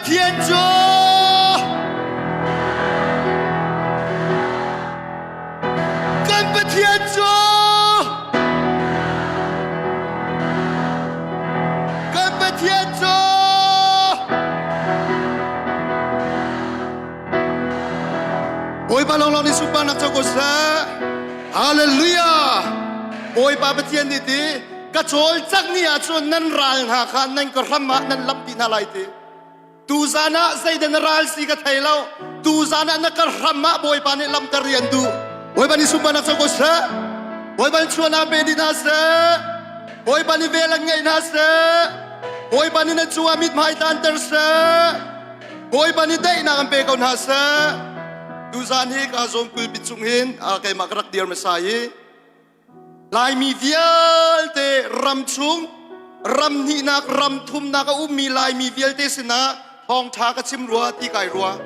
Pathian cu Kan Pathian cu Kan Pathian cu Bawipa lawnglawng nih sunparnak co ko seh. Hallelujah! Bawipa Pathian nih ti ka cawlcangh ni ahcun nan ral hna kha nan ka hram ah nan lamh dih hna lai ti. Tuzan ah zeidah na ral si ka thei lo. Tuzan ah na ka hram ah Bawipa nih lamter rian duh. Bawipa nih sunparnak co ko seh. Bawipa nih chuan pe dih hna seh. Bawipa nih vel an ngeih hna seh. Bawipa nih na cungah mithmai tlanter seh. Bawipa nih daihnak an pe ko hna seh. Tuzan hi ka zawm pulpit cung hin keimah ka rak dir hmasa i Laimi vialte ram chung ram hnihnak ram thumnak a ummi Laimi vialte sinah thawngṭha ka chim rua ti kai rua.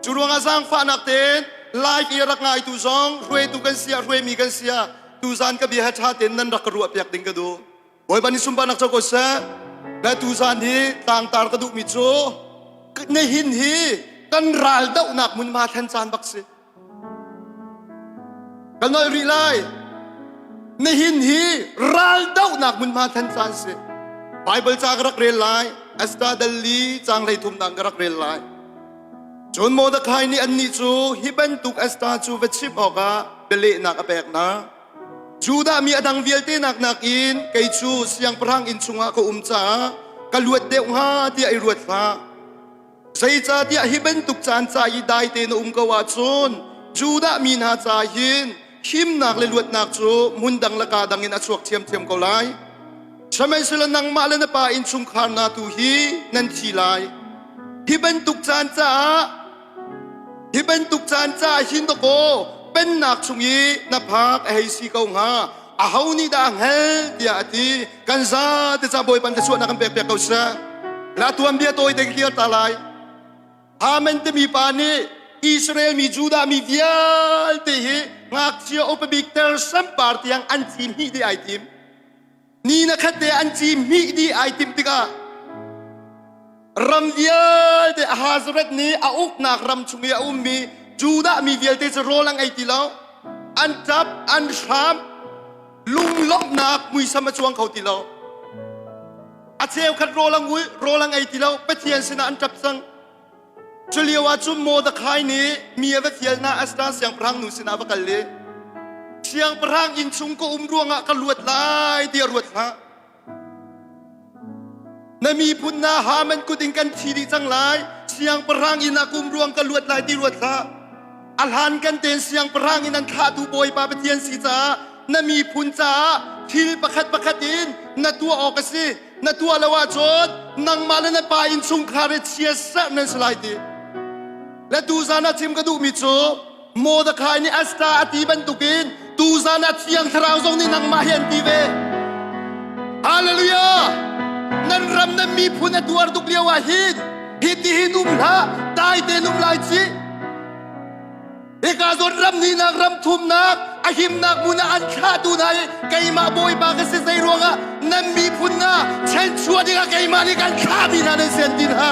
Cu ruangah zaangfahnak tein Lai i rak ngaitu zong hruaitu kan sia hruaimi kan sia tuzan ka bia he ṭha tein nan rak ka ruah piak ding ka duh. Bawipa nih sunparnak co ko seh. Le tuzan hi tlangtar ka duhmi cu nihin hi kan ral dohnak hmunhma thlen caan bak si. Ka nolh rih lai. Nihin hi ral dohnak hmunhma thlen caan si. Bible ca ka rak rel lai. Esther dal li caang 33 ka rak rel lai. Cun Mordecai nih annih cu hi bantuk Esther cu va chimh awkah bialehnak a pek hna. Judah mi a dang vialte nak nakin kei cu siangpahrang inn chungah ka um caah ka luat deuh hnga tiah i ruat hlah. Zeicahtiah hi bantuk caan ca i dai tein na um ko ahcun Judah mi hna ca hin himnak le luatnak cu hmun dang le kaa dang in a chuak ṭhiamṭhiam ko lai. Sihmanhsehlaw nangmah le na pa innchungkhar hna tu hi nan thi lai. Hi bantuk caan caah Hi bantuk caan caah hin dawkaw pennak chung i na phak a hei si ko hnga. Aho nih dah a hngal tiah a ti. Kan zate ca Bawipa nih thluachuahnak kan pek piak ko seh. La tuanbia tawi te ka kir ta lai. Haman timi pa nih Israel mi Judah mi vialte hi ngakchia upa bik ter sampar tiang an ci hnih dih ai tim. Ni na khat te an ci hmih dih ai timh tikah ram vialte Ahasuerus nih a uknak ram chung i a ummi Judah mi vialte cu rawl an ei ti lo. An ṭap, an hram, lunglawmhnak muisam a cuang kho ti lo. A cheukhat rawl an ul, rawl an ei ti lo, Pathian sinah an ṭap cang. Culio ah cun Mordecai nih mi a va fial hna Esther siangpahrang nu sinah a va kal i siangpahrang inn chung ka um ruangah ka luat lai tiah ruat hlah. Na miphun hna Haman kut in kan thi dih cang lai. Siangpahrang inn ah ka um ruang ka luat lai ti ruat hlah. A hlan kan tein siangpahrang in an thlahtu Bawipa Pathian si caah na miphun caah thil pakhat pakhat in na tuah awk a si. Na tuah lo ahcun nangmah le na pa innchungkhar hi chiatserh nan si lai ti. Le tuzan ah chim ka duhmi cu Mordecai nih Esther a ti bantukin tuzan ah Thiang Thlarau zong nih nangmah hi an ti ve. Hallelujah! Nan ram nan miphun a tuar tuk lio ah hin hitihin um hlah, dai tein um lai ci. Hika zawn ram hnihnak ram thumnak a himnak hmun ah an thlahtu hna i keimah Bawipa ka si zei ruangah nan miphun hna chanchuah dingah keimah nih kan thlahmi hna nan si an ti hna.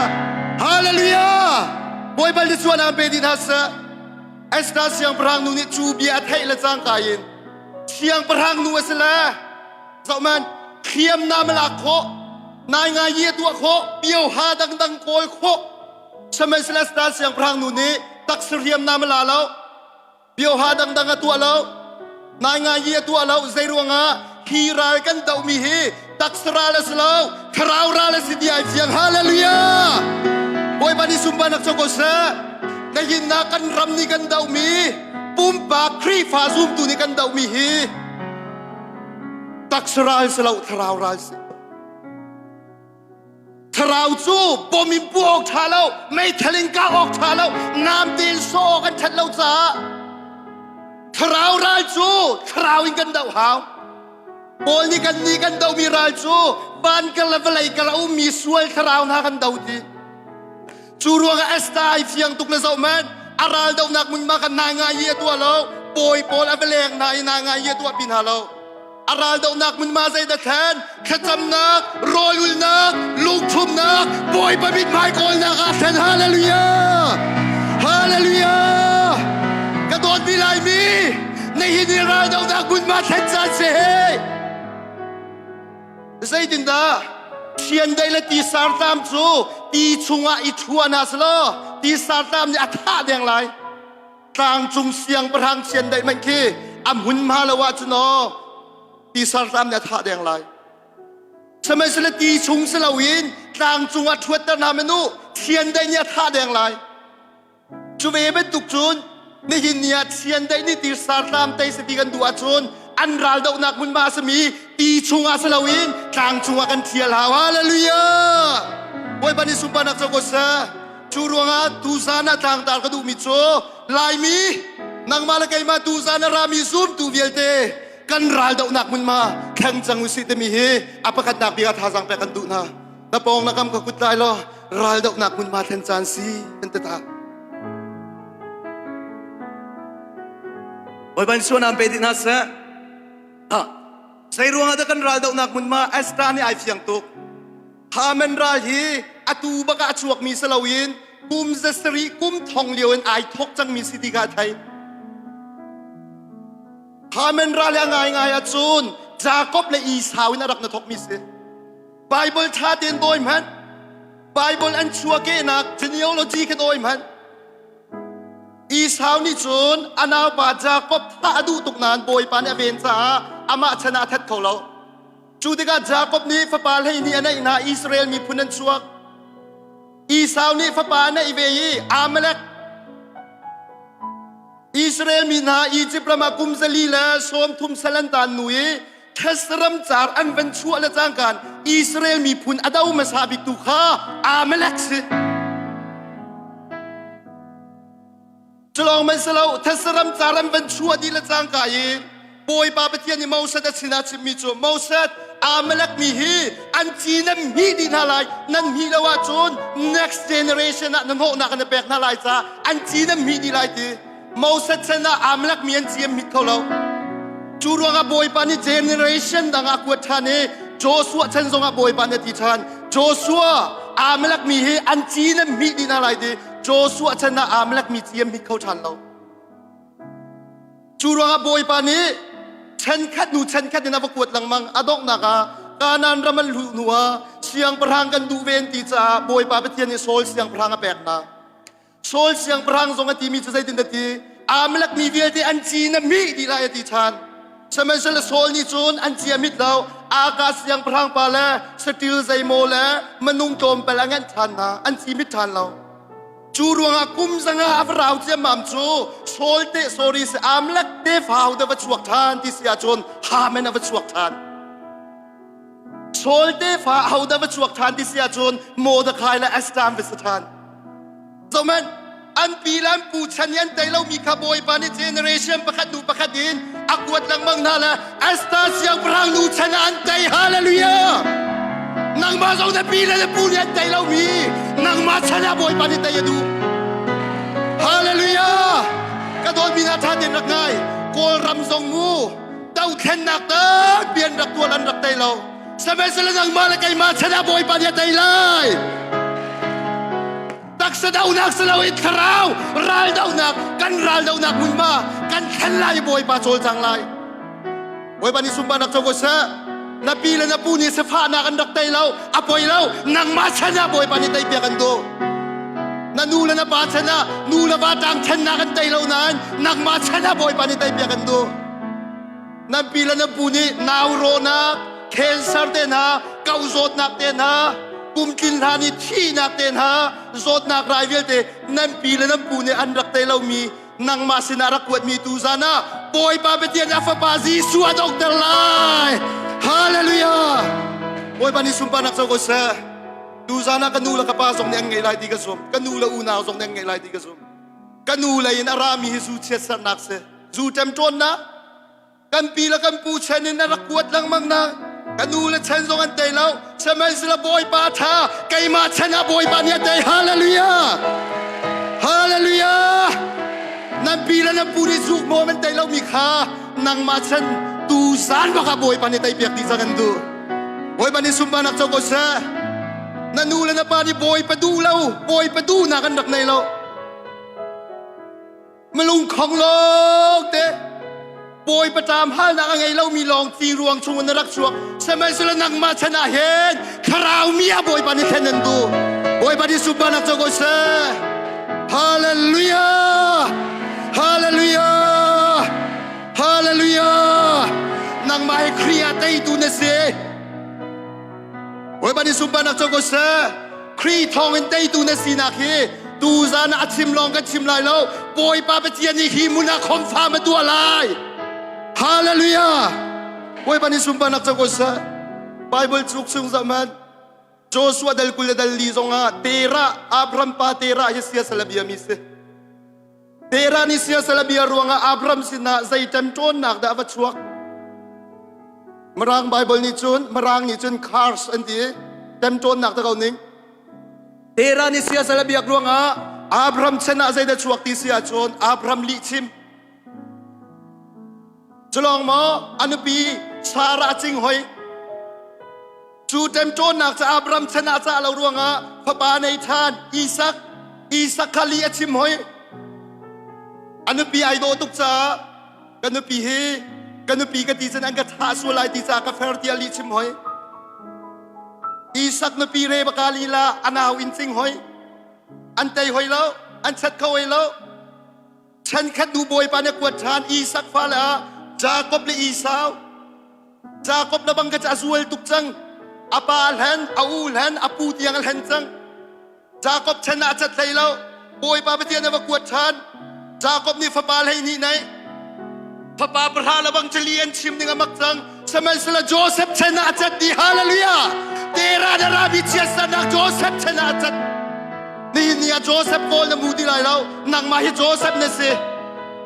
Hallelujah! Bawipa nih sualnak pe dih hna seh. Esther siangpahrang nu nih cu bia a theih le cangka in siangpahrang nu a si le zohman hriamnam a lak khawh nai ngai yi a tuah khawh pioha dangdang kawl khawh Sihmanhsehlaw Esther siangpahrang nu nih taksa hriamnam a la lo, bioha dangdang a tuah lo, naingai a tuah lo. Zei ruangah hi ral kan dohmi hi taksa ral a si lo, thlarau ral a si ti ai fiang. Hallelujah! Bawipa nih sunparnak co ko seh. Nihin ah kan ram nih kan dohmi, pumpak Khrihfa zumtu nih kan dohmi hi taksa ral si lo, thlarau ral si. Thlarau cu bom in puah awk ṭha lo, meithal in kah awk ṭha lo, namte in sawh awk an ṭhat lo caah thlarau ral cu thlarau in kan doh hau. Paul nih kan nih kan dohmi ral cu van kar le vawlei kar a ummi sual thlarau hna kan do ti. Cu ruangah Esther ai fiang tuk le zoh man a ral dohnak hmunhma kan nai ngai i a tuah lo. Bawi pawl a va leng hna i nai ngai i a tuah pi hna lo. A raldohnak hmunhma zeidah thlen? Thlacamnak, rawlulnak, lungthumnak, Bawipa mithmai kawlnak ah thlen. Hallelujah! Hallelujah! Ka dawtmi Laimi, nihin hi raldohnak hmunhma thlen caan si he. Zeitindah chiandeih le ti sartlam cu ti chungah i ṭhua hna selaw ti sartlam nih a thah deng lai. Tlangcung siangpahrang chiandeih hmanh khi a hmunhma lo ahcun aw ti sartlam nih a thah deng lai. Sihmanhsehlaw ti chung si loin tlangcung ah ṭhuatter hna manu chiandeih nih a thah deng lai. Cu ve bantuk cun nihin ni ah chiandeih nih ti sartlam tei si ti kan duh ahcun an raldohnak hmunhma a simi ti chungah si loin tlang cungah kan ṭhial hau. Hallelujah! Bawipa nih sunparnak co ko seh. Cu ruangah tuzan ah tlangtar ka duhmi cu Laimi nangmah le keimah tuzan a rami zumtu vialte kan raldohnak hmunhma thleng cang usih timi hi a pakhatnak bik ah thazaang pek kan duh hna. Na pawng na kam ka kut lai law raldohnak hmunhma thlen caan si kan ti ta. Bawipa in suanam pe dih hna seh. Ha. Zei ruangah dah kan raldohnak hmunhma Esther nih ai fiang tuk. Haman ral hi atu bak ah a chuakmi si loin kum zasarih kum thong lio in ai thok cangmi si ti kha a thei. Haman ral hi a ngaingai ahcun Jakob le Esau in a rak na thokmi si. Bible ṭha tein dawi hmanh. Bible an chuahkehnak genealogy kha dawi hmanh. Esau nih cun a naupa Jakob thah a duh tuk nain Bawipa nih a ven caah amah chan ah a that kho lo. Cu tikah Jakob nih fapa 12 a neih hna Israel miphun an chuak. Esau nih fapa a neih ve i Amalek Israel mi hna Izipt ram ah kum 430 sal an taan hnu i Thesram car an van chuah le cangkan Israel miphun a do hmasa biktu kha Amalek si. Culawng man si lo Thesram car an van chuah dih le cangka i Bawipa Pathian nih Moses a sinah chimmi cu Moses Amalek mi hi an ci nan hmih dih hna lai nan hmih lo ahcun next generation ah na hnawhnak an pek hna lai caah an ci nan hmih dih lai ti Moses chan ah Amalek mi an ci an hmit kho lo. Cu ruangah Bawipa nih generation dang ah kuat ṭhan i Joshua chan zongah Bawipa nih a ti ṭhan. Joshua Amalek mi hi an ci nan hmih dih hna lai ti Joshua chan ah Amalek mi ci an hmit kho ṭhan lo. Cu ruangah Bawipa nih chankhat hnu chankhat in a va kuat lengmang. A donghnak ah Kanaan ram an luh hnu ah siangpahrang kan duh ve an ti caah Bawipa Pathian nih Saul siangpahrang a pek hna. Saul siangpahrang zong a timi cu zeitin a ti? Amalek mi vialte an ci na mih dih lai a ti ṭhan. Sihmanhsehlaw Saul nih cun an ci a mit lo. Aka siangpahrang pa le saṭil zeimaw le minung tlawmpal a ngenh ṭhan hna. An ci mit ṭhan lo. Cu ruangah kum zanga a va rau ciammam cu Saul te sorry si Amalek tefa ho dah va chuak ṭhan ti si ahcun Haman a va chuak ṭhan. Saul tefa ahodah va chuak ṭhan ti si ahcun Mordecai le Esther an va si ṭhan. Zohhmanh, an pi le an pu chan i an tei lomi kha Bawipa nih generation pakhat hnu pakhat in a kuat lengmang hna le Esther siangpahrang nu chan ah an tei. Hallelujah! Nangmah zong na pi le na pu nih an tei lomi nangmah chan ah Bawipa nih tei a duh. Hallelujah! Ka dawtmi hna ṭha tein rak ngai. Kawlram zong mu dothlennak tampi an rak tuah an rak tei lo. Sihmanhsehlaw nangmah le keimah chan ah Bawipa nih a tei lai. Taksa dohnak si loin thlarau ral dohnak kan ral dohnak hmunhma kan thlen lai i Bawipa cawlcang lai. Bawipa nih sunparnak co ko seh. Na pi le na pu nih sifahnak an rak tei lo, a poi lo. Nangmah chan ah Bawipa nih teipiak an duh. Na nu le na pa chan ah nu le va ṭang ṭhennak an tei lo nain nangmah chan ah Bawipa nih teipiak an duh. Nan pi le nan pu nih nau rawhnak, cancer te hna, kau zawtnak te hna, pumtlin hlan i thihnak te hna, zawtnak rai vialte nan pi le nan pu nih an rak tei lomi nangmah sinah rak kuatmi tu zan ah Bawipa Pathian a fapa Jesuh a donghter lai. Hallelujah! Bawipa nih sunparnak co ko seh. Tu zan ah ka nu le ka pa zong nih an ngeih lai ti ka zum. Ka nu le unau zong nih an ngeih lai ti ka zum. Ka nu lei in a rami hi zu chiatsernak si. Zu ṭemṭawnnak kan pi le kan pu chan in a rak kuat lengmang na ka nu le chan zong an tei lo sihmanhsehlaw Bawipa ṭha keimah chan ah Bawipa nih a tei hallelujah hallelujah nan pi le nan pu nih zuk maw an tei lomi kha nangmah chan Tu zan bak ah Bawipa nih teipiak dih cang an duh. Bawipa nih sunparnak co ko seh. Na nu le na pa nih Bawipa duh lo, Bawipa duhnak an rak nei lo. Malungkhong lawng te Bawipa ṭam halnak a ngei lomi lawng ti ruang chung in na rak chuak. Sihmanhsehlaw nangmah chan ah hin thlarau mi ah Bawipa nih thlen an duh. Bawipa nih sunparnak co ko seh. Hallelujah! Hallelujah! Hallelujah! Nangmah hi Khrih ah teitu na si. Bawipa nih sunparnak co ko seh. Khrih thawngin teitu na sinak hi tuzan ah a chim lawng kan chim lai lo. Bawipa Pathian nih hi hmun ah khomfam a tuah lai. Hallelujah! Bawipa nih sunparnak co ko seh. Bible chuk chung zaman Joshua dal 20 le dal 4 zongah Terah Abraham pa Terah hi siasal a biami si. Terah nih siasal a bia ruangah Abraham sinah zei ṭemṭawnnak dah a va chuak? Mirang Bible nih cun Mirang nih cun curse an ti i ṭemṭawnnak ta ko ning. Terah nih siasal a biak ruangah Abraham chan ah zeidah chuak ti si ahcun Abraham lihchim. Culawng maw a nupi Sarah cing hoi. Cu ṭemṭawnnak cu Abraham chan ah cah lo ruangah fapa nei ṭhan Isak Isak kha li a chim hoi. A nupi ai dawh tuk caah ka nupi hi ka nupi ka ti cun an ka thah sual lai ti caah ka fer tiah lih chim hoi. Isak nupi Rebekah lila a nau in cing hoi. An tei hoi lo, an chat kho hoi lo. Chankhat nu Bawipa nih a kuat ṭhan Isak fale ah Jakob le Esau. Jakob na bang ka cu a zual tuk cang. A pa hlen, a u hlen, a pu tiang a hlen cang. Jakob chan ah a cat hlei lo. Bawipa Pathian a va kuat ṭhan. Jakob nih fapa 12 nei. Fapa pahra le bang cali an chim ning a mak cang. Sihmanhsehlaw Joseph chan ah a cat dih. Hallelujah! Tera na rami chiatsernak Joseph chan ah a cat. Nihin ni ah Joseph kawl na mu ti lai lo. Nangmah hi Joseph na si.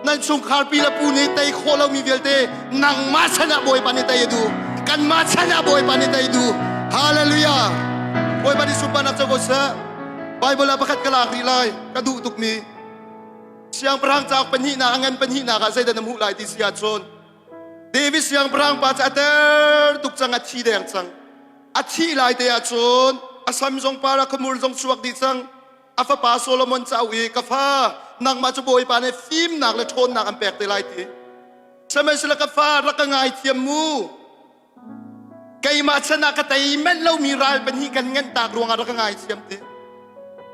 Nan chungkhar pi le pu nih tei khawh lomi vialte nangmah chan ah Bawipa nih tei a duh. Kanmah chan ah Bawipa nih tei duh. Hallelujah! Bawipa nih sunparnak co ko seh. Bible ah pakhat ka lak rih lai. Ka duh tukmi. Siangpahrang cauk pahnihnak a ngan pahnihnak ah zeidah na hmuh lai ti si ahcun David siangpahrang pa cu a ter tuk cang, a thi deng cang. A thih lai te ahcun a sam zong par a khamur zong chuak dih cang. A fapa Solomon ca i ka fa nangmah cu Bawipa nih fimnak le ṭhawnnak an pek te lai ti. Sihmanhsehlaw ka fa rak ka ngaithiam mu. Keimah chan ah ka tei manh lomi ral pahnih kan nganh tak ruangah rak ka ngaithiam ti.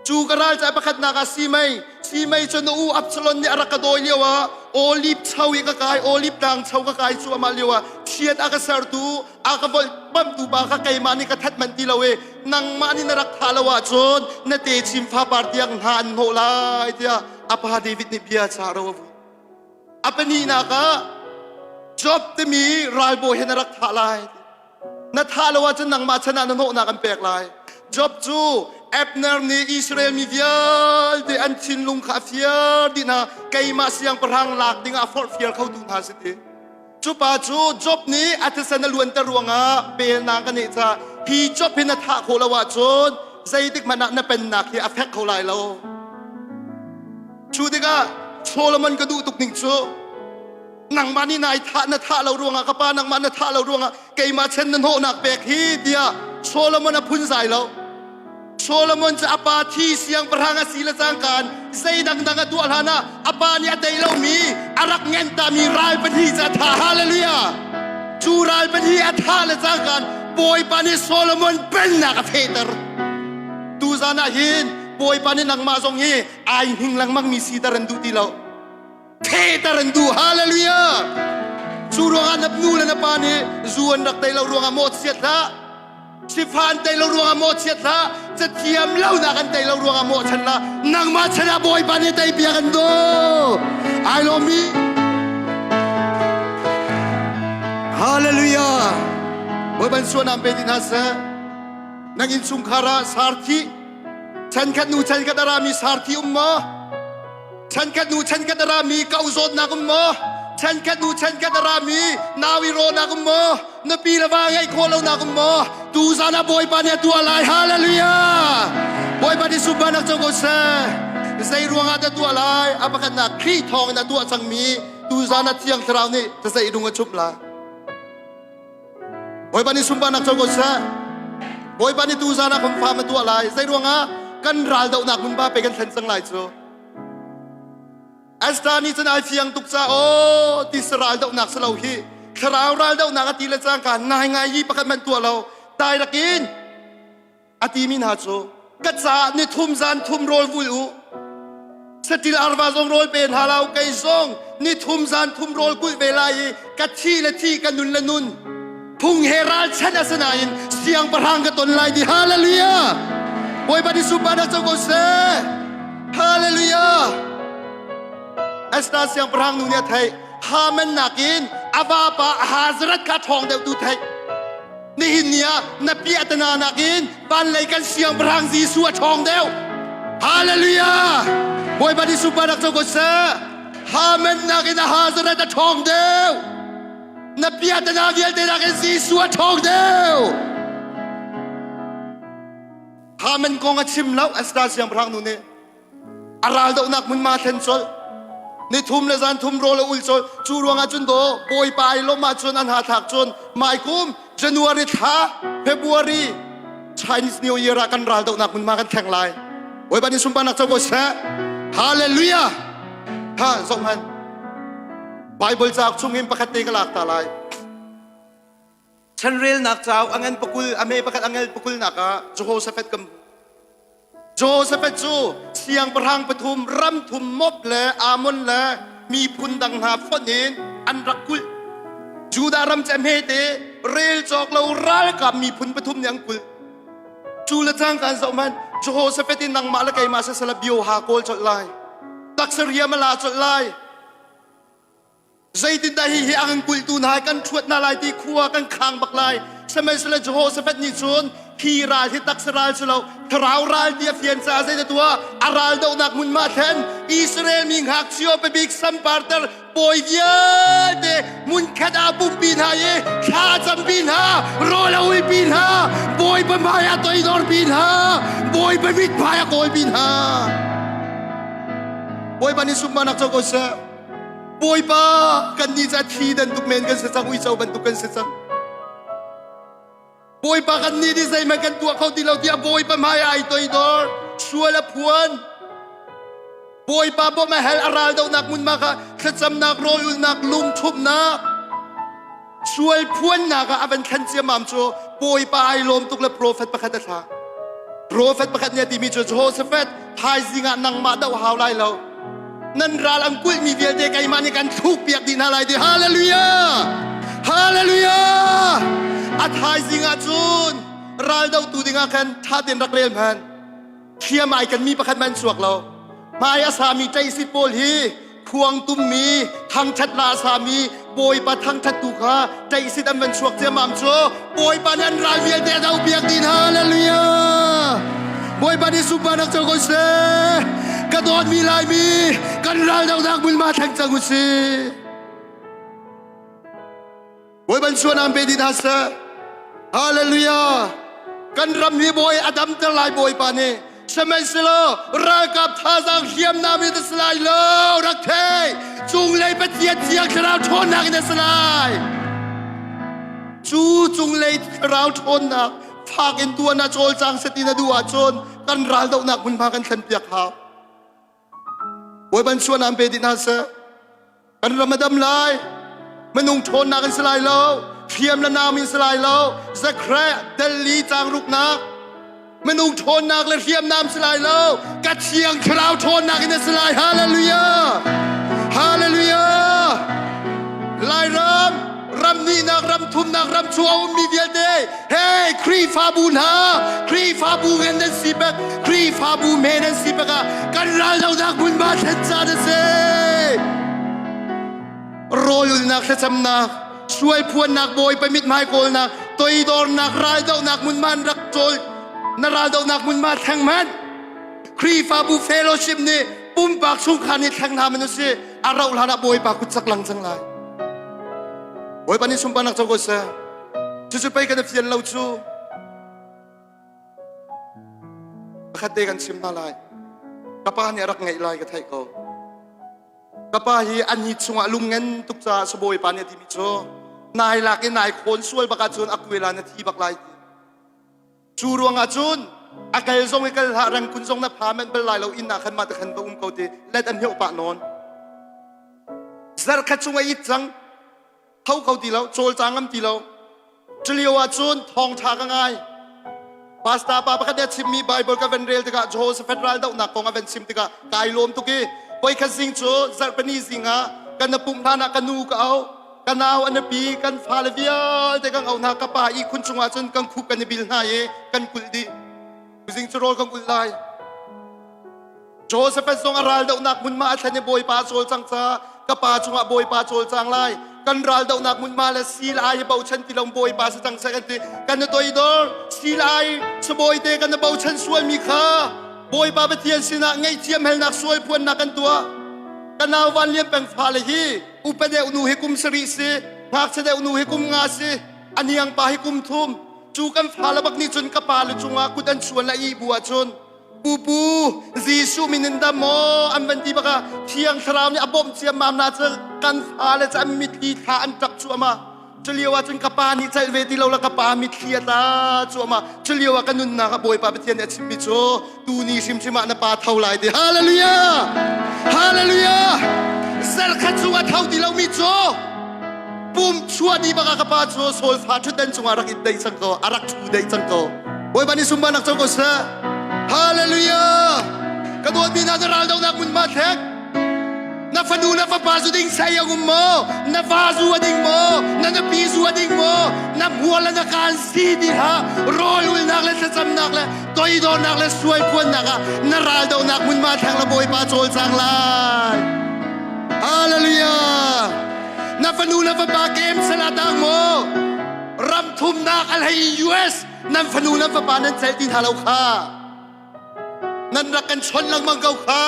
Cu ka ral ca pakhatnak ah Simei, Simei cu na u Absalom nih a rak ka dawi lio ah Olive cho i ka kai, Olive tlang cho ka kai cuahmah lio ah chiat a ka sertu, a ka volhpamhtu pa kha keimah nih ka that manh ti lo i nangmah nih na rak thah lo ahcun na techim fapar tiang hna an hnawh lai tiah a pa David nih bia ca ro a vui. A pahnihnak ah Job timi ralbawi he na rak thah lai. Na thah lo ahcun nangmah chan ah na hnawhnak an pek lai. Job cu Abner nih Israel mi vialte an thinlung kha a fiar dih hna. Keimah siangpahrang lak dingah a forhfial khotu hna si ti. Cu pa cu Job nih a thisen a luanter ruangah pelnak a neih caah hi Job hi na thah khawh lo ahcun zeitik hmanh ah na pennak hi a fek kho lai lo. Cu tikah Solomon ka duh tuk ning cu nangmah nih nai thah na thah lo ruangah ka pa nangmah na thah lo ruangah keimah chen na hnawhnak pek hi tiah Solomon a phunzai lo. Solomon cu a pa thi siangpahrang a si le cangkaan zei dangdang a tuah hlan ah a pa nih a tei lomi a rak ngen tami ral pahnih cu a thah. Hallelujah! Cu ral pahnih a thah le cangkaan Bawipa nih Solomon pennak a fehter. Tuzan ah hin Bawipa nih nangmah zong hi ai hning lengmangmi siter an duh ti lo. Fehter an duh. Hallelujah! Cu ruangah na nu le na pa nih zu an rak tei lo ruangah mawhchiat hlah. Sifah an tei lo ruangah mawhchiat hlah. Cathiam lonak an tei lo ruangah mawhchan hlah. Nangmah chan ah Bawipa nih tei piak an duh. Ai lawmmi. Hallelujah! Bawipa suanam pe ti hna seh. Nang innchungkhar ah sarthi chankhat nu chankhat a rami sarthi um maw? Chankhat hnu chankhat a rami kau zawtnak um maw? Chankhat hnu chankhat a rami nau i rawhnak um maw? Na pi le va ngeih khawh lonak um maw? Tu zan ah Bawipa nih a tuah lai. Hallelujah! Bawipa nih sunparnak co ko seh. Zei ruangah dah tuah lai? A pakhatnak Khrih thawng in a tuah cangmi tu zan ah Thiang Thlarau nih tazeih lung a chumh lai. Bawipa nih sunparnak co ko seh. Bawipa nih tuzan ah fa ma tuah lai. Zei ruangah kan ral dohnak hmunhma pe kan thlen cang lai cu. Esther nih cun ai fiang tuk ca aw ti ral dohnak si lo hi thlarau ral dohnak a ti le cangka ngai ngai hi pakhat hmanh tuah lo tai rakin a timi hna cu ka caah ni thum zan thum rawl vul u satil arva zong rawl pe hna lo kei zong ni thum zan thum rawl kulh ve lai i ka thi le thi ka nun le nun phung he ralchan a si nain siangpahrang ka ton lai di hallelujah Bawipa nih sunparnak co ko seh hallelujah Esther siangpahrang nu nih a theih Haman nakin a vapa Ahazrat kha ṭhawng deuh tu theih nihin ni ah na piahtana nakin vanlei kan siangpahrang Jesuh a ṭhawng deuh hallelujah Bawipa nih sunparnak co ko seh Haman nakin Ahazrat a ṭhawng deuh na piahtana vialte nakin Jesuh a ṭhawng deuh Haman kong a chim lo Esther siangpahrang nu nih a ral dohnak hmunhma thlen colh ni thum le zan thum rawl a ul colh cu ruangah cun daw bawipa ai lawmh ahcun an ha thlak cun mai kum January thla February Chinese New Year ah kan ral dohnak hmunhma kan thleng lai Bawipa nih sunparnak co ko seh Hallelujah ha zoh hmanh Bible cauk chungin pakhat te ka lak ta lai Chanrelnak cauk a ngan pakul a me pakhat a ngel pakul nak ah Jehoshaphat kan Jehoshaphat cu siangpahrang pathum ram thum Moab le Ammon le miphun dang hna fonh in an rak kulh. Judah ram cu a hmete rel cawk lo ralkap miphun pathum nih an kulh. Cu le cangka an zoh hmanh Jehoshaphat in nangmah le keimah sasala bioha kawl colh lai. Taksa riam a la colh lai. Zeitindah hihi a kan kulhtu hna kan ṭhuat hna lai ti khua kan khang bak lai. Sihmanhsehlaw Jehoshaphat nih cun hi ral hi taksa ral si lo thlarau ral ti a fian caah zeidah tuah a ral dohnak hmunhma thlen Israel mi ngakchia pabik samparter bawi vialte hmunkhat ah pumpi hna i thla a campi hna rawl a ulpi hna bawipa hmai ah toidorpi hna bawipa mithmai a kawlpi hna Bawipa nih sunparnak co ko seh. Bawipa kan nih cu a thi bantuk men kan si cang uico bantuk kan si cang Bawipa kan nih nih zeihmanh kan tuah kho ti lo tiah Bawipa hmai ah ai toidor sual a phuan Bawipa bawmh a hel a ral dohnak hmunhma kha thlacamnak rawlulnak lungṭhumhnak sual phuannak ah a van thlen ciammam cu Bawipa ai lawm tuk le profet pakhat a thlah profet pakhat nih a timi cu Jehoshaphat thaizing ah nangmah doh hau lai lo nan ral an kulhmi vialte keimah nih kan thluk piak dih hna lai ti hallelujah hallelujah a thaizing ah cun ral dohtu dingah khan ṭha tein rak rel hmanh Hriam ai kan mi pakhat man chuak lo. Hmai a sami ṭeisit pawl hi khuang tummi thangṭhat la a sami Bawipa thangṭhat tu kha ṭeisit an van chuak ciammam cu Bawipa nih an ral vialte a doh piak dih hna. Hallelujah! Bawipa nih sunparnak co ko seh. Ka dawtmi Laimi kan ral dohnak hmunhma thleng cang u sih. Bawipa suanam pe dih hna seh. Hallelujah. Kan ram hi bawi a damter lai Bawipa nih. Sihmanhsehlaw ralkap thazaang hriamnam in a si lai lo rak thei. Cunglei Pathian Thiang Thlarau ṭhawnnak in a si lai. Cu cunglei Thlarau ṭhawnnak fak in tuan ah cawlcang set in a duh ahcun kan ral dohnak hmunhma kan thlenpiak hau. Bawipa suanam pe dih hna seh. Kan ram a dam lai. Minung ṭhawnnak in si lai lo. Hriam le naam in si lai lo. Zakhre Delhi changruknak. Minung ṭhawnnak le hriamnam si lai lo. Ka thiang thlarau ṭhawnnak in a si lai. Hallelujah! Hallelujah! Lairam, ram nihnak, ram thumnak, ram chung a ummi vialte, hey, Khrihfabu hna, Khrihfabu ngan nan si bak, Khrihfabu me nan si bak ah kan ral lonak hmunhma thlen caan a si. Rawlulnak thlacamnak, sual phuannak, Bawipa mithmai kawlnak, toidornak, raldohnak hmunhma an rak cawl, na raldohnak hmunhma thleng hmanh. Khrihfabu fellowship nih pumpak chungkhar nih thleng hna man usih a rauh hlan ah Bawipa kut cak lang cang lai. Bawipa nih sunparnak co ko seh. Cucu pei kan i fian lo cu. Pakhat te kan chim hna lai. Ka pa nih a rak ngeih lai ka theih ko. Ka pa hi an hi chungah lungngen tuk caah sabawipa nih a timi cu. Nai lak i nai khawn sual bak ahcun a kuela na thi bak lai ti. Cu ruangah cun a kal zong i kal hlah rangkun zong na pha manh bal lai lo inn ah khan mah te khan va um ko ti let an hioh pah nawn. Zarkhat chung a it cang tho kho ti lo cawlcang ngam ti lo. Culio ah cun thawngṭha ka ngai. Pastor pa pakhat nih a chimmi Bible ka van rel tikah Jehoshaphat ral dohnak kong a van chim tikah kai lawm tuk i voikhat zing cu zarhpini zing ah kan na pumh hlan ah ka nu ka auh ka nau a nupi kan fale vialte kan auh hna ka pa ihkhun cungah cun kan khup kan i bil hna i kan kulh dih zing cu rawl kan ulh lai Joseph zong a ral dohnak hmunhma a thlen i Bawipa a cawlcang caah ka pa cungah Bawipa cawlcang lai kan ral dohnak hmunhma le sil ai bochan ti lo Bawipa si cang seh kan ti kan i toidor sil ai sabawi te kan i bochan sualmi kha Bawipa Pathian sinah ngaihthiam helnak sual phuannak kan tuah ka nau Van Lian Peng fale hi upa deuh nu hi kum sarih si ngakchia deuh nu hi kum nga si a niang pa hi kum thum cu kan fale bak nih cun ka pa le cungah kut an chuan la i bu ahcun pupu Jesuh min in dam maw an van ti bak ah Thiang Thlarau nih a bawmh ciammam na cu kan fale cu an mitthli thla an ṭap cuahmah culio ah cun ka pa nih celh ve ti lo la ka pa mitthli a tla cuahmah culio ah ka nunnak ah Bawipa Pathian nih a chimmi cu tuni hrimhrim ah na pa tho lai ti hallelujah hallelujah zarkhat chung a tho ti lomi cu pum chuah ni bak ah ka pa cu solfa ṭhutdan cungah rak in dei cang ko a rak ṭhu dei cang ko Bawipa nih sunparnak co ko seh hallelujah ka dawtmi hna na ral donak hmunhma thlek na fanu na fapa zu ding sai a um maw na va zu a ding maw na nupi zu a ding maw na hmual le na kaan si ti ha rawl ulnak le thlacamnak le toidornak le sual phuannak ah na ral donak hmunhma thleng la Bawipa cawlcang lai hallelujah na fanu na fapa kem sala tang maw ram thumnak a hlei US nan fanu nan fapa nan cel ti hna lo kha nan rak kan chon lengmang ko kha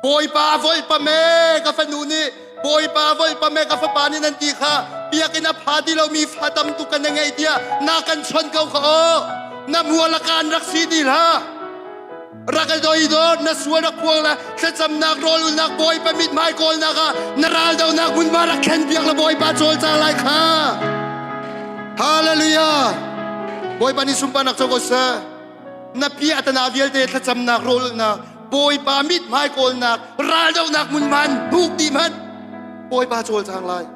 Bawipa volpa me ka fanu nih Bawipa volpa me ka fapa nih nan ti kha biakinn a pha ti lomi fa tam tuk kan ngei tiah na kan chon ko kha aw na mual a kaan rak si ti hlah rak i doi dor na sual rak phuang la thlacamnak rawl ulnak Bawipa mithmai kawlnak ah na ral donak hmunhma rak thlen piak la Bawipa cawlcang lai kha Hallelujah Bawipa nih sunparnak co ko seh na piahtana vialte thlacamnak rawl ulnak Bawipa mithmai kawlnak ral donak hmunhma in hnuk dih hmanh Bawipa cawlcang lai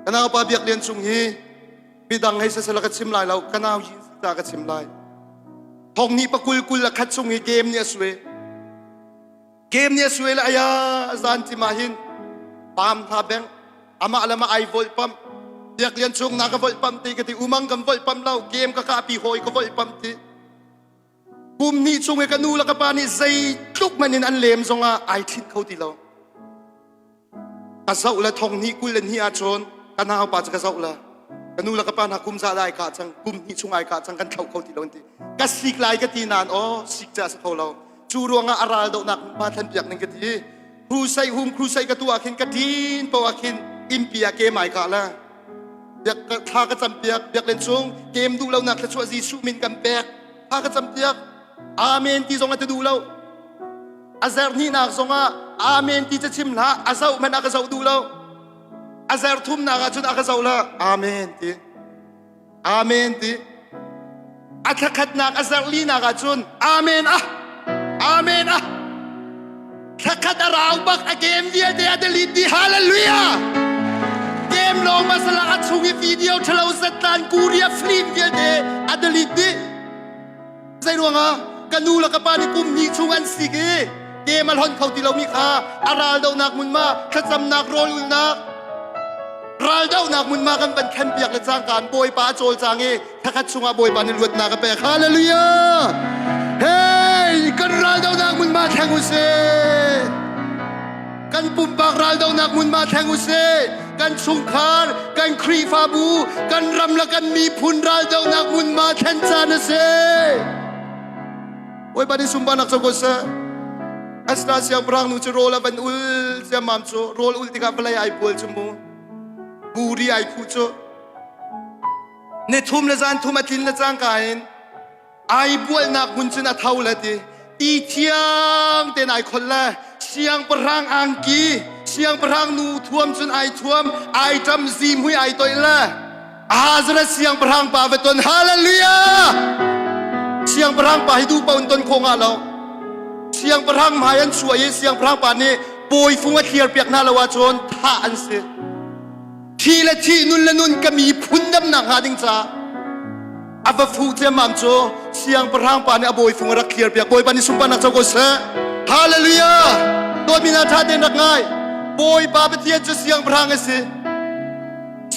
ka naupa Biak Lian Cung hi midang hei sasala ka chim lai lo ka nau yin ta ka chim lai thong ni pakul kul la khat chung hi game nih a sue game nih a sue la aya zan ti ma hin pam hna beng amah le ma ai volt pam biak lian chung na ka volt pam ti ka ti umang kan volt pam lo game ka ka pi hoi ka volt pam ti kum ni chung i ka nu le ka pa nih zeitluk man in an lem zongah ai thit kho ti lo Ka zoh le thong hnih 20 le hnih ahcun ka naupa cu ka zoh le ka nu le ka pa hna kum za ai kah cang kum hnih chung ai kah cang kan thlo kho ti lo an ti ka sik lai ka ti nain aw sik ca a si kho lo cu ruangah a ral dohnak hmunhma thlen piak ning ka ti crusade hum crusade ka tuah khin ka ṭin poah khin innpi ah kem ai kah le biak thla ka cam piak biak len chung kem duh lonak thluachuah Jesuh min kan pek thla ka cam piak amen ti zong a ti duh lo A zer hnihnak zongah amen ti ca chim hlah a zoh hmanh a ka zoh duh lo. A zer thumnak ah cun a ka zoh la amen ti. Amen ti. A thlakhatnak a zer linak ah cun amen ah amen ah thlakhat a rau bak a game vialte a delete dih hallelujah game lawng masala a chung i video ṭhalo zatlan Korea film vialte a delete dih Zei ruangah ka nu le ka pa nih kum hnih chung an sik i kem a hlonh kho ti lomi kha a ral dohnak hmunhma thlacamnak rawl ulnak ral dohnak hmunhma kan van thlen piak le cangka in Bawipa a cawlcang i thakhat chungah Bawipa nih luatnak a pek hallelujah hey kan ral dohnak hmunhma thleng u sih kan pumpak raldohnak hmunhma thleng u sih kan chungkhar kan Khrihfabu kan ram le kan miphun raldohnak hmunhma thlen caan a si Bawipa nih sunparnak co ko seh Asna siangpahrang nu cu rawl a van ul ciammam cu rawl ul tikah vawlei ai bual cu mu buri ai phu cu ni thum le zan thum a tlin le cangka in ai bualnak hmun cun a tho le ti ti thiang tein ai khol le siangpahrang angki. Siangpahrang nu thuam cun ai thuam, ai ṭam zimhui ai toih le Ahazareth siangpahrang pa va ton. Hallelujah! Siangpahrang pa hi duh paoh in ton khawh ngah lo. Siangpahrang hmai an chuah i siangpahrang pa nih bawifung a thliar piak hna lo ahcun thah an si. Thi le thi, nun le nun ka miphun damnak hnga ding caah a va fuh ciammam cu siangpahrang pa nih a bawifung a rak thliar piak. Bawipa nih sunparnak co ko seh. Hallelujah! Dawtmi hna ṭha tein rak ngai. Bawipa Pathian cu siangpahrang a si.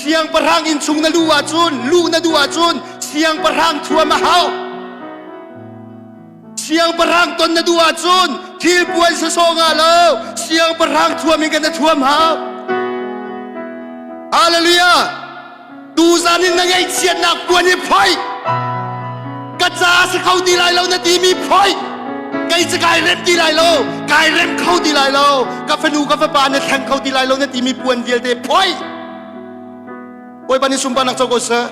Siangpahrang inn chung na luh ahcun, luh na duh ahcun siangpahrang thuam a hau. Siangpahrang ton na duh ahcun thilpuan sawsawh ngah lo, siangpahrang thuam in kan na thuam hau. Hallelujah! Tuzan in na ngaihchiatnak puan hi phoih. Ka ca si kho ti lai lo na timi phoih. Kei cu kai rem ti lai lo, kai rem kho ti lai lo, ka fanu ka fapa na thleng kho ti lai lo na timi puan vialte phoih. Bawipa nih sunparnak co ko seh.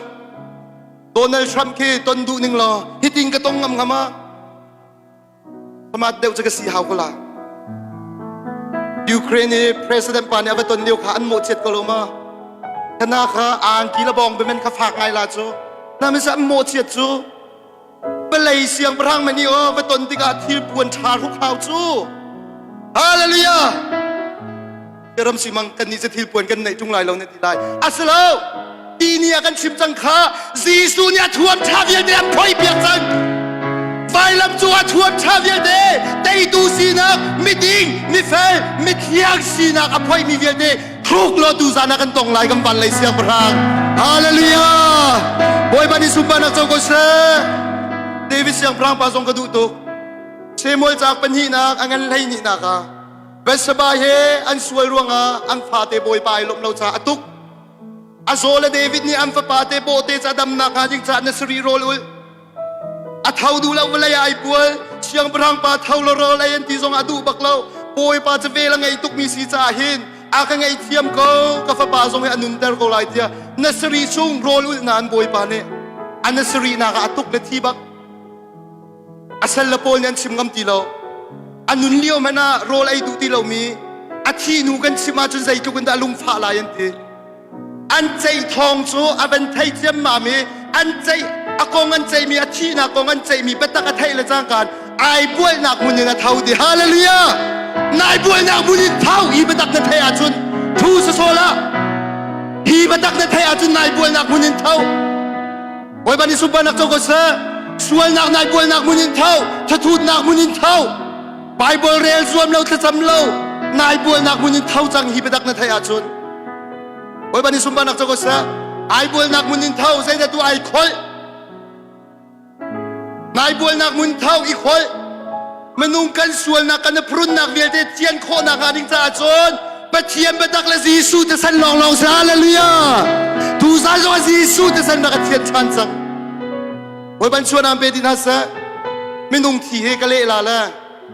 Donald Trump khi ton duh ning law hitin ka tong ngam ngam ah Hamat deuh cu ka si hau ko la. Ukraine i president pa nih a va ton lio kha an mawhchiat ko lo ma? Kana kha angki le bawng biamen kha fak ngai la cu. Na min an mawhchiat cu. Palei siangpahrang mani aw va ton tikah thil puan ṭha hruk hau cu. Hallelujah! Ram simang kan nih cu thil puan kan neih ṭung lai lo na ti lai. Asilo! Ti ni ah kan chim cang kha Jesuh nih a thuam ṭha vialte a phoih piak cang. Vailam cu a thuam ṭha vialte teitu sinak, miding, mifel, mithiang sinak a phoihmi vialte thluk law tu zan ah kan tong lai kan van lei siangpahrang. Hallelujah! Bawipa nih sunparnak co ko seh. David siangpahrang pa zong ka duh tuk. Samuel cauk pahnihnak a ngan hleihnihnak ah Bathsheba he an sual ruangah an fate Bawipa ai lawmh lo caah a tuk. A zaw le David nih an fapa te bawhte ca damnak hnga ding caah na sarih rawl ul. A tho duh lo vawlei ah ai bual. Siangpahrang pa tho lo rawl ei an ti zong a duh bak lo. Bawipa cu vel a ngei tukmi si caah hin a ka ngaihthiam ko ka fapa zong hi a nunter ko lai tiah na sarih chung rawl ulh nain Bawipa nih a na sarihnak ah a tuk le thi bak. A sal le pawl nih an chim ngam ti lo. A nun lio hmanh ah rawl ei duh ti lomi a thih hnu kan chim ahcun zeitluk in dah lungfah lai an ti. An ceih thawng cu a van thei ciammam i an ceih a kong an ceihmi a thihnak kong an ceihmi biatak a theih le cangkaan ai bualnak hmun in a tho ti. Hallelujah! Nai bualnak hmun in tho hi biatak na theih ahcun thu sawsawh ah hi biatak na theih ahcun nai bualnak hmun in tho. Bawipa nih sunparnak co ko seh. Sualnak nai bualnak hmun in tho, thathutnak hmun in tho. Bible rel zuam lo thlacam lo, nai bualnak hmun in tho cang hi biatak na theih ahcun. Bawipa nih sunparnak co ko seh. Ai bualnak hmun in tho, zeidah tu ai kholh. Nai bualnak hmun tho i kholh. Minung kan sualnak kan i phrunnak vialte thian khawhnak hnga ding caah cun Pathian biatak le Jesuh thisen lawnglawng si hallelujah tuzan zong ah Jesuh thisen rak a thian ṭhan cang Bawipa chuan am pe ti hna seh minung thi he ka leh la le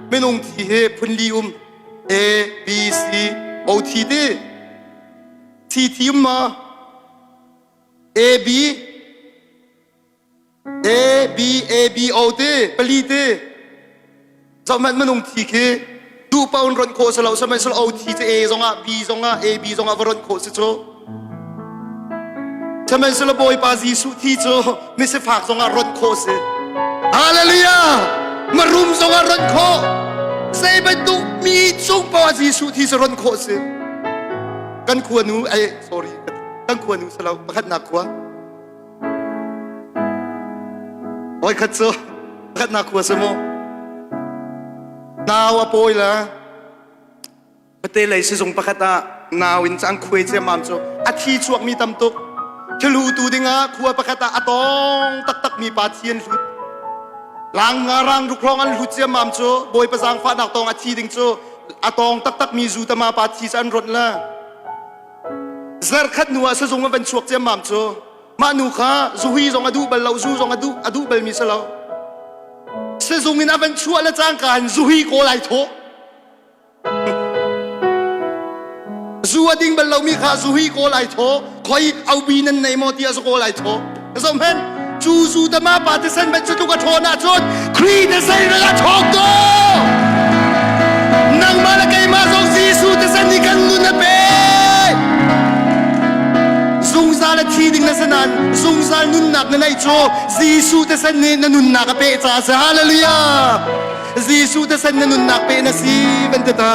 minung thi he phun li um A B C O T ti C thi um ma A B A B A B O ti pali ti zohhmanh minung thi khi duh paoh in ronh khawh si lo sihmanhsehlaw O thi cu A zongah B zongah A B zongah va ronh khawh si cu sihmanhsehlaw Bawipa Jesuh thi cu misifak zongah ronh khawh si Hallelujah marum zongah ronh khawh zei bantuk mi cung paoh ah Jesuh thi cu ronh khawh si kan khua nu ai sorry kan khua nu si lo pakhatnak khua Voikhat cu pakhatnak khua si mu. Nau a pawi le pate lei sizung pakhat ah nau in cang khuai ciammam cu a thi chuakmi tam tuk. Thilhu tu dingah khua pakhat ah a tawng taktakmi pa thi an hlut. Lang nga rang rukrong an hlut ciammam cu Bawipa zaangfahnak tawng a thi ding cu a tawng taktakmi zu tama pa thi cu an ronh le Zarkhat hnu ah sizung a van chuak ciammam cu mah nu kha zuhui zong a duh bal lo zu zong a duh a duh balmi si lo sizung in a van chuah le cangka in zuhui kawl ai thawh zu a ding bal lomi kha zuhui kawl ai thawh khoi aubi nan nei maw tiah zu kawl ai thawh zom hen cu zu tama pa te sen ban cu ka ṭhawn ahcun Khrih na zei ral a ṭhawng ko nangmah le keimah zong Jesuh te sen nih kan nun a thi ding na si nain zungzal nunnak na neih cu Jesuh thisen nih na nunnak a peh caah a si. Hallelujah! Jesuh thisen na nunnak peh na si van ti ta.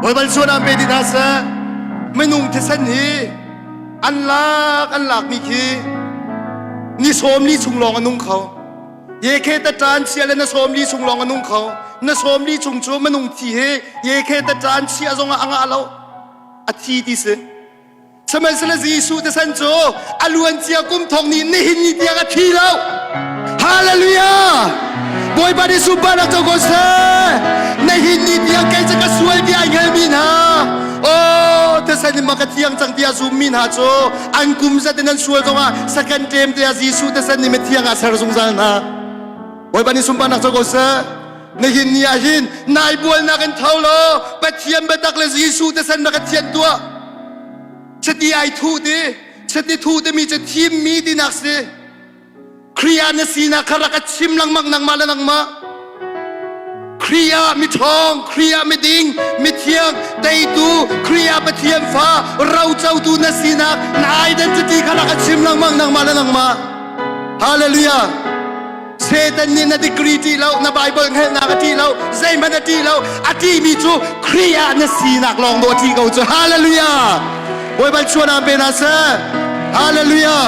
Baibal suan pe ti hna seh. Minung thisen hi an lak an lakmi khi ni sawm li chung lawng a nung kho. Yekhe ta ṭan chia le na sawm li chung lawng a nung kho. Na sawm li chung cu minung thi hi yekhe ta ṭan chia zongah a ngah lo. A thi ti si. Sihmanhsehlaw Jesuh thisen cu a luan cia kum thong nih nihin ni tiang a thi lo. Hallelujah! Bawipa nih sunparnak co ko seh. Nihin ni tiang kei cu ka sual ti ai hngalmi hna. Oh, thisen in ma ka thiang cang tiah zummi hna cu an kum zat in an sual zongah second term te ah Jesuh thisen nih mithiang ah ser zungzal hna. Bawipa nih sunparnak co ko seh. Nihin ni ah hin nai bualnak in tho law Pathian biatak le Jesuh thisen na ka thian tuah. Chiti ai thuh ti, chiti thuh timi cu thimmi tinak si. Khrih ah na sinak kha rak a chim lengmang nangmah le nangmah. Khrih ah miṭhawng, Khrih ah miding, mithiang, teitu, Khrih ah Pathian fa, rocotu na sinak, na identity kha rak a chim lengmang nangmah le nangmah. Hallelujah. Satan nih na degree ṭih lo, na Bible hngalhnak a ṭih lo, zeihmanh a ṭih lo. A ṭihmi cu Khrih ah na sinak lawng dawh a ṭih ko cu. Hallelujah. Bawipa chuan aan pe hna seh. Hallelujah.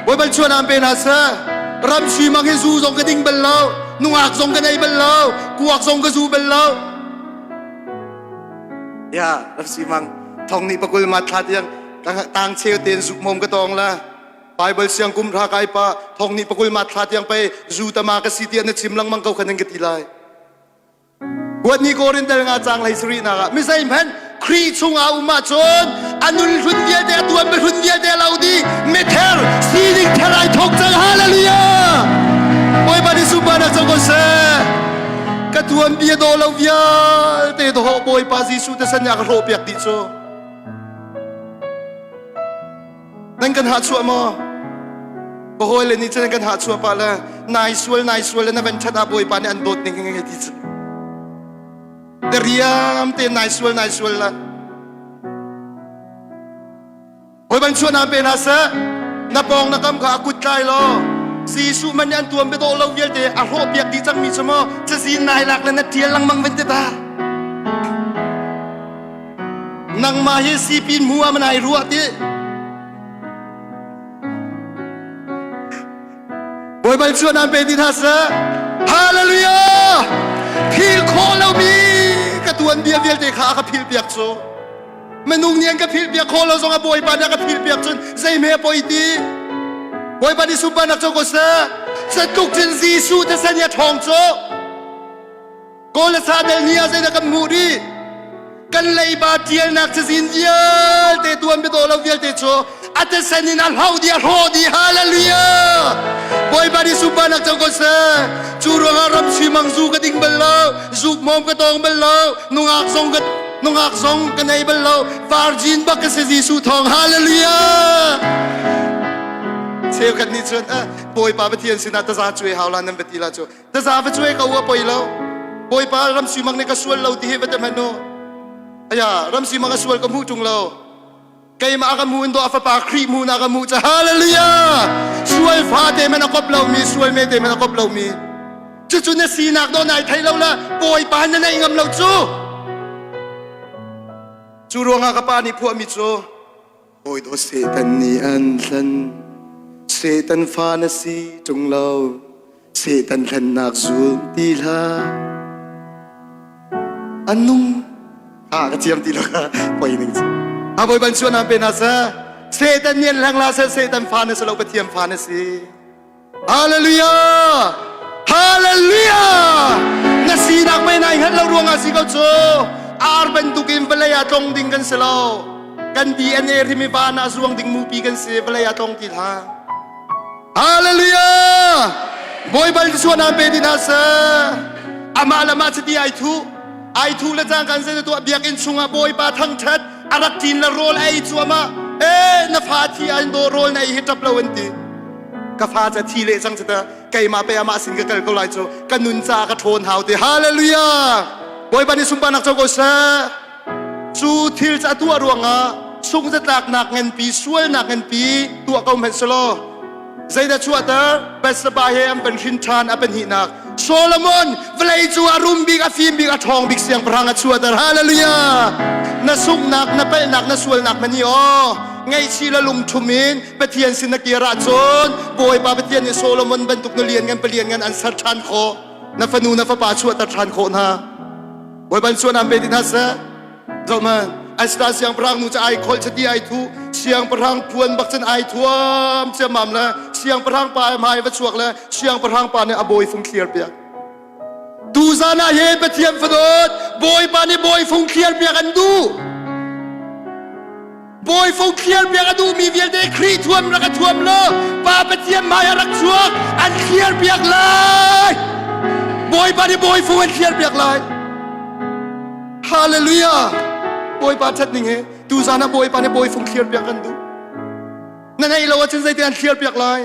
Bawipa chuan aan pe hna seh. Ram mang hi zu zong ka ding bal lo, nungak zong ka nei bal lo, kuak zong ka zu bal lo. Ya, ram mang thong nih pakul ma thla tiang tang cheu ten zuk mom ka tong la. Bible siang kum ra kai pa thong nih pakul ma thla tiang pe zu tama ka si tiah na chim lengmang ko khan ka ti lai. Kuatni Korintel nga cang hlei sarih nak ah mi zeihmanh Khrih chungah um ahcun a nun hlun vialte a tuan hlun vialte a lo dih mither sining ther ai thok cang hallelujah Bawipa nih sunparnak co ko seh ka tuan bia daw lo vialte dawh Bawipa Jesuh te san nih a ka hrawh piak dih cu Nan kan hahchuah maw? Ka hawile nih cun an kan hahchuah pah le nai sual nai sual le na van ṭhat ah Bawipa nih an dawt ning hi ti cu. Dariam te nai sual nai sual la. Hawi ban chuah na pe hna seh. Na pawng na kam kha a kut tlai law Jesuh man nih an tuam biadawh lo vialte a hrawh piak dih cangmi cu maw cazin nai lak le na ṭial lengmang van ti ta. Nangmah hi sipin hmu ah manai ruah ti. Baibal cu nan pe ti hna seh. Hallelujah! Phil khawh lomi ka tuan bia vialte kha a ka phil piak cu. Minung nih an ka phil piak khawh lo zong ah Bawipa nih a ka phil piak cun zeihme a poi ti. Bawipa nih sunparnak co ko seh. Satluk cun Jesuh thisen hi a ṭhawng cu. Kawl le sa del ni ah zeidah kan hmuh rih? Kan leiba ṭialnak cazin vialte tuan biadawh lo vialte cu a thisen in a hloh dih a hrawh dih hallelujah Bawipa nih sunparnak co ko seh cu ruangah ram mang zu ka ding bal lo zuk mawm ka tawng bal lo nungak zong ka nungak zong ka nei bal lo virgin bak ka si Jesuh thawng hallelujah cheukhat nih cun Bawipa Pathian sinah taza cuai hau la nan va ti la cu Taza va cuai ko a poi lo. Bawipa ram simang nih ka sual lo ti hi va te hmanh u. Aya ram simang a sual ka hmuh ṭung lo. Keimah ka hmu in do a fapa Khrih hmu na ka hmuh ca hallelujah. Sual fa te men a kop lomi sual me te men a kop lomi. Cucu na sinak do nai thei lo la Bawipa na neih ngam lo cu. Cu ruangah ka pa nih phuahmi cu Bawi dawt Satan nih an hlen Satan fa na si ṭung lo Satan hlennak zul ti hlah an nung ha ka thiam ti lo ka poi ning ha bawi ban chuan pe na sa Satan nih an hleng la seh Satan fa na si lo Pathian fa na si Hallelujah! Hallelujah! Na sinak mei nai hngalh lo ruangah si ko cu. Ar bantukin vawlei ah tlong ding kan si lo. Kan DNA hrim i van ah zuang ding mupi kan si vawlei ah tlong ti hlah. Hallelujah! Bawipa Jesuh na pe ti hna seh. Amah le mah chiti ai thu. Ai thu le cang kan zei tuah biakinn chungah Bawipa thangṭhat a rak ṭin le rawl a ei cuahmah. Eh na fa thi ah in daw rawl na ei hi ṭap lo an ti. Ka fa ca thi le cang ta keimah pe amah sin ka kal ko lai cu ka nun ca ka ṭhawn hau ti hallelujah Bawipa nih sunparnak co ko seh. Cu thil cu a tuah ruangah sungzatlaknak nganpi, sualnak nganpi tuah ko hmanh selaw zeidah chuahter? Bathsheba he an van hrin ṭhan a pahnihnak. Solomon vawlei cu a rum bik, a fim bik, a ṭhawng bik siangpahrang a chuahter. Hallelujah! Na sunghnak, na palhnak, na sualnak hmanh hi aw ngaihchih le lungṭhum in Pathian sin na kir ahcun Bawipa Pathian nih Solomon bantuk na lian ngan palian ngan an ser ṭhan khawh. Na fanu na fapa chuahter ṭhan khawh hna. Bawipa in suan pe ti hna seh. Zohman, Esther siangpahrang nu cu ai kholh chati ai thu, siangpahrang puan bak cun ai thuam ciammam le siangpahrang pa hmai va chuak le siangpahrang pa nih a bawi fung thliar piak. Tuzan ah hin Pathian fadawt Bawipa nih bawi fung thliar piak an duh. Bawi fung thliar piak a duhmi vialte Khrih thuam rak a thuam lo Pa Pathian hmai ah rak chuak an thliar piak lai. Bawipa nih bawi fung an thliar piak lai. Hallelujah! Bawipa ṭhat ning hi tuzan ah Bawipa nih bawi fung thliar piak kan duh. Na ngeih lo ahcun zeitin an thliar piak lai?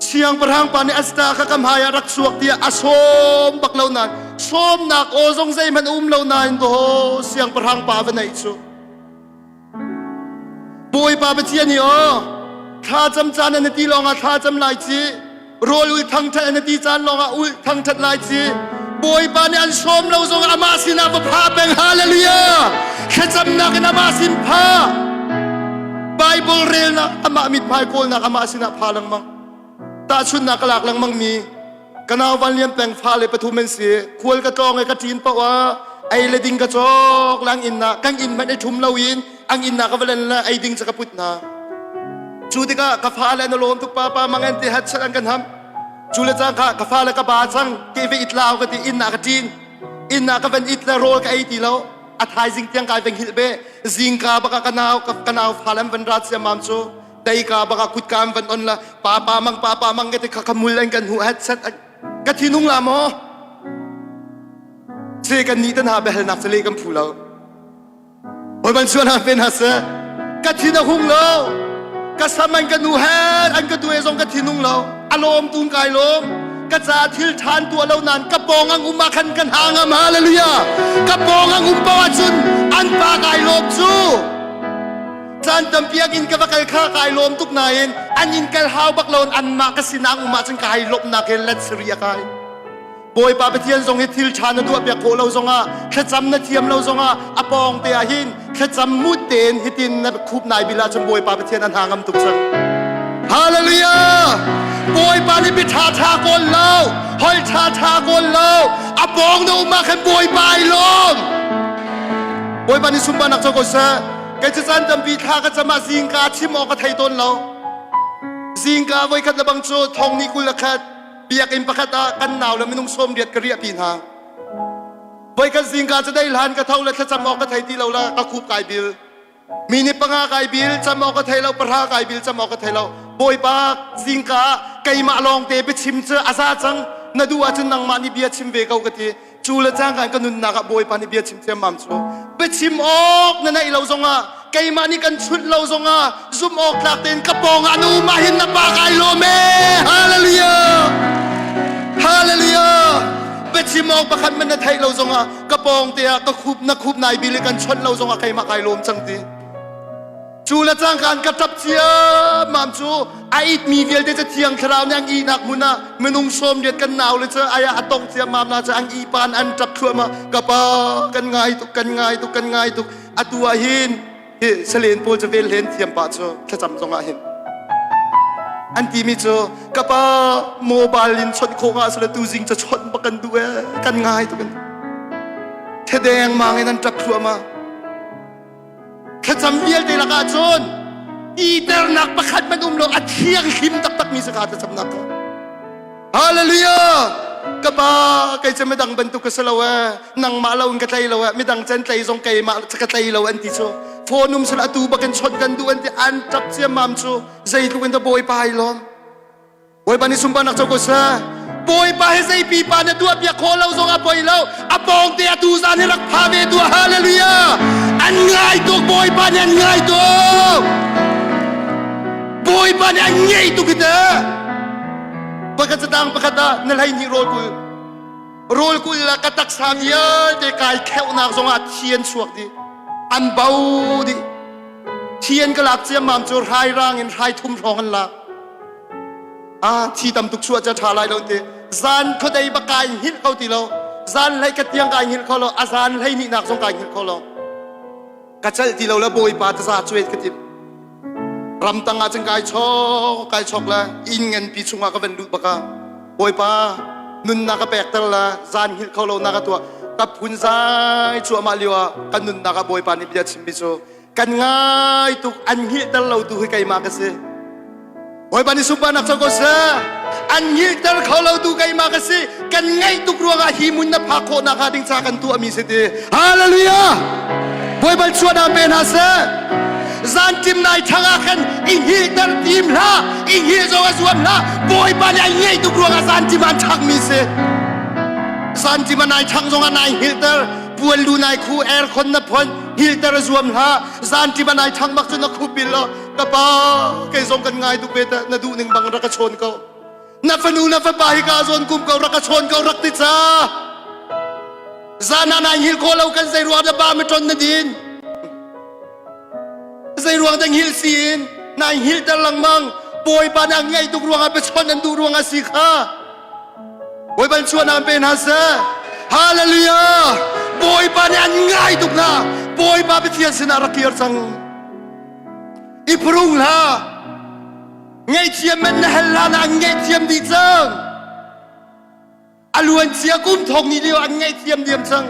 Siangpahrang pa nih Esther kha ka hmai ah rak chuak tiah a sawm bak lo nain sawmnak aw zong zeihmanh a um lo nain daw siangpahrang pa va neih cu Bawipa Pathian hi aw thlacam caan an ti lawngah thlacam lai ci rawl ul thangṭhat an ti caan lawngah ul thangṭhat lai ci Bawipa nih an sawm lo zong amah sinah va pha peng hallelujah thlacamnak in amah sin pha Bible relnak amah mithmai kawlnak amah sinah pha lengmang tahchunnak ka lak lengmang mi ka nau van lian peng fa le pathum an si khual ka tlawng i ka ṭin paoh ah ei le ding ka cawk lang inn ah kan inn hmanh i ṭhum lo in ang inn ah ka va len le ei ding cu ka put hna cu tikah ka fa le na lawm tuk pa pa mang an ti hat chat an kan ham cu le cang kha ka fa le ka ba cang ke ve it lau ka ti inn ah ka ṭin inn ah ka van it le rawl ka ei ti lo a thaizing tiang kai veng hilh be zingka baka ka nau ka nau fa lam van ra siamam cu deika baka kutka an van on la pa pa mang pa pa mang ke te kha khamul an kan hu hat set ka thinung la mo se kan ni tan ha behel nak sale kan phu lo hoi ban suan ha pen ha se ka thin a hung lo ka sam an ka nu her an ka tue zong ka thinung lo alawm tung kai lawm ka ca thil ṭhan tuah lo nain ka pawng ang um ah khan kan ha ngam hallelujah ka pawng ang um paoh ahcun an pa kai lawm cu caan tampi in ka va kal kha kai lawm tuk nain an in kal hau bak lo anmah ka sinah um ahcun kai lawmhnak he let sari a kai Bawipa Pathian zong hi thil ṭha na tuah piak khawh lo zongah thlacam na thiam lo zongah a pawng te ah hin thlacam mut tein hitin na khup nai bil ahcun Bawipa Pathian a hna ngam tuk cang. Hallelujah! Bawipa nih bi ṭha ṭha kawl lo, hol ṭha ṭha kawl lo, a pawng na um ah khan Bawipa ai lawm. Bawipa nih sunparnak co ko seh. Kei cu caan tampi thla ka cam ah zingka chim awk ka thei tawn lo. Zingka voikhat le bang cu thong ni 21 biakinn pakhat ah kan nau le minung 80 ka riahpi hna. Voikhat zingka cu dei hlan ka tho le thlacam awk ka thei ti lo la ka khup kai bil. Mi nih panga kai bil cam awk ka thei lo, pahra kai bil cam awk ka thei lo. Bawipa zingka ah keimah lawng te biachim cu a za cang. Na duh ahcun nangmah nih bia chim ve ko ka ti. Cu le cangka ka nunnak ah Bawipa nih bia chim thiammam cu. Biachim awk na neih lo zongah keimah nih kan chunh lo zongah zumh awk tlak tein ka pawng ah na um ah hin na pa kai lawm ee. Hallelujah! Hallelujah! Biachim awk pakhat man na theih lo zongah ka pawng te ah ka khup na khup nai bil i kan chawnh lo zongah keimah kai lawm cang ti. Cu le cangka an ka ṭap ciammam cu a itmi vialte cu thiang thlarau nih an ihnak hmun ah minung 80 kan nau le cu ai ah a tong ciammam na cu an ihpan an ṭap thluahmah ka pa kan ngai tuk kan ngai tuk kan ngai tuk atu ah hin hi salen pawl cu vel hlen thiam pah cu thlacam zong ah hin an timi cu ka pa mobile in chawnh khawh nga sala tu zing ca chawnh bak kan duh ee kan ngai tuk in thedeng mang in an ṭap thluahmah Thlacam vialte lakah cun iternak pakhat hmanh um lo a thianghlim taktakmi si kha thlacamnak kha. Hallelujah! Ka pa kei cu midang bantuk ka si lo ee nangmah lo in ka tlei lo ee midang cen tlei zong keimah ka tlei lo an ti cu phone um sila atu bakin chawnh kan duh an ti an ṭap ciammam cu zeitluk in dah Bawipa ai lawm Bawipa nih sunparnak co ko seh. Bawipa hi zei pipa na tuah piak khawh lo zong a poi lo. A pawng te atu zan hi rak pha ve tuah. Hallelujah. An ngai tuk Bawipa nih an ngai tuk. Bawipa nih an ngei tuk hi te. Pakhat catang pakhat ah na hlei hnih rawl kul. Rawl kul le ka taksa vialte kai kheuhnak zongah thi an chuak dih. An bo dih. Thi an ka lak ciammam cu hrai rang in hrai thum hrawng an lak. Ah, thi tam tuk chuah ca ṭha lai lo ti. Zan khuadei bak kai hngilh kho ti lo. Zan hlei ka tiang kai hngilh kho lo. A zan hlei nih nak zong kai hngilh kho lo. Ka celh ti lo le Bawipa taza cuet ka timh. Ramtang ah cun kai chok kai chok le inn nganpi chungah ka van lut bak ah Bawipa nunnak ka pekter le zan hngilh kho lo nak ka tuah ka phun zai cuahmah lio ah kan nunnak ah Bawipa nih bia chimmi cu kan ngai tuk an hngilhter lo tu hi keimah ka si. Bawipa nih sunparnak co ko seh. An hngilhter kho lo tu keimah ka si. Kan ngaih tuk ruangah hi mun na phak khawh nakhnga ding ca kan tuahmi si ti. Hallelujah! Bawipa chuahnak pe hna seh. Zantim nai thang ah khan i hngilhter tim hlah, i hngilh zong a zuam hlah. Bawipa nih an ngaih tuk ruangah zantim an thangmi si. Zantim a nai thang zong ah nai hngilhter, puan lu nai khu, aircon na phon, hngilhter a zuam hlah. Zantim a nai thang bak cu na khup bil lo. Ka pa, kei zong kan ngai tuk ve ta, na duh ning bang rak ka chawn ko. Na fanu na fapa hi ka zawn kum ko rak ka chawn ko rak ti ca. Zan ah nai hngilh khawh lo kan zei ruang dah ba mi ton na din. Zei ruang dah hngilh si in nai hngilhter lengmang. Bawipa nih a ngaih tuk ruangah biachawn an duh ruangah si kha. Bawipa chuahnak pe hna seh. Hallelujah! Bawipa nih an ngai tuk hna. Bawipa Pathian sinah rak kir cang. I phrung hlah. Ngaihthiam man na hal hlan ah an ngaihthiam dih cang. A luancia kum thong ni lio an ngaihthiam diam cang.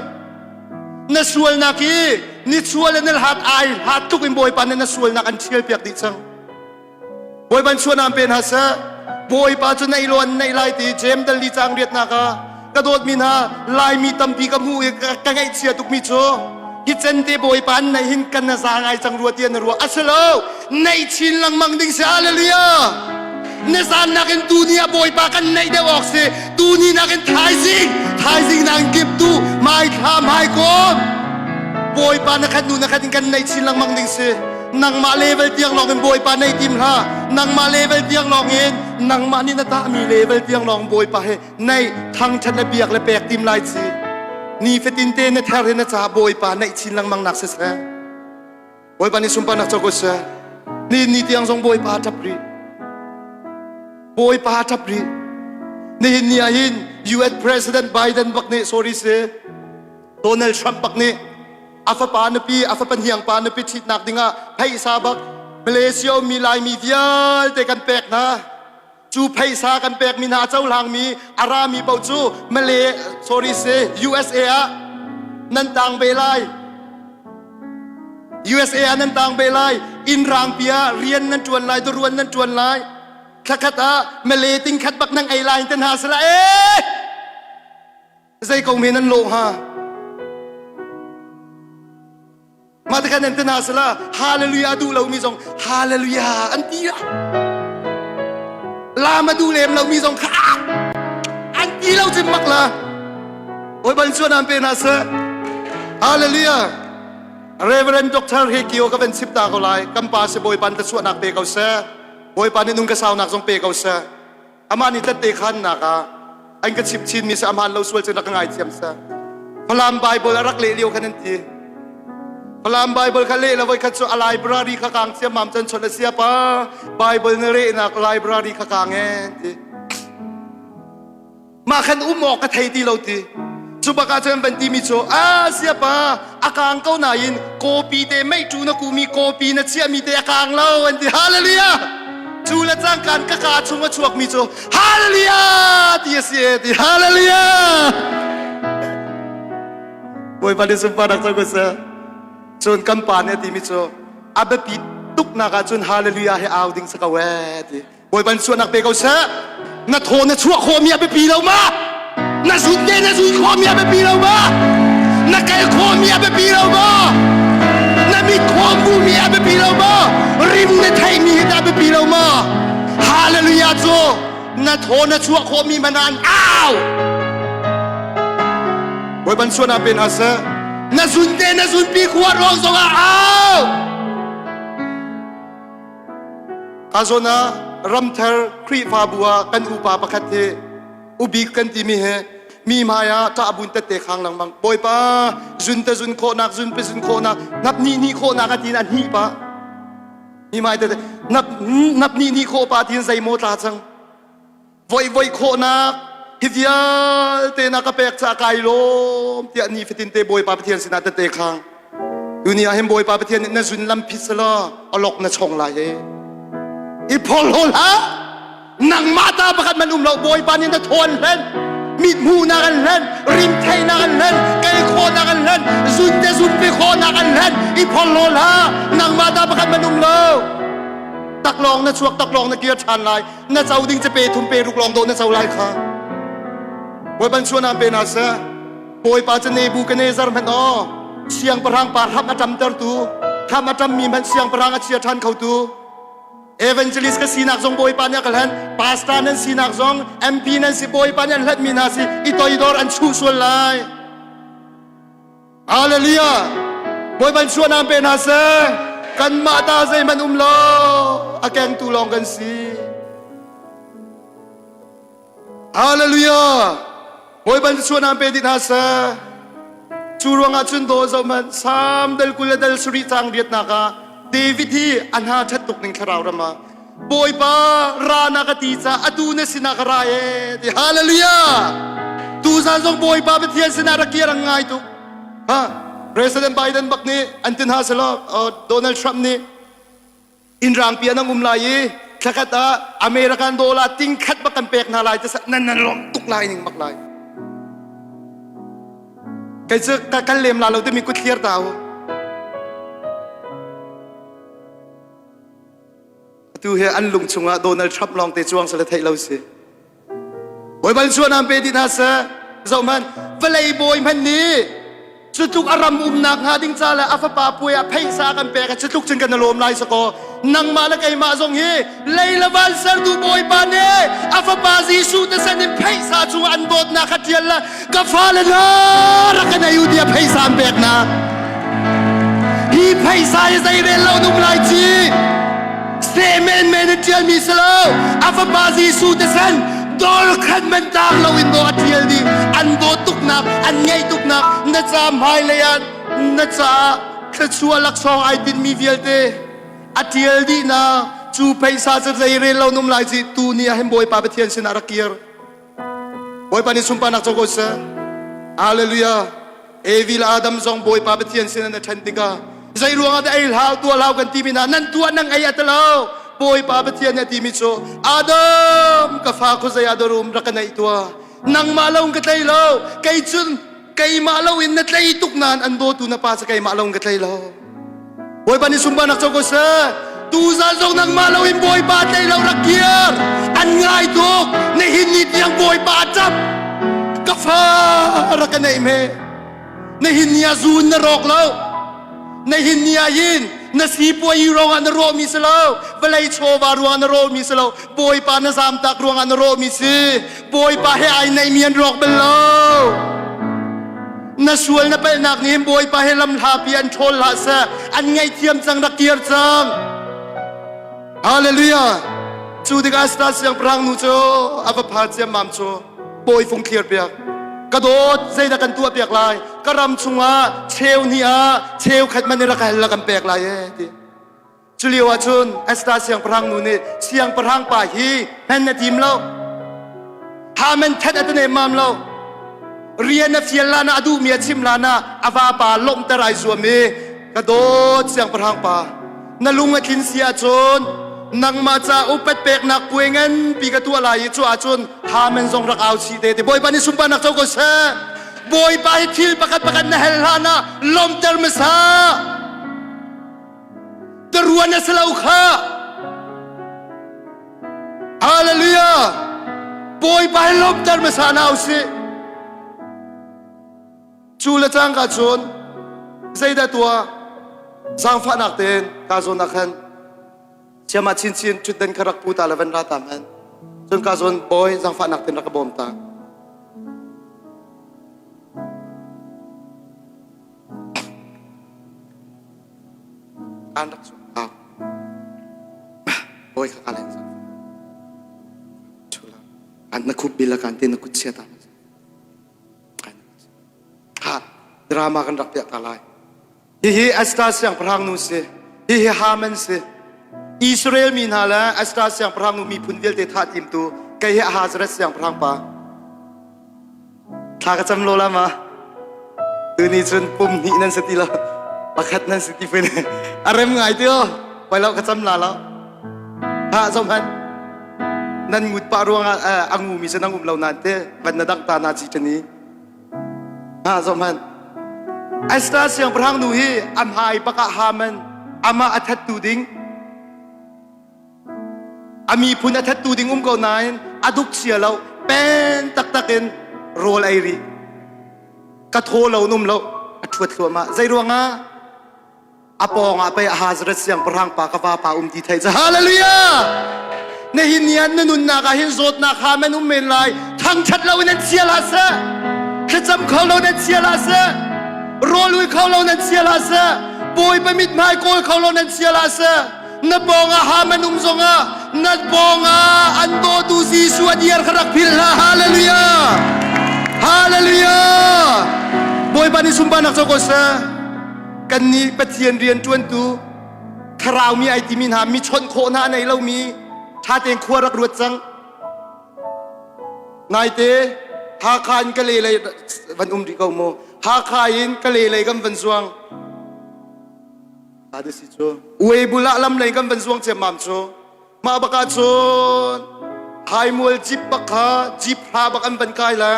Na sualnak hi ni sual le na hlat ai hlat tuk in Bawipa nih na sualnak an ṭhial piak dih cang. Bawipa chuanam pe hna seh. Bawipa cu neih law an neih lai ti James dal li cang riatnak ah ka dawtmi hna Laimi tampi ka hmuh i ka ngaihchia tukmi cu hi cente Bawipa an neih hin kan na za ngai cang rua ti an ruah a si lo neih chin lengmang ding si hallelujah na zan nakin tuni ah Bawipa kan neih deuh awk si tuni nakin thaizing thaizing nakin kip tu mai thla mai kom Bawipa na khat nu na khat in kan neih chin lengmang ding si nangmah level tiang lawng in Bawipa nei tim hlah nangmah level tiang lawng in nangmah nih na tahmi level tiang lawng Bawipa he nei thangthat le biak le pek tim lai ci ni fatin te na ther he na ca Bawipa neih chin lengmang nak siseh Bawipa nih sunparnak co ko seh ni ni tiang zong Bawipa ṭap rih Bawipa ṭap rih nihin ni ah hin US President Biden bak nih sorry si Donald Trump bak nih a fapa nupi a fapa hniang pa nupi ṭhitnak dingah phaisa bak Malaysia ummi Laimi vialte kan pek hna cu phaisa kan pekmi hna a cohlangmi a rami paoh cu Malay sorry si USA ah nan tang ve lai USA ah nan tang ve lai inn rangpi ah rian nan ṭuan lai dawruan nan ṭuan lai thlakhat ah Malay ting khat bak nang ei lai te hna sala eh zei ko men an lawh hnga mah te khan an ti hna sala hallelujah duh lomi zong hallelujah an ti la lam a duh lem lomi zong kha an ti lo cim mak la oi ban chuan an pe hna seh hallelujah Reverend Dr. Hekio ka van chim ta ko lai kan pa si Bawipa nih chuahnak pe ko seh Bawipa nih nung ka saunak zong pe ko seh Amah nih tette khannak ah an ka chimh chinmi si amaan lo sual cu na ka ngaithiam seh. Falam Bible a rak leh lio khan an ti. Falam Bible kha leh la voi khat cu a library kha kang ciammam can chon a sia pa Bible na rehnak library kha kang e ti. Mah khan um awk ka thei ti lo ti. Cu bak ah cun van timi cu a sia pa a kang ko nain kawpi te meitu na kumi kawpi na chiahmi te a kang lo an ti hallelujah cu le cangkan ka kaa chung a chuakmi cu hallelujah ti a si e ti hallelujah Bawipa nih sunparnak co ko seh cun kan pa nih a timi cu a biapi tuknak ah cun hallelujah he au ding si ko ee ti Bawipa nih suahnak pe ko seh. Na thaw na chuah khawhmi a biapi lo ma? Na zun te na zun khawhmi a biapi lo ma? Na kal khawhmi a biapi lo ma? Na mit khawh hmuhmi a biapi lo ma? Rim na theihmi hi a biapi lo ma? Hallelujah cu na thaw na chuah khawhmi manan au! Bawipa nih suahnak pe hna seh. Na zun te na zunpi khua ruang zongah au! Ka zawn ah ramthar Khrihfabu ah kan upa pakhat hi ubik kan timi hi Mi hmai ah ṭah bun tette khang lengmang. Bawipa zun te zun khawhnak, zun pe zun khawhnak, nap nih nih khawhnak a tiin a hnih pah. Mi hmai tete nap nap nih nih khawh pa tiin zeimaw tla cang. Voi voi khawhnak hi vialte na ka pek ca kai lawm tiah ni fatin te Bawipa Pathian sinah tette khang. Tuni ah hin Bawipa Pathian nih na zun lam phit selaw alok na chong lai he. I phorhlaw hlah! Nangmah ta pakhat man um lo Bawipa nih na thaw an hlen. Mit hmuhnak an hlen, rim theihnak an hlen, kal khawhnak an hlen, zun te zun pe khawhnak an hlen. I phorhlaw hlah! Nangmah ta pakhat man um lo. Taklawng na chuak, taklawng na kir ṭhan lai. Na co ding cu pe thum pe ruk lawng dawh na co lai kha. Bawipa chuan pe na seh. Bawipa cu Nebuchadnezzar hmanh aw siangpahrang pa hram a ṭamtertu hram a ṭammi hmanh siangpahrang a chia ṭhan khotu evangelist ka sinak zong Bawipa nih a ka hlen pastor nan sinak zong MP nan si Bawipa nih an hlenmi hna si i toidor an chuh sual lai Hallelujah Bawipa suanam pe hna seh kanmah ta zeihmanh um lo a kengtu lawng kan si Hallelujah! Bawipa nih suanam pe dih hna seh. Cu ruangah cun daw zoh hmanh Salm dal 20 le dal sarih caang riatnak ah David hi a hna ṭhat tuk ning thlarau ram ah Bawipa ra na ka ti ca atu na sinah ka ra e ti Hallelujah! Tuzan zong Bawipa Pathian sinah rak kir ang ngai tuk. Ha President Biden bak nih an ti hna selaw Donald Trump nih Inn rangpi ah nan um lai i thlakhat ah American dollar ting khat bak kan pek hna lai ti nan nan lawm tuk lai ning bak lai. Kei cu ka kan lem la lo timi kut thliar ta u. Atu hi an lung chungah Donald Trump lawng te cuang sale theih lo si. Bawipa chuan an pe ti hna seh. Zoh hmanh, vawlei bawi hmanh nih cutluk a ram umnak hnga ding ca le a fapa puai ah pheisa kan pek ah cutluk cun kan i lawm lai sakaw nangmah le keimah zong hi lei le van sertu Bawipa nih a fapa Jesuh te san in pheisa cungah an dawtnak kha ṭial le ka fale hna rak kan ei u tiah pheisa an pek hna. Hi pheisa hi zeirel lo num lai ci. Seh menmen in ṭialmi si lo a fapa Jesuh te san dor khat man tang lo in dawh a ṭial dih an dawt tuknak an ngeih tuknak na ca hmailei ah na caah thluachuah laksawng ai tinhmi vialte a ṭial dih na cu pheisa cu zeirel lo num lai ci tu ni ah hin Bawipa Pathian sinah rak kir Bawipa nih sunparnak co ko seh. Hallelujah. Evi le Adam zong Bawipa Pathian sin an ṭhen tikah zei ruangah dah ei hlau tuah hlau kan timi hna nan tuah nang ei a talo Bawipa Pathian nih a timi cu Adam ka fa khuazei ah dah rum rak ka neih tuah nangmah lo in ka tlei lo kei cun keimah lo in na tlei tuk nain an dawtu na pa cu keimah lo in ka tlei lo Bawipa nih sunparnak co ko seh. Tuzan zong nangmah lo in Bawipa tlei lo rak kir. An ngai tuk. Nihin ni tiang Bawipa a ṭap. Ka fa rak ka neih me. Nihin ni ah zun na rawk lo. Nihin ni ah hin na sipuai ruangah na rawhmi si lo. Vawlei chawva ruangah na rawhmi si lo. Bawipa na zamtak ruangah na rawhmi si. Bawipa he ai neihmi an rawk bal lo. Na sual na palhnak nih hin Bawipa he lamhlapi an ṭhawl hlah seh. An ngaihthiam cang rak kir cang. Hallelujah. Cu tikah Star siangpahrang nu cu a va pha ciammam cu bawi fung thlir piak. Ka dawt zeidah kan tuah piak lai? Ka ram chungah cheu hnih ah cheu khat man in rak hal la kan pek lai e ti. Culio ahcun Esther siangpahrang nu nih siangpahrang pa hi hman na tim lo. Haman that a te mam lo. Rian a fial lana a duhmi a chim lana a vapa lawmhter ai zuam i ka dawt siangpahrang pa na lung a tlin si ahcun nangmah ca upat peknak puai nganpi ka tuah lai i cu ahcun Haman zong rak au chih te ti Bawipa nih sunparnak co ko seh. Bawipa hi thil pakhat pakhat na hel hlan ah lawmhter hmasa. Taruan a si lo kha. Hallelujah. Bawipa hi lawmhter hmasa hna usih. Cu le cangka cun zeidah tuah zaangfahnak tein ka zawn ah khan chiama chinchin ṭhutdan kha rak pu ta le van ra ta hmanh. Cun ka zawn bawi zaangfahnak tein rak ka bawm ta. An rak sung hau. Bawi kha ka len cang. Chula. An na khup bil kan te na kut chia ta. Drama kan rak piah ta lai. Hihi Esther siangpahrang nu si. Hihi Haman si. Israel mi hna le Esther siangpahrang nu miphun vialte thah timtu kei hi Ahasuerus siangpahrang pa. Thla ka cam lo la ma? Tuni cun pum hnih nan si ti lo. Pakhat nan si ti pin. A rem ngai ti o. Pai lo ka cam la lo. Ha zom han. Nan ngut pa ruangah a ngu mi cu nang um lo nan te van na dang ta na chi tani. Ha zoh hmanh. Esther siangpahrang nu hi a hmai bak ah Haman amah a thattu ding a miphun a thattu ding um ko nain a duk chia lo pen taktak in rawl ei rih ka thaw lo num lo a ṭhuat thluahmah zei ruangah A pawng ah pei Ahazret siangpahrang pa ka vapa um ti thei ca hallelujah nihin ni ah na nunnak ah hin zawtnak ha man um men lai thangthat lo in an chia hlah seh thlacam kho lo nan chia hlah seh rawl ui kho lo nan chia hlah seh bawipa mithmai kawl kho lo nan chia hlah seh na pawng ah ha man um zong ah na pawng ah an dawtu Jesuh a diar kha rak philh hlah hallelujah hallelujah bawipa nih sunparnak co ko seh Kannih Pathian rian ṭuantu thlarau mi ai timi hna mi chawnh khawh hna a nei lomi ṭha tein khua rak ruat cang. Naite Hakha in Kale lei van um rih ko mu. Hakha in Kale lei kan van zuang. Ta si cu. Uai bul ah lam lei kan van zuang ciammam cu. Mah bak ah cun haimual jeep bak kha jeep hla bak an van kai la.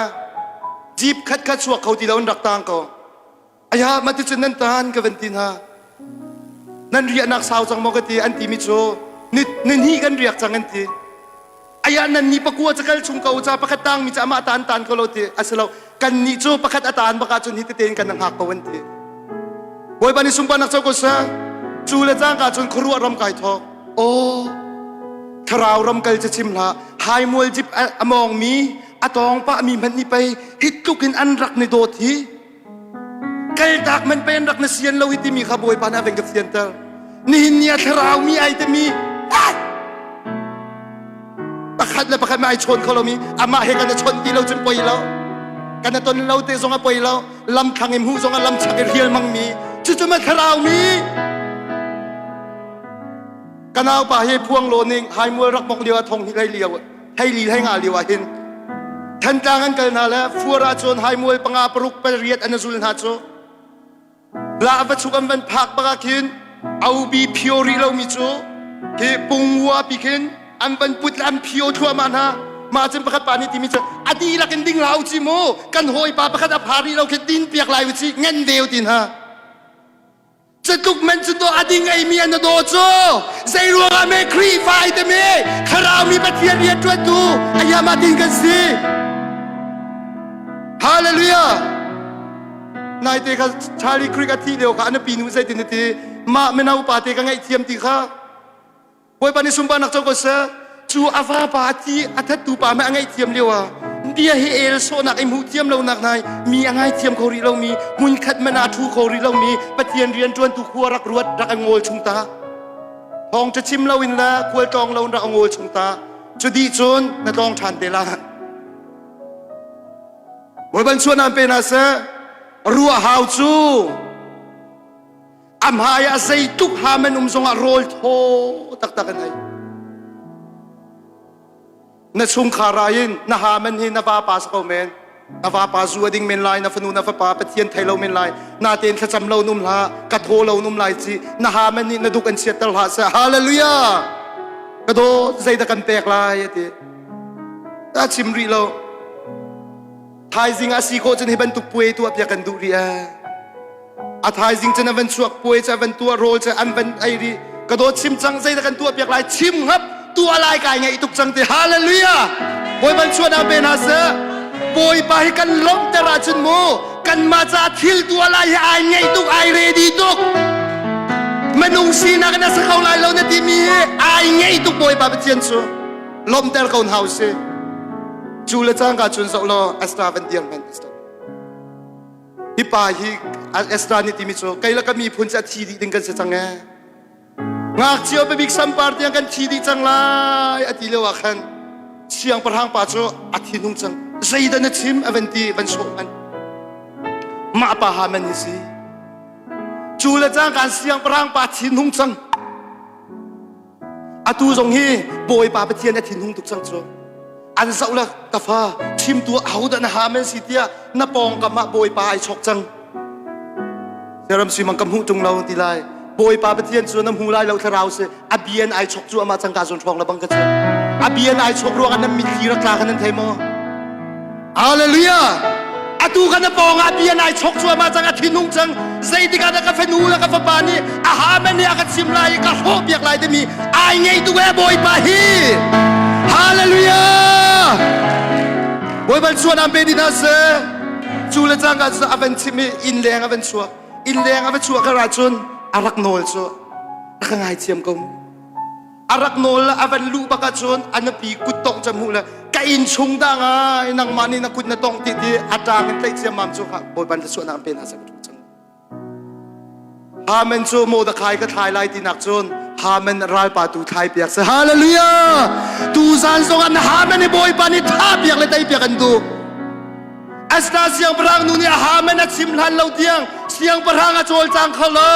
Jeep khat kha chuak kho ti lo an rak tang ko. Aya mah ticun nan tan ka van ti hna. Nan riahnak sau cang maw ka ti an timi cu ni ni hnih kan riak cang an ti. Aya nan ni pakua ca kal chung ko ca pakhat tang mi ca amah tan tan ko lo ti asilo kan nih cu pakhat a tan bak ahcun hi tete in kan hngak ko an ti. Bawipa nih sunparnak co ko seh. Cu le cangka cun khuaruah ram kai thawk. Aw thlarau ram kal ca chim hlah haimual jip a mawng mi a tawng pah mi hmanh nih pei hi tluk in an rak ni dawt hi kaltak man pen rak na sian lo hi timi kha bawipa nih a veng ka fianter nihin ni ah thlarau mi ai timi pakhat le pakhat ma ai chawn kho lomi amah he kan i chawnh ti lo cun poi lo kan i ton lo te zong a poi lo lam thlang i hmuh zong a lam chak i rial mang mi cucu ma thlarau mi kanau pa hi phuang lo ning haimual rak mok lio a thong hi lei lio hei li hlei nga lio ah hin Thantlang an kal hna le fuar ah cun haimual panga paruk pariat an zul hna cu la va chuk an van phak bak ah khin aubi phio rih lomi cu khi pungwa pi khin an van put le an phio thluahmah hna mah cun pakhat pa nih timi cu a dihlak in ding lau ci mu kan hawipa pakhat a pha rih lo khi din piak lai u ci ngen deu tin ha Catluk man cu dawh a ding eimi an daw cu zei ruangah me Khrihfa ai te me thlarau mi Pathian rian ṭuantu ayama tin kan si. Hallelujah. Naite kha Charlie Kirk a thih lio kha an pi nu zeitin ti mah mino pa te ka ngaihthiam ti kha Bawipa nih sunparnak co ko seh. Cu a vapa a thi a thattu pa mah a ngaihthiam lio ah bia hi el sawhnak i hmuh thiam lonak nai mi a ngaithiam kho rih lomi hmunkhat man ah thu kho rih lomi Pathian rian ṭuantu khua rak ruat rak a ngawl chung ta thawng ṭha chim loin le khual tlawng loin rak a ngawl chung ta cu dih cun na tlawng ṭhan te la Bawipa chuah pe hna seh ruah hau cu A hmai ah zeitluk ham an um zongah rawl thaw taktak an ei. Na chungkhar ah hin na haman hi na vapa sa ko men. Na vapa zu a ding men lai, na fanu na fapa Pathian thei lo men lai. Na tein thlacam lo num hlah, ka thaw lo num lai ci. Na haman nih na duk an chiatter hlah seh. Hallelujah! Ka dawt zeidah kan pek lai a ti. A chim rih lo. Thaizing ah si khawh cun hi bantuk puai tuah piak kan duh rih ee. A thaizing cun an van chuak puai cu an van tuah rawl cu an van ei rih. Ka dawt chim cang zeidah kan tuah piak lai chim hngap tuah lai kai ngaih tuk cang ti hallelujah. Bawipa chuahnak pe hna seh. Bawipa hi kan lawmhter ahcun mu kanmah caah thil tuah lai hi ai ngaih tuk ai ready tuk. Minung sinak in a sa kho lai lo na timi hi ai ngaih tuk Bawipa Pathian cu. Lawmhter ko hna usih. Cu le cangka cun zoh law Esther van dir hmanh Esther. Hi pa hi Esther nih timi cu kei le ka miphun cu a thi dih ding kan si cang ee. Ngakchia pabik sampar tiang kan thi dih cang lai a ti lio ah khan siangpahrang pa cu a thinhung cang. Zeidah na chim a van ti van sawh hmanh. Mah pa Haman hi si. Cu le cangka siangpahrang pa thinhung cang. Atu zong hi Bawipa Pathian a thinhung tuk cang cu. An zoh le ka fa chimtu ahodah na Haman si tiah na pawngkam ah Bawipa ai chok cang. Siaram si mang ka hmuh ṭung lo ti lai. Bawipa Pathian cu na hmu lai lo thlarau si. A bian ai chok cu amah cangka zawn hrawng le bang ka cu. A bian ai chok ruangah nan mitthli rak tla kha nan thei maw? Hallelujah! Atu kan a pawng ah bia nai chok cuahmah cang a thinhung cang zeitik ah dah ka fanu le ka fapa nih a hamen nih a ka chim lai i ka hrawh piak lai timi ai ngei tuk ee Bawipa hi Hallelujah! Bawipa chuan am pe dina se cu le cangka cu a van chim i inn leng a van chuak inn leng a va chuah kar ahcun a rak nawl cu a ka ngaithiam ko a rak nawl a van luh bak ahcun a nupi kut tongh cu hmuh le ka inn chung dah ngai nangmah nih na kut na tongh ti ti a ṭang in tlaih ciammam cu bawipa thluachuahnak an pe hna seh cang Haman cu Mordecai ka thlai lai tinak cun Haman ralpa tu thlai piak se Hallelujah tu zan zong ah na Haman i bawipa nih tha piak le tei piak an duh Esther siangpahrang nu nih Haman a chim hlan lo tiang siangpahrang a cawlcang kho lo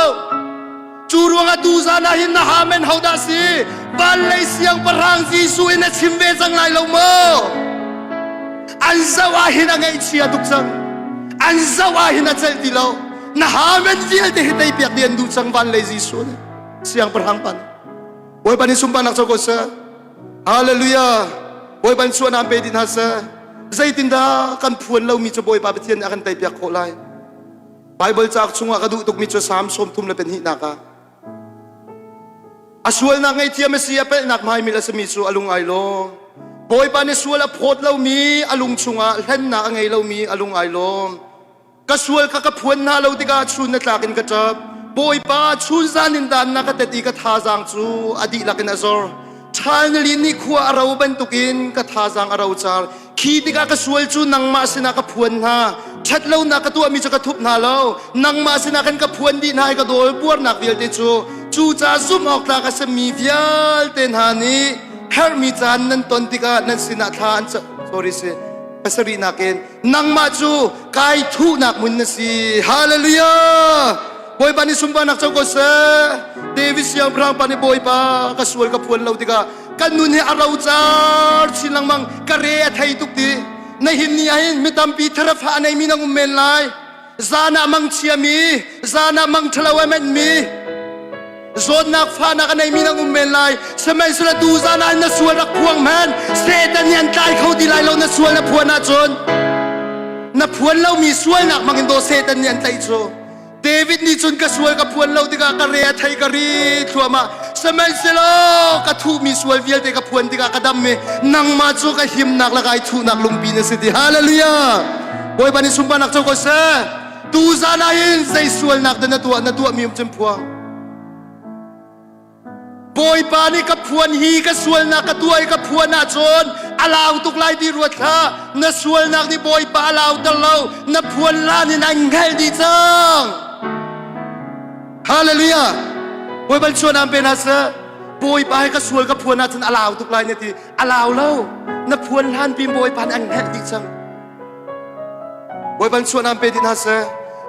Cu ruangah tuzan ah hin na Haman hodah si? Van lei siangpahrang Jesuh in a chim ve cang lai lo maw? An zoh ah hin a ngaihchia tuk cang. An zoh ah hin a celh ti lo. Na Haman vialte hi teipiak dih an duh cang van lei Jesuh nih. Siangpahrang pa nih. Bawipa nih sunparnak co ko seh. Hallelujah. Bawipa nih suahnak pe dih hna seh. Zeitindah kan phuan lomi cu Bawipa Pathian nih a kan teipiak khawh lai? Baibal cauk chungah ka duh tukmi cu Salm 32 ah a sualnak ngaihthiam a si a pelhnak hmaimil a simi cu a lung ai lawm. Bawipa nih sual a phawt lomi a lung chungah hlennak a ngei lomi a lung ai lawm. Ka sual kha ka phuan hna lo tikah chun na tlak in ka ṭap. Bawipa chun zan in dan na ka tet i ka thazaang cu a dihlak in a zor. Ṭhal nili nih khua a ro bantukin ka thazaang a rocar. Khi tikah ka sual cu nangmah sinah ka phuan hna. Ṭhatlonak ka tuahmi cu ka thup hna lo. Nangmah sinah khan ka phuan dih hna i ka dawl buarnak vialte cu. Cucaah zumh awk tlak a simi vialte hna nih herhmi caan nan ton tikah nan sinah thla an sorry si pasarihnak in nangmah cu kai thuhnak hmun na si. Hallelujah! Bawipa nih sunparnak co ko seh. David siangpahrang pa nih Bawipa ka sual ka phuan lo tikah kan nun hi a rocar chin lengmang ka re a thei tuk ti. Na hin ni ahhin mi tampi tharafa a neimi nang um men lai. Zan ah mangchia mi, zan ah mang ṭhalo a menh mi, zawtnak fahnak a neimi nang um men lai. Sihmanhsehlaw tu zan ah na sual rak phuang hmanh. Satan nih an tlai kho ti lai lo na sual na phuan ahcun. Na phuan lomi sualnak hmang in daw Satan nih an tlaih cu. David nih cun ka sual ka phuan lo tikah ka re a thei ka ri thluahmah. Sihmanhsehlaw ka thuhmi sual vialte ka phuan tikah ka dam i nangmah cu ka himnak le kai thuhnak lungpi na si ti. Hallelujah! Bawipa nih sunparnak co ko seh. Tuzan ah hin zei sualnak dah na tuah na tuahmi um cun phuang. Bawipa nih ka phuan hi ka sualnak ka tuah i ka phuan ahcun a lau tuk lai ti ruat hlah. Na sualnak nih Bawipa a lauter lo. Na phuan lan in an hngalh dih cang. Hallelujah. Bawipa chuan am pe hna seh. Bawipa he ka sual ka phuan ahcun a lau tuk lai na ti. A lau lo. Na phuan hlan pin Bawipa nih an hngalh dih cang. Bawipa chuah nam pe dih hna seh.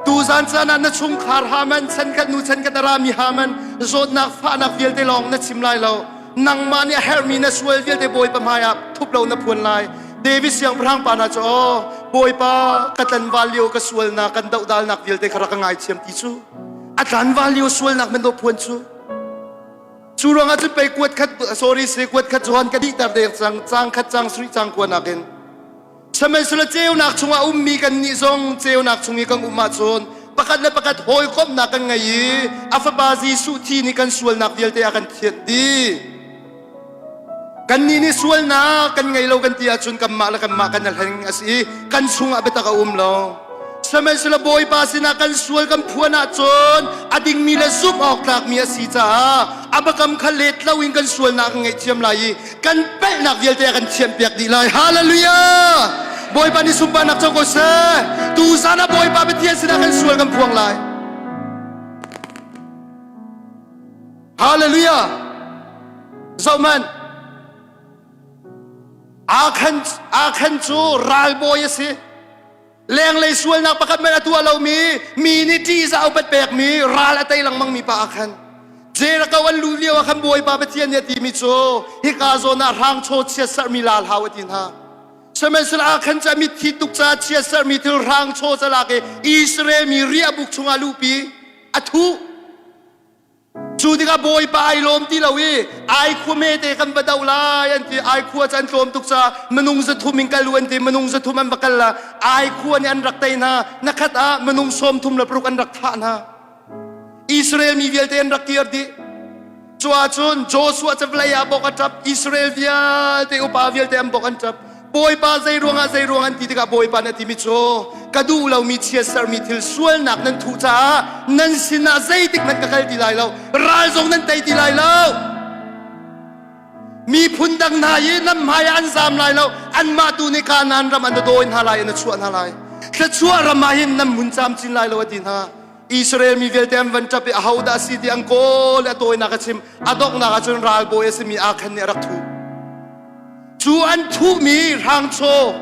Tuzan caan ah na chungkhar Haman chan khat nu chan khat a rami Haman zawtnak fahnak vialte lawng na chim lai lo. Nangmah nih a herhmi na sual vialte Bawipa hmaiah thup lo na phuan lai. David siangpahrang pa hna cu aw Bawipa ka tlanval lio ka sualnak kan dohdalnak vialte kha rak ka ngaithiam ti cu a tlanval lio sualnak man dawh phuan cu cu ruangah cun pei kuat khat sorry si kuat khat Johan ka dihter deng cang cang khat cang sui cang kuanak in Sihmanhsehlaw ceunak chungah ummi kannih zong ceunak chung i kan um ahcun pakhat le pakhat hawikomhnak kan ngei i a Fapa Jesuh thi nih kan sualnak vialte a kan thianh dih. Kannih nih sualnak kan ngei lo kan ti ahcun kanmah le kanmah kan i hleng a si i kan chungah biatak a um lo. Sihmanhsehlaw Bawipa sinah kan sual kan phuan ahcun a dingmi le zumh awk tlakmi a si caah a biakam kha let loin kan sualnak kan ngaihthiam lai i kan palhnak vialte a kan thianhpiak dih lai. Hallelujah! Bawipa nih sunparnak co ko seh. Tuzan ah Bawipa Pathian sinah kan sual kan phuang lai. Hallelujah! Zohhmanh. Akhan, Akhan cu ralbawi a si. Lenglei sualnak pakhat hmanh a tuah lomi, mi nih ṭihzah upat pekmi, ral a tei lengmangmi pa ah khan Jericho an luh lio ah khan Bawipa Pathian nih a timi cu hika zawn ah hrangchaw chiatserhmi la hlah u a ti hna. Sihmanhsehlaw ah khan cu a mitthi tuk caah chiatserhmi thil hrangchaw ca lak i Israel mi riahbuk chungah luhpi a thuh. Cu tikah Bawipa ai lawm ti lo i ai khua mete kan va doh lai an ti. Ai khua cu an tlawm tuk caah minung 300 in kal u an ti. Minung 300 an va kal la. Ai khua nih an rak tei hna. Na khat ah minung 36 an rak thah hna. Israel mi vialte an rak kir dih. Cu ahcun Joshua cu vawlei ah bawk a ṭap. Israel vialte upa vialte an bawk an ṭap. Bawipa zei ruangah zei ruang an ti tikah Bawipa nih a timi cu ka duh lomi chiatsermi thil sualnak nan thuh caah nan sinah zeitik hmanh ka kal ti lai lo ral zong nan tei ti lai lo miphun dang hna i nan hmai ah an zam lai lo anmah tu nih Kanaan ram an dawi hna lai an chuah hna lai thluachuah ram ah hin nan mun camcin lai lo a ti hna Israel mi vialte an van ṭap i ahodah a si ti an kawl i a tawinak a chim a donghnak ah cun ralbawi a simi Akhan nih a rak thuh Cu an thuhmi hrangchaw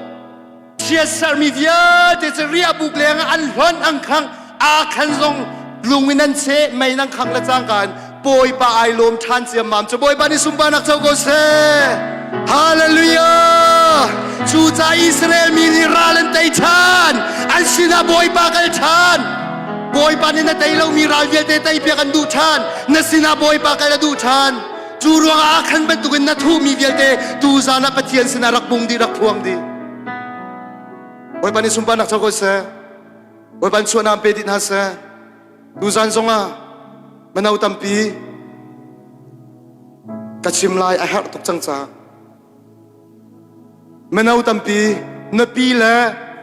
chiatsermi vialte cu riahbuk lengah an hlonh an khangh aa khan zong lung in an cheh mei nan khangh le cangka in Bawipa ai lawm ṭhan ciammam cu Bawipa nih sunparnak co ko seh. Hallelujah! Cucaah Israel mi nih ral an tei ṭhan. An sinah Bawipa kal ṭhan. Bawipa nih na tei lomi ral vialte teipiak an duh ṭhan. Na sinah Bawipa kal a duh ṭhan. Cu ruangah ah khan bantukin na thuhmi vialte tuzan ah Pathian sinah rak bung dih, rak phuang dih. Bawipa nih sunparnak co ko seh. Bawipa nih chuahnak pe dih hna seh. Tuzan zongah mano tampi ka chim lai a herh tuk cang caah Mino tampi nupi le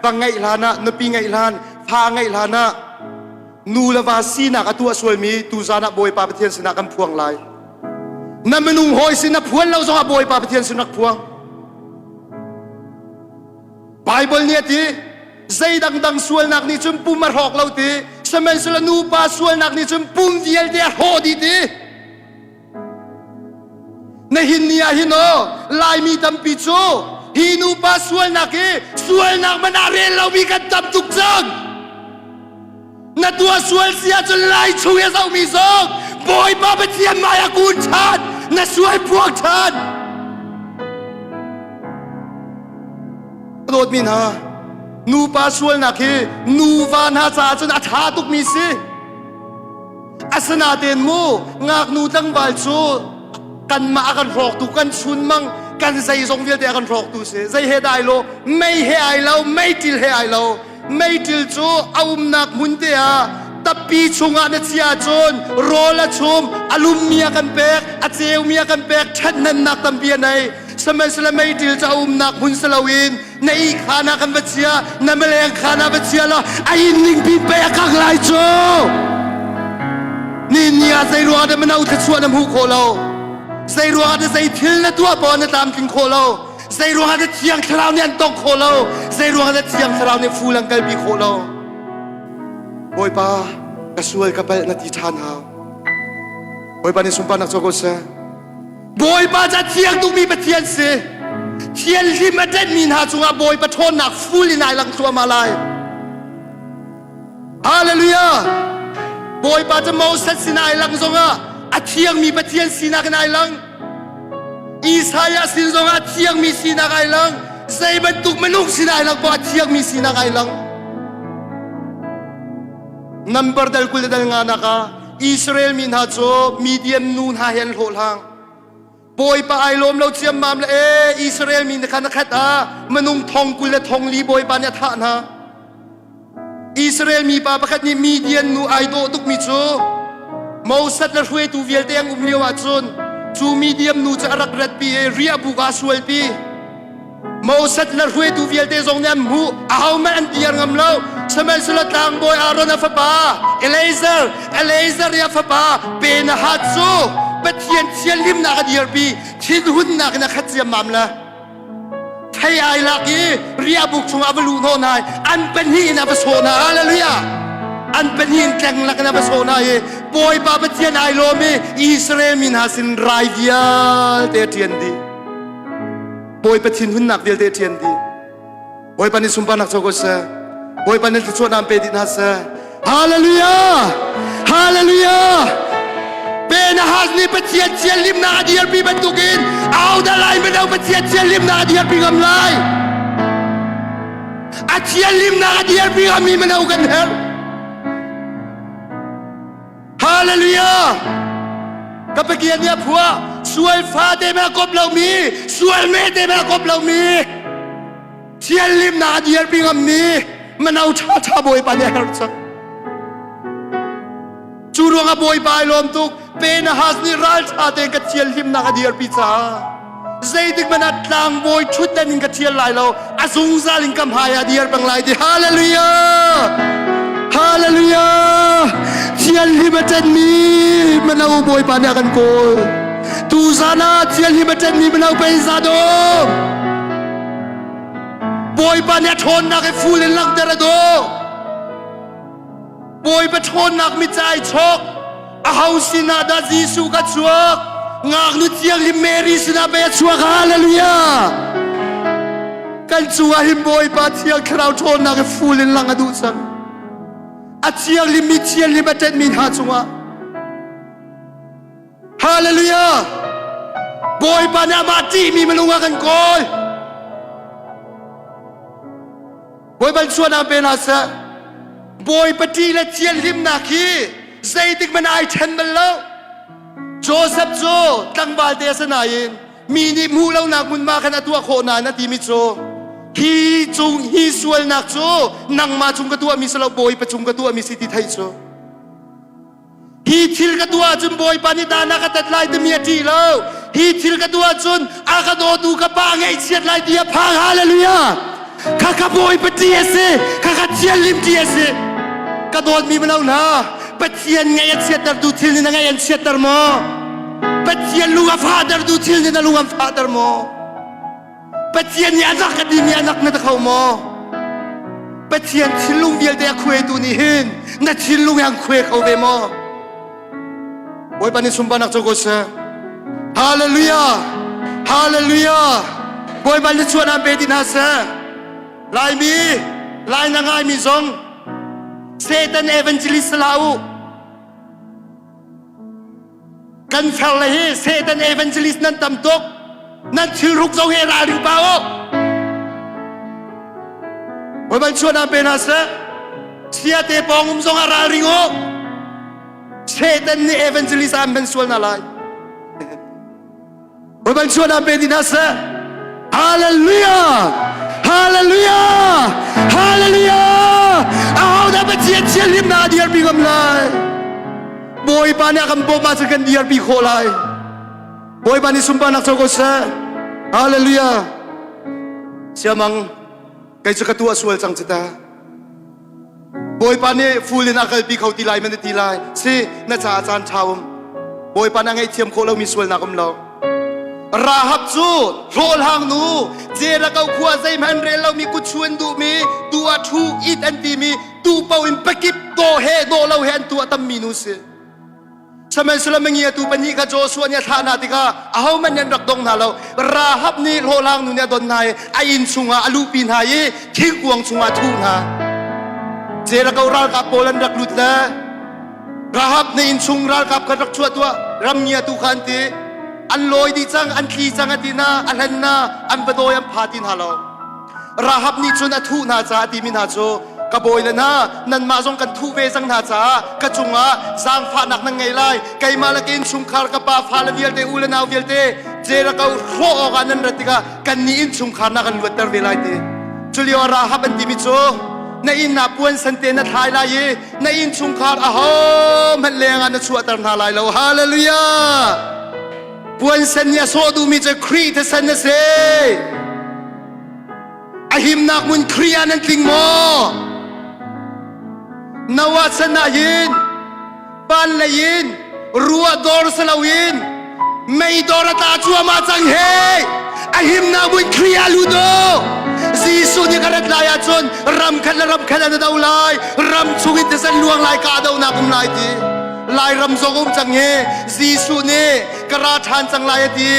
va ngeih hlan ah nupi ngeih hlan fa ngeih hlan ah nu le va sinak a tuah sualmi tuzan ah Bawipa Pathian sinah kan phuang lai. Na minung hawi sin na phuan lo zongah Bawipa Pathian sin rak phuang. Bible nih a ti zei dangdang sualnak nih cun pum a hrawk lo ti sihmanhsehlaw nupa sualnak nih cun pum vialte a hrawh dih ti. Nihin ni ah hin aw Laimi tampi cu hi nupa sualnak hi sualnak man ah rel lomi kan tam tuk cang. Na tuah sual si ahcun Lai chung i a zohmi zong Bawipa Pathian hmai ah kun ṭhan, na sual phuang ṭhan. Ka dawtmi hna, nupa sualnak hi nuva hna caah cun a ṭha tukmi si. Asinain mu ngaknu tlangval cu kanmah a kan hrawktu kan chunmang kan zeizong vialte a kan hrawktu si. Zei he dah ai lo? Mei he ai lo, meiṭil he ai lo. Meiṭil cu a umnak hmun te ah tappi chungah na chia ahcun rawl a chum, a lummi a kan pek, a ceumi a kan pek, ṭhathnemnak tampi a nei. Sihmanhsehlaw meiṭil cu a umnak hmun si loin na ihkhaan ah kan va chia na maleng khaan ah va chia law a inn ning pin pei a kang lai cu ni ni ah zei ruangah dah mano thluachuah na hmuh khawh lo zei ruangah dah zei thil na tuah paoh na tlamtling khawh lo zei ruangah dah thiang thlarau nih an tong khawh lo zei ruangah dah thiang thlarau nih ful an kalpi khawh lo Bawipa ka sual ka palh na ti ṭhan hau Bawipa nih sunparnak co ko seh Bawipa cu a thiang tukmi Pathian si. Thianhlim a ṭenhmi hna cungah Bawipa ṭhawnnak ful in ai lang thluahmah lai. Hallelujah! Bawipa cu Moses sinah ai lang zongah a thiangmi Pathian sinak in ai lang. Isaiah sin zongah a thiangmi sinak ai lang. Zei bantuk minung sinah ai lang poah a thiangmi sinak ai lang. Number dal 20 le dal nga nak ah Israel mi hna cu Midian nu hna he an hlawhhlang. Bawipa ai lawm lo ciammam le ee Israel mi kha na khat ah minung thong 20 le thong li Bawipa nih a thah hna. Israel mi pa pakhat nih Midian nu ai dawh tukmi cu Moses le hruaitu vialte an um lio ahcun cu Midian nu cu a rak ratpi i riahbuk ah a sualpi. Moses le hruaitu vialte zong nih an hmuh ahohmanh an dir ngam lo sihmanhsehlaw tlangbawi Aaron a fapa Eleazar Eleazar i a fapa Benahat cu Pathian thianhlimnak a dirpi thinhunnak in a khat ciammam le thei ai lak i riahbuk chungah a va luh hnawh hna i an pahnih in a va sawh hna hallelujah an pahnih in tleng lak in a va sawh hna i Bawipa Pathian ai lawm i Israel mi hna sin rai vialte a ṭian dih Bawipa thinhunnak vialte ṭian dih. Bawipa nih sunparnak co ko seh. Bawipa nan thluachuah naan pe dih hna seh. Hallelujah! Hallelujah! Penahas nih Pathian thianhlimnak a dirpi bantukin ahodah lai mino Pathian thianhlimnak a dirpi ngam lai? A thianhlimnak a dirpi ngami mino kan herh. Hallelujah! Ka Pathian nih a phuah sual fate me a kop lomi sual mete me a kop lomi thianhlimnak a dirpi ngammi mano ṭhaṭha Bawipa nih a herh cang. Cu ruangah Bawipa ai lawm tuk. Penahas nih ralṭha tein ka thianhlimnak a dirpi caah zeitik hmanh ah tlangbawi ṭhutdan in ka ṭhial lai lo a zungzal in ka hmai ah dir peng lai ti hallelujah hallelujah thianhlim a ṭanmi mano Bawipa nih a kan kawl tuzan ah thianhlim a ṭanmi mano pei za dawm Bawipa nih a ṭhawnnak i ful in langhter a dawh. Bawipa ṭhawnnak micai chawk aho sinah dah Jesuh ka chuak ngaknu thianghlim Mary sinah pei a chuak hallelujah kan cungah hin Bawipa thiang thlarau ṭhawnnak i ful in lang a duh cang a thianghlim mi thianghlim a ṭenhmi hna cungah Hallelujah! Bawipa nih amah ṭihmi minung a kan kawl. Bawipa chuan pe hna seh. Bawipa ṭih le thianhlimnak hi zeitik hmanh ai ṭhen bal lo. Joseph cu tlangval te a si nain mi nih hmuh lonak hmunhma khan a tuah khawh nain a timi cu hi cung hi sualnak cu nangmah cung ka tuahmi si lo Bawipa cung ka tuahmi si ti theih cu. Hi thil ka tuah ahcun Bawipa nih dan a ka tat lai timi a ṭih lo. Hi thil ka tuah ahcun a ka dawtu ka pa ngaihchiat lai ti a phang. Hallelujah! Khakha Bawipa ṭih a si. Khakha thianhlim ṭih a si. Ka dawtmi mino hna, Pathian ngaih a chiattertu thil nih na ngaih an chiatter maw? Pathian lung a fahtertu thil nih na lung an fahter maw? Pathian nih a nak a timi a nak na ti kho maw? Pathian thinlung vialte a khuaitu nih hin na thinlung hi an khuai kho ve maw? Bawipa nih sunparnak co ko seh. Hallelujah! Hallelujah! Bawipa nih chuan an pe ti hna seh. Laimi, Lai na ngaimi zong Satan evangelist la u. Kan fer le hi Satan evangelist nan tam tuk. Nan thilruk zong hi ralring pa u. Baibal chuan ah pe hna seh. Siate pawng um zong ah ralring u. Satan nih evangelist an hman sual hna lai. Baibal chuan ah pe ti hna seh. Hallelujah! Hallelujah! Hallelujah! Ahodah Pathian thianhlimnak a dirpi ngam lai? Bawipa nih a kan bawmh ahcun kan dirpi khawh lai. Bawipa nih sunparnak co ko seh. Hallelujah! Siamang, kei cu ka tuah sual cang ci ta. Bawipa nih ful in a kalpi kho ti lai man ti lai si na caah caan ṭha um Bawipa na ngaihthiam khawh lomi sualnak um lo Rahab cu hlawhhlang nu Jericho khua zeihmanh rel lomi kutchuan duhmi tu ah ṭhu it an timi tu paoh in pakip dawh he dawh lo he an tuah tammi nu si Sihmanhsehlaw mingiatu pahnih kha Joshua nih a thlah hna tikah ahohmanh nih an rak dong hna lo. Rahab nih hlawhhlang nu nih a don hna i a inn chungah a luhpi hna i thingkuang chungah a thuh hna. Jericho ralkap pawl an rak lut le Rahab na inn chung ralkap kha rak chuah tuah ram ngiatu kha an ti. An lawi dih cang, an tli cang a ti na, a hlen na, an va dawi an pha ti hna lo. Rahab nih cun a thuh hna caah a timi hna cu ka bawi le hna nanmah zong kan thuh ve cang hna caah ka cungah zaangfahnak nan ngei lai keimah le ka innchungkhar ka pa fale vialte u le nau vialte Jericho hrawh awkah nan rat tikah kannih innchungkhar na kan luatter ve lai ti culio ah Rahab an timi cu na inn ah puan sante na thlai lai i na innchungkhar ahohmanh leng ah na chuahter hna lai lo hallelujah puan sen nih a sawh duhmi cu Khrih thisen a si A himnak hmun Khrih ah nan tling maw? Noah chan ah hin van lei in ruah dor si loin mei dor a tla cuahmah cang he a himnak hmun Khrih ah lut u Jesuh nih ka rat lai ahcun ram khat le ram khat an do lai ram chung in thisen luang lai kahdohnak um lai ti Lairam zong um cang hi Jesuh nih ka ra ṭhan cang lai a ti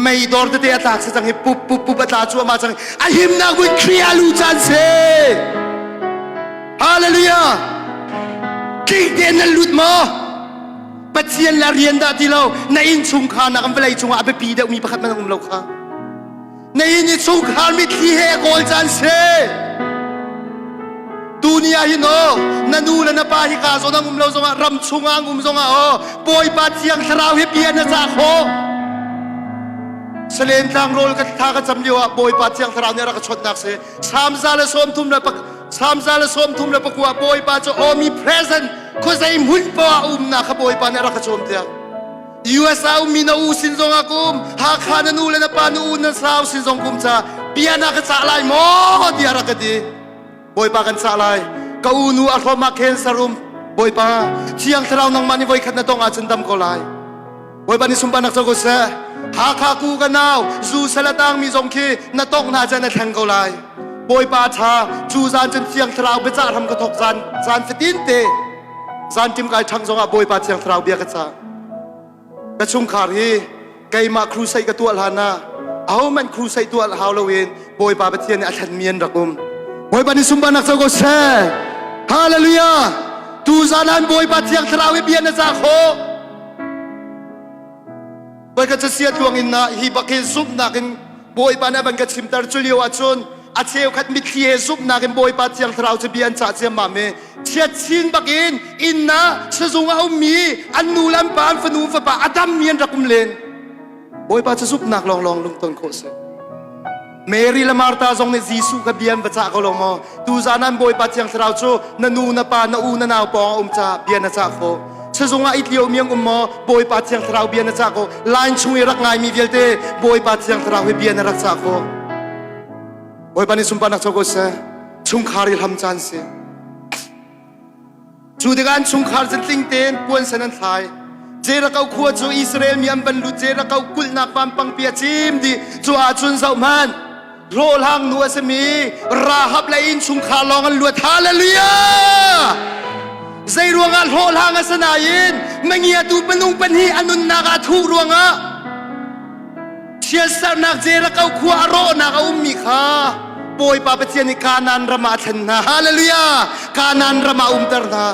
mei dor tete a tlak si cang hi pup pup pup a tla cuahmah cang a himnak hmun Khrih ah lu caan si. Hallelujah! Tling tein nan lut maw? Pathian le rian dah ti lo na inn chungkhar nak vawlei cungah a biapi deuhmi pakhat man um lo kha. Na inn i chungkhar mitthli he kawl caan si. Tuni ah hin aw na nu le na pa hi ka zawn ang um lo zongah ram chungah ang um zongah aw Bawipa Thiang Thlarau hi bia na cah khawh. Salen tlang rawl ka thla ka cam lio ah Bawipa Thiang Thlarau nih a rak ka chawnhnak si. Salm 139 Bawipa cu omnipresent khuazei hmun poah a umnak kha Bawipa nih a rak ka cawnpiak. USA ummi na u sin zong ah ka um, Hakha na nu le na pa na u na sau sin zong ka um ca bia na ka cah lai maw tiah rak ka ti. Bawipa kan cah lai. Ka u nu a hrom ah cancer um. Bawipa, Thiang Thlarau nangmah nih voikhat na tong ahcun dam ko lai. Bawipa nih sunparnak co ko seh. Hakha ku ka nau, zu sal a tangmi zong khi na tongh hna cun na thleng ko lai. Bawipa tha, cu zan cun Thiang Thlarau biacah hram ka thok zan, zan fatin te, zan tim kai ṭhang zongah Bawipa Thiang Thlarau bia ka cah. Ka chungkhar hi keimah crusade ka tuah hlan ah ahohmanh crusade tuah hau loin Bawipa Pathian nih a thlenmi an rak um. Bawipa nih sunparnak co ko seh. Hallelujah! Tu zan ah Bawipa Thiang Thlarau hi bia na cah khawh. Bawi ka casia tluang in na hi bak hi zumhnak in Bawipa nih a van ka chimter cu lio ahcun a cheukhat mitthli he zumhnak in Bawipa Thiang Thlarau cu bia an cah ciammam i chiat chin bak in inn ah sizung a ummi an nu le an pa an fanu fapa a dammi an rak um len Bawipa cu zumhnak lawnglawng lungton khawh si. Mary le Martha zong nih Jesuh kha bia an va cah ko lo maw? Tuzan an Bawipa Thiang Thlarau cu na nu, na pa, na u, na nau pawng a um caah bia na cah khawh. Sizung ah it lio mi an um maw? Bawipa Thiang Thlarau bia na cah khawh. Line chung i rak ngaimi vialte Bawipa Thiang Thlarau hi bia na rak cah khawh. Bawipa nih sunparnak co ko seh. Chungkhar i hlam caan si. Cu tikah an chungkhar cu tling tein puansen an thlai. Jericho khua cu Israel mi an van lut Jericho kulhnak vampangpi a cim dih. Cu ahcun zohhmanh, hlawhhlang nu a simi Rahab le innchungkhar lawng an luat. Hallelujah! Zei ruangah hlawhhlang a si nain mangiatu minung pahnih a nunnak ah thuh ruangah Chiatsernak Jericho khua a rawhnak a ummi kha Bawipa Pathian nih Kanaan ram ah a thlen hna. Hallelujah! Kanaan ram ah a umter hna.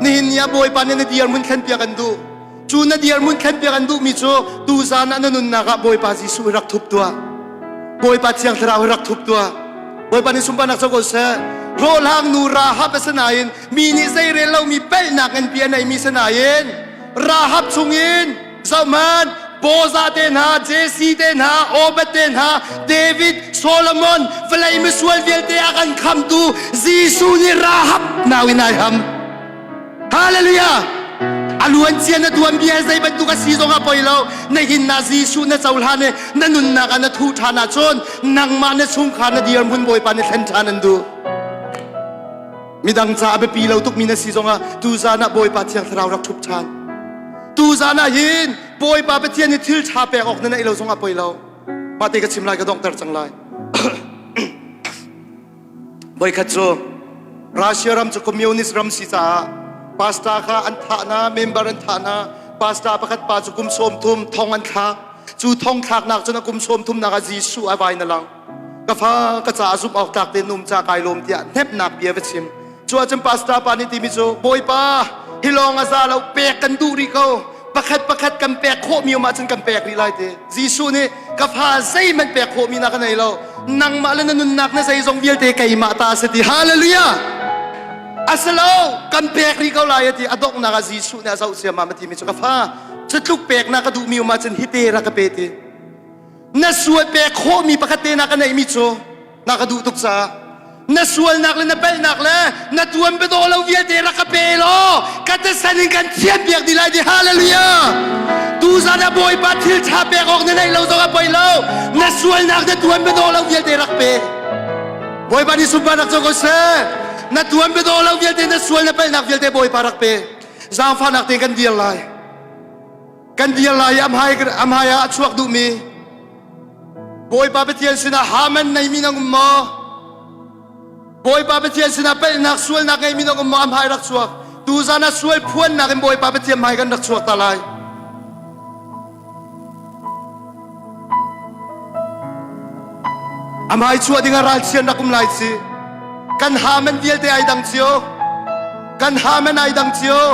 Nihin ni ah Bawipa nih na dirhmun thlenpiak an duh. Cu na dirhmun thlenpiak an duhmi cu tuzan ah na nunnak ah Bawipa Jesuh hi rak thup tuah. Bawipa Thiang Thlarau hi rak thup tuah. Bawipa nih sunparnak co ko seh. Hlawhhlang nu Rahab a si nain mi nih zeirel lomi pelhnak nganpi a neimi si nain Rahab chungin Zohhmanh, Boza te hna, Jesse te hna, Obed te hna, David, Solomon, vawlei misual vialte a kan khamtu Jesuh nih Rahab nau in ai ham. Hallelujah! A luancia na tuanbia zei bantuk a si zong ah poi lo. Na hin na Jesuh na cohlan i na nunnak ah na thuh ṭhan ahcun nangmah na chungkhar na dirhmun Bawipa nih thlen ṭhan an duh. Midang ca a biapi lo tukmi na si zongah tuzan ah Bawipa Thiang Thlarau rak ṭhup ṭhan. Tuzan ah hin Bawipa Pathian nih thil ṭha pek awk na neih lo zongah poi lo. Mah te ka chim lai ka donghter cang lai. Voikhat cu Russia ram cu communist ram si caah pastor kha an thah hna, member an thah hna. Pastor pakhat pa cu kum 30 thong an thlak. Cu thong thlaknak cun a kum 30 nak ah Jesuh a vai na lang. Ka fa ka caah zumh awk tlak tein um ca kai lawm tiah hnepnak bia va chim. Cu ahcun pastor pa nih timi cu Bawipa hi lawng a za lo pek kan duh rih ko pakhat pakhat kan pek khawhmi um ahcun kan pek rih lai ti. Jesuh nih ka fa zeihmanh pek khawhmi na ka nei lo nangmah le na nunnak na zeizong vialte keimah ta a si ti. Hallelujah! Asilo kan pek rih ko lai a ti a donghnak ah Jesuh nih a zoh ciammam a timi cu ka fa cu tluk pek na ka duhmi um ahcun hite rak ka pe ti. Na sual pek khawhmi pakhat te na ka neihmi cu na ka duh tuk caah na sualnak le na palhnak le na tuan biadaw lo vialte rak ka pe law ka thisen in kan thian piak dih lai di hallelujah tuzan ah bawipa thil ṭha pek awk na neih lo zong a poi lo na sualnak na tuan biadaw lo vialte rak pe bawipa nih sunparnak co ko seh na tuan biadaw lo vialte na sual na palhnak vialte bawipa rak pe zaangfahnak te kan dir lai Kan dir lai i a hmai ah a chuak duhmi Bawipa Pathian sinah Haman neimi nang um maw? Bawipa Pathian sinah pelhnak sualnak ngeimi nang um maw? A hmai rak chuak. Tuzan ah sual phuannak in Bawipa Pathian hmai kan rak chuak ta lai. A hmai chuah dingah ralchian rak um lai si. Kan haman vialte ai dang cio. Kan haman ai dang cio.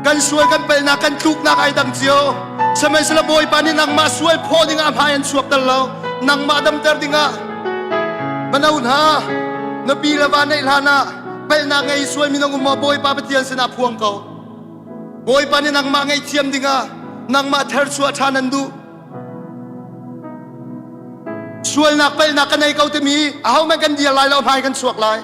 Kan sual kan palhnak kan tluknak ai dang cio. Sihmanhsehlaw Bawipa nih nangmah sual phaw dingah hmai an chuak tel lo. Nangmah damter dingah mano hna na pi le va neih hlan ah palhnak ngei sual minung um maw Bawipa Pathian sinah phuang ko. Bawipa nih nangmah ngaihthiam dingah nangmah therchuah ṭhan an duh. Sualnak palhnak ka nei ko timi ahohmanh kan dir lai lo hmai kan chuak lai.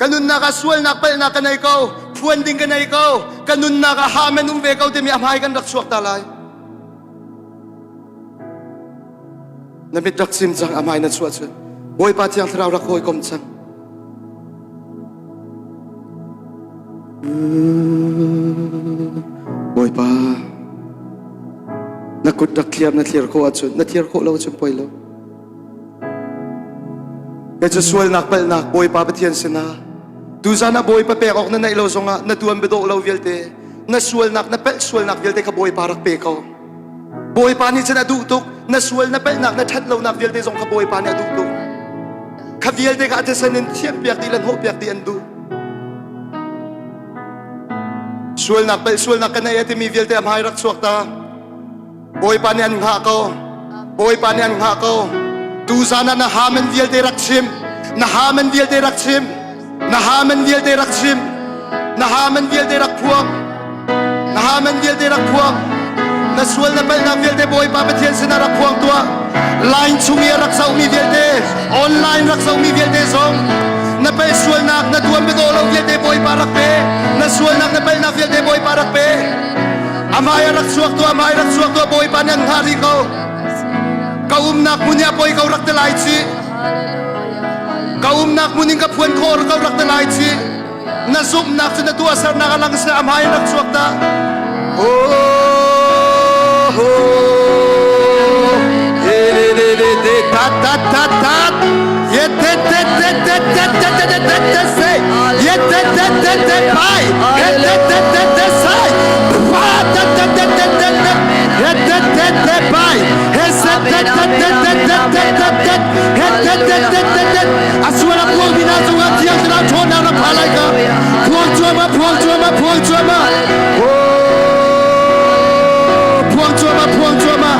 Ka nunnak ah sualnak palhnak ka nei ko, phuan ding ka nei ko, ka nunnak ah hamen um ve ko timi a hmai kan rak chuak ta lai. Na mit rak sim cang a hmai na chuah cun Bawipa Thiang Thlarau rak hawikom cang. Bawipa na kut rak thliar na thliar khawh ahcun na thliar khawh lo ahcun poi lo. Kei cu sualnak palhnak Bawipa Pathian sinah tuzan ah Bawipa pek awk na neih lo zongah na tuan biadawh lo vialte na sualnak na pelh sualnak vialte kha Bawipa rak pe ko. Bawipa nih cun a duh tuk na sual na pelhnak na ṭhat lonak vialte zong kha Bawipa nih a duh tuk. Kha vialte kha a thisen in thianhpiak dih le hnawhpiak dih an duh. Sualnak pelh sualnak ka nei a timi vialte a hmai rak chuak ta. Bawipa nih an hngah ko. Bawipa nih an hngah ko. Tuzan ah na haman vialte rak chim. Na haman vialte rak chim. Na haman vialte rak chim. Na haman vialte rak phuang. Na haman vialte rak phuang. Na sual na palhnak vialte Bawipa Pathian sinah rak phuang tuah. Line chung i a rak zohmi vialte, online rak zohmi vialte zong na palh sualnak na tuan biadaw lo vialte Bawipa rak pe. Na sualnak na palhnak vialte Bawipa rak pe. Amai rak chuak tuah, amai rak chuak tuah, Bawipa nih an hngah rih ko. Ka umnak hmun hi a poi ko rak ti lai ci. Ka umnak hmun in ka phuan khawh ko rak ti lai ci. Na zumhnak cu na tuahsernak a lang seh amai rak chuak ta. Oh, oh, he le le le te ta ta ta ta. Ye te te te te te te te te te te se. Ye te te te te pai. Ye te te te te sai. Pa te te te te te te. Ye te te te pai. He se te te te te te te te te. He te te te te te. Asuala puang bina cungah thiang thlarau ṭhawnnak na pha lai ka. Phuang cuahmah, phuang cuahmah, phuang cuahmah. Oh, phuang cuahmah, phuang cuahmah.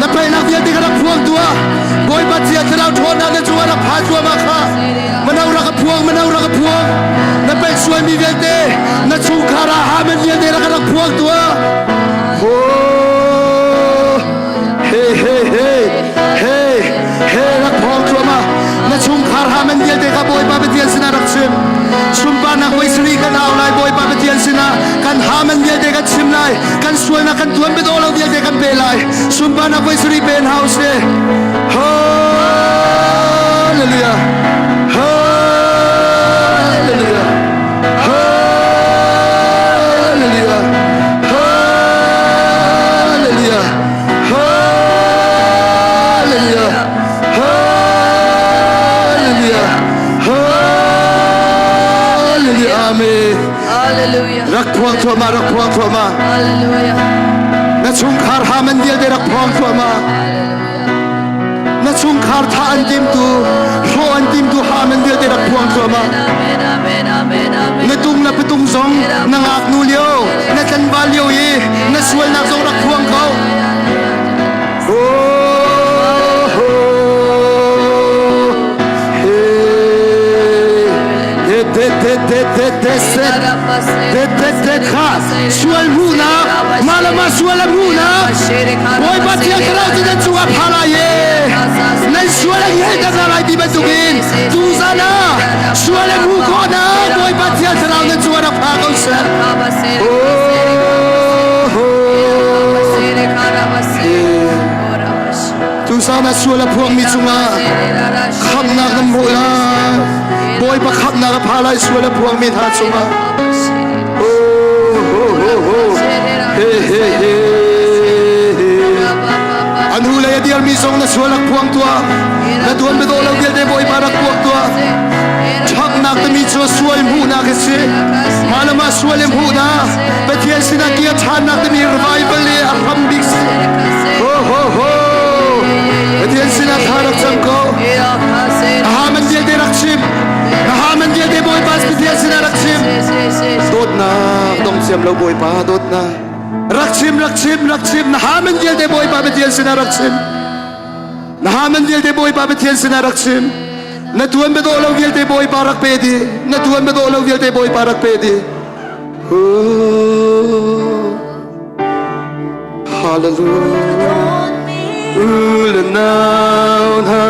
Na palhnak vialte kha rak phuang tuah. Bawipa thiang thlarau ṭhawnnak na cungah rak pha cuahmah kha. Mano rak a phuang, mano rak a phuang. Na palh sualmi vialte, na chungkhar ah haman vialte rak rak phuang tuah. Oh, hey, hey, hey, hey, hey, rak phuang cuahmah. Na chungkhar haman vialte kha Bawipa Pathian sinah rak chim. Sunparnak voi sarih kan au lai Bawipa Pathian sinah kan haman vialte kan chim lai. Kan sualnak kan tuan biadawh lo vialte kan pe lai. Sunparnak voi sarih pen hau si. Hallelujah. Hallelujah. Hallelujah. Hallelujah. Hallelujah. Hallelujah. Hallelujah. Amen. Hallelujah. Rak phuang thluahmah, rak phuang thluahmah. Hallelujah. Na chungkhar haman vialte rak phuang thluahmah. Hallelujah. Na chungkhar tha an timtu, hrawh an timtu haman vialte rak phuang thluahmah. Amen, amen, amen, amen. Na tung na patung zong na ngaknu lio, na tlanval lio i na sualnak zong rak phuang ko. Oh, oh, hey, te te te te te te se te te te kha sual hmuhnak mah le mah sual a hmuhnak Bawipa Thiang Thlarau cu nan cungah pha lai i nan sual a ngeihter hna lai ti bantukin tuzan ah sual a hmuh khawhnak Bawipa Thiang Thlarau nan cungah rak pha ko seh. Tuzan ah sual a phuangmi cungah khamhnak nan hmuh lai. Bawipa khamhnak a pha lai sual a phuangmi hna cungah. Oh, ho, ho, ho. He, he, he, he. An hu lei a dirmi zong na sual rak phuang tuah. Na tuan biadawh lo vialte Bawipa rak puak tuah. Ṭhaknak timi cu sual hmuhnak a si. Mah le mah sual in hmuhnak. Pathian sinah kir ṭhannak timi revival i a hram bik si. Ho ho ho. Pathian sinah thla rak cam ko. Aha man vialte rak chim. thiam lo Bawipa dawtnak. Rak chim, rak chim, rak chim. Na hamen vialte Bawipa Pathian sinah rak chim. Na hamen vialte Bawipa Pathian sinah rak chim. Na tuan bedawh lo vialte Bawipa rak pe di. Na tuan bedawh lo vialte Bawipa rak pe di. Hallelujah. U le nau hna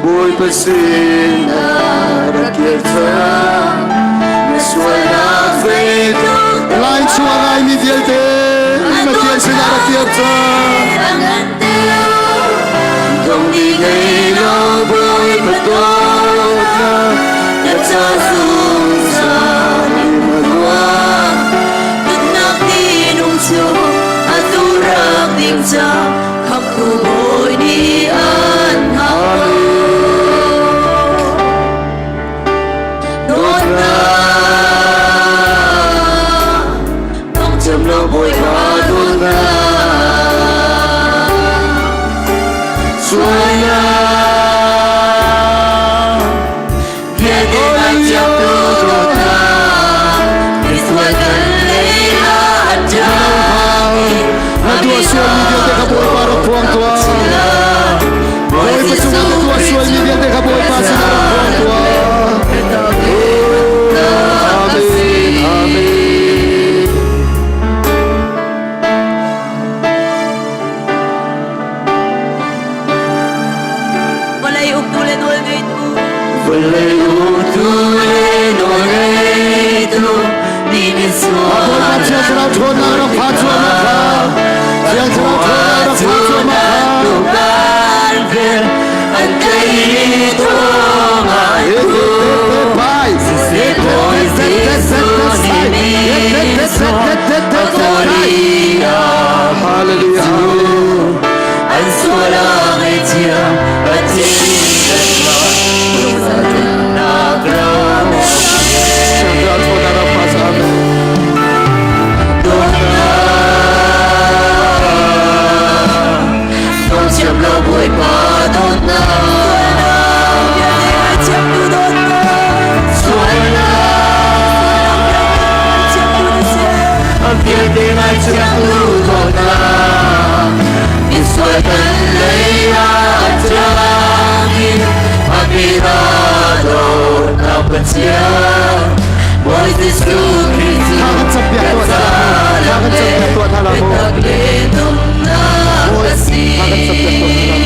Bawipa sinah rak kir cang. Na sualnak zeitluk Lai chuah ngaimi vialte Pathian sinah rak kir cang. Dongmi ngei lo Bawipa dawtnak na ca zungzal in a luang. Nunnak tinung cu atu rak ding ca khamhtu Bawi nih an hngak ko. Dawtnak thawngchim lo Bawipa dawtnak sualnak vialte ngaihthiamtu dawtnak misual kan lei ah an ṭang i Na tuah sualmi vialte kha Bawipa rak phuang tuah. Bawipa cungah na tuah sualmi vialte kha Bawipa sinah rak phuang tuah. Amen. Amen. Vawlei uktu le nawl ngeitu Vawlei uktu le nawlngeitu ni Bawipa Thiang Thlarau ṭhawnnak rak pha cuahmah kha. Thiang Thlarau ṭhawnnak rak pha cuahmah kha. An tei thawng He he he he bai. He he he he he he he he he he he he he he. Hallelujah. Hallelujah. An sual a ngaihthiam Pathian nak ram Thiang Thlarau ṭhawnnak rak pha sa. Amen. Thawngchiam lo Bawipa dawtnak Ngaihthiamtu dawtnak sualnak Ngaihthiamtu na si. Vialte ngaihthiamtu dawtnak misual kan lei ah a tangin a bira dawtnak Pathian Bawi Jesuh Khrih cu Thla kan campiak tuah hna la mu. Thla kan campiak tuah hna la mu. Biatak le nunnak a si. Thla kan campiak tuah hna la mu.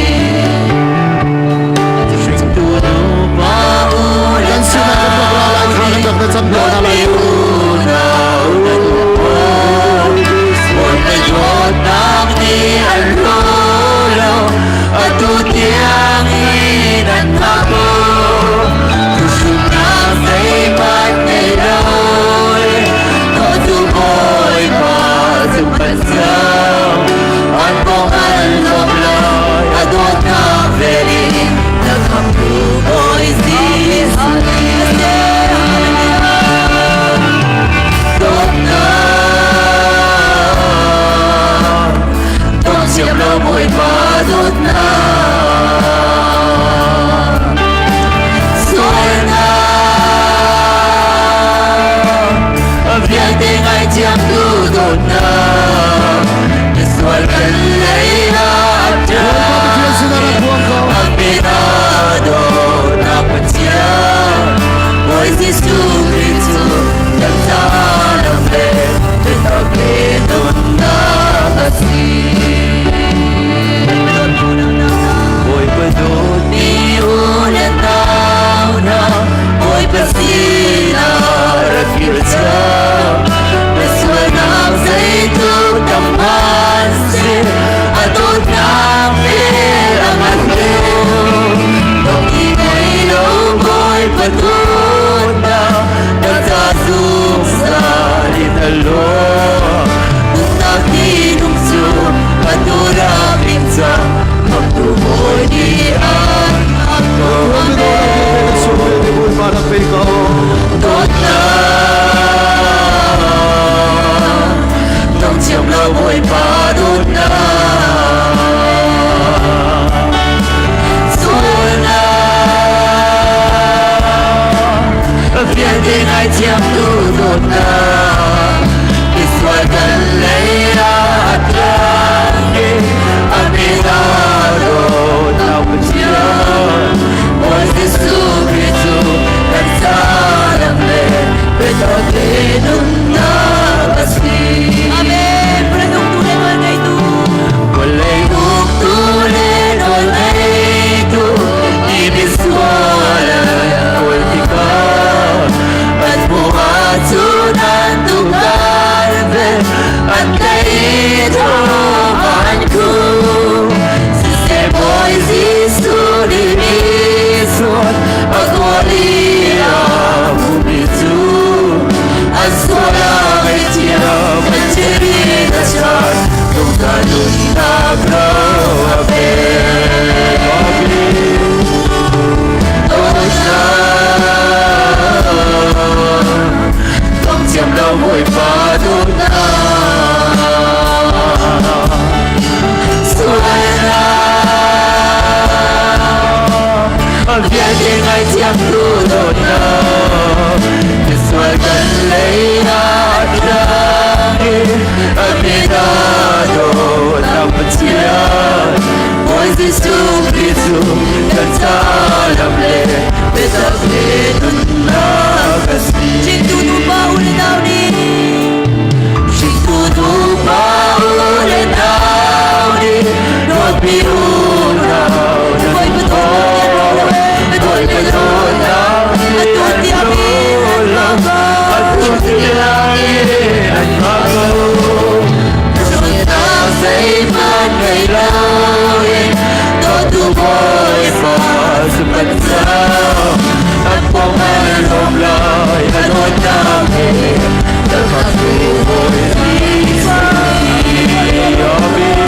Hringtu nupa u le Kan sinah kan rak ra lai, thla kan rak na campiak hna lai mu. Unau nan Bawipa dawtnak nih an hlaw lo, atu tiang in an hngak ko. Tuchunnak zeihmanh ngei lo, dawtu Bawipa cu kan co. An kong an lawm lo, atu Jesuh Khrih cu kan caah lam le biatak le nunnak a si. Hringtu nupa u le nau nih Hringtu nupa u le nau nih dawtmi unau nan Bawipa dawtnak nih an ro lo ee. Bawipa dawtnak nih Atu an tiang ro in an lo. hma ko. Atu tiang in an hma ko. Dawtnak zeihmanh ngei loin dawtu Bawipa cu kan cang. An pawng an lawm lai a dawtnak he kan hmatu Bawi Jesuh Amen.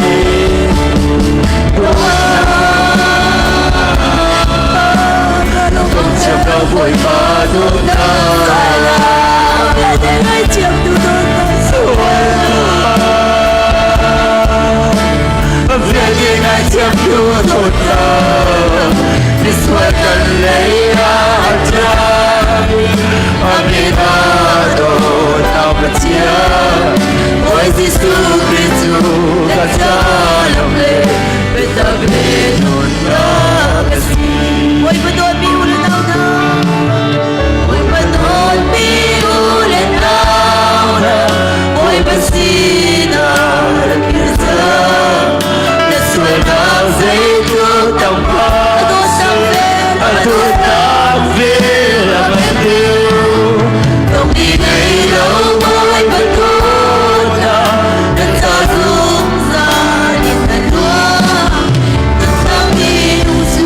Dawtnak Thiam lo Bawipa dawtnak Vialte ngaithiamtu dawtnak Vialte ngaithiamtu dawtnak Misual kan lei ah a ṭang A min ah dawtnak Pathian Bawi Jesuh Khrih cu kan caah lam le biatak le nunnak a si. Bawipa dawtmi u le nau hna Bawipa dawtmi u le nau hna Bawipa sinah rak kir cang Na sualnak zeitluk tam A dawtnak vel A dawtnak vel a van deuh Tongmi ngei lo Bawipa dawtnak Kan ca zungzal in a luang Dawtnak nih cu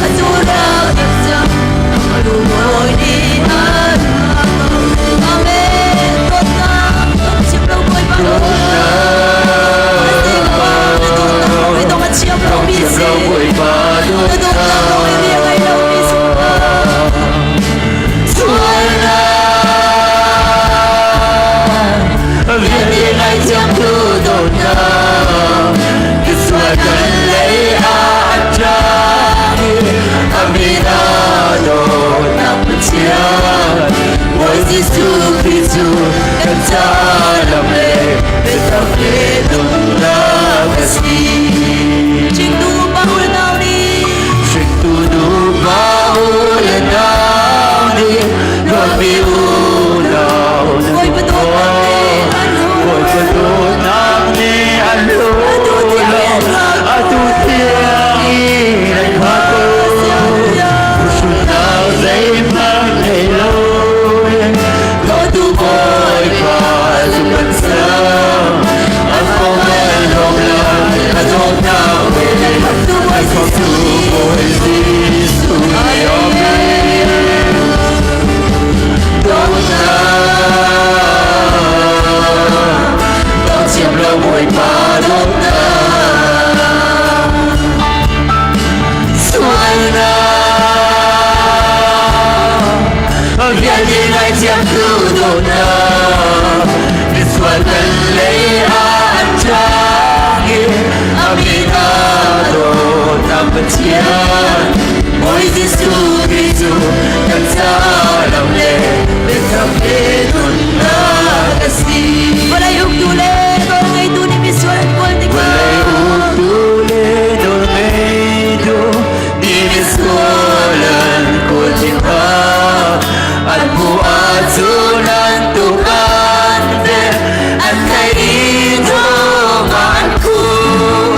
a cu rak ip cang Lungawi nih an Amen Dawtnak dawt chim lo Bawipa Na dawtnak na dawtnak a chiam lomi Thiam si lo Bawipa Na dawtnak lawng in bia ngei lomi si Sualnak vialte ngaithiamtu dawtnak ka sual kan lei ah a ṭang i a min ah dawtnak Pathian Bawi Jesuh Khrih cu kan caah lam le biatak le nunnak a si. Hringtu pa u le nau nih Hringtu nupa u le nau nih dawtmi unau nan Bawipa dawtnak nih an Bawipa dawtnak nih an Atu tiang lo in atu tiang in an hma ko. Hruhnak zeihmanh ngei loin dawtu Bawipa cu kan sang. A kong an lawm lai a dawtnak he Khamhtu Bawi Khamhtu Jesuh Bawi Jesuh nih amen. Dawtnak, dawt thiam lo Bawipa dawtnak. Sualnak, vialte ngaithiamtu dawtnak. Misual kan lei ah an ṭang i a min ah dawtnak Pathian. Bawi Jesuh Khrih cu kan caah lam le biatak le nunnak a si. Vawlei uktu le nawlngeitu nih misual an kawl tikah Vawlei uktu le nawlngeitu nih misual an kawl tikah an hmuh ahcun an tuk an velh an tlaih i thong ah an khumh.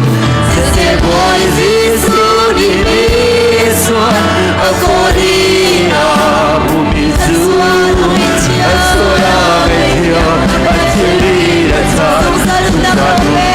Siseh Bawi Jesuh nih misual a kawl i a hmuhmi cu an sual a ngaihthiam an thil i a cang. Zungzal nunnak ro pe.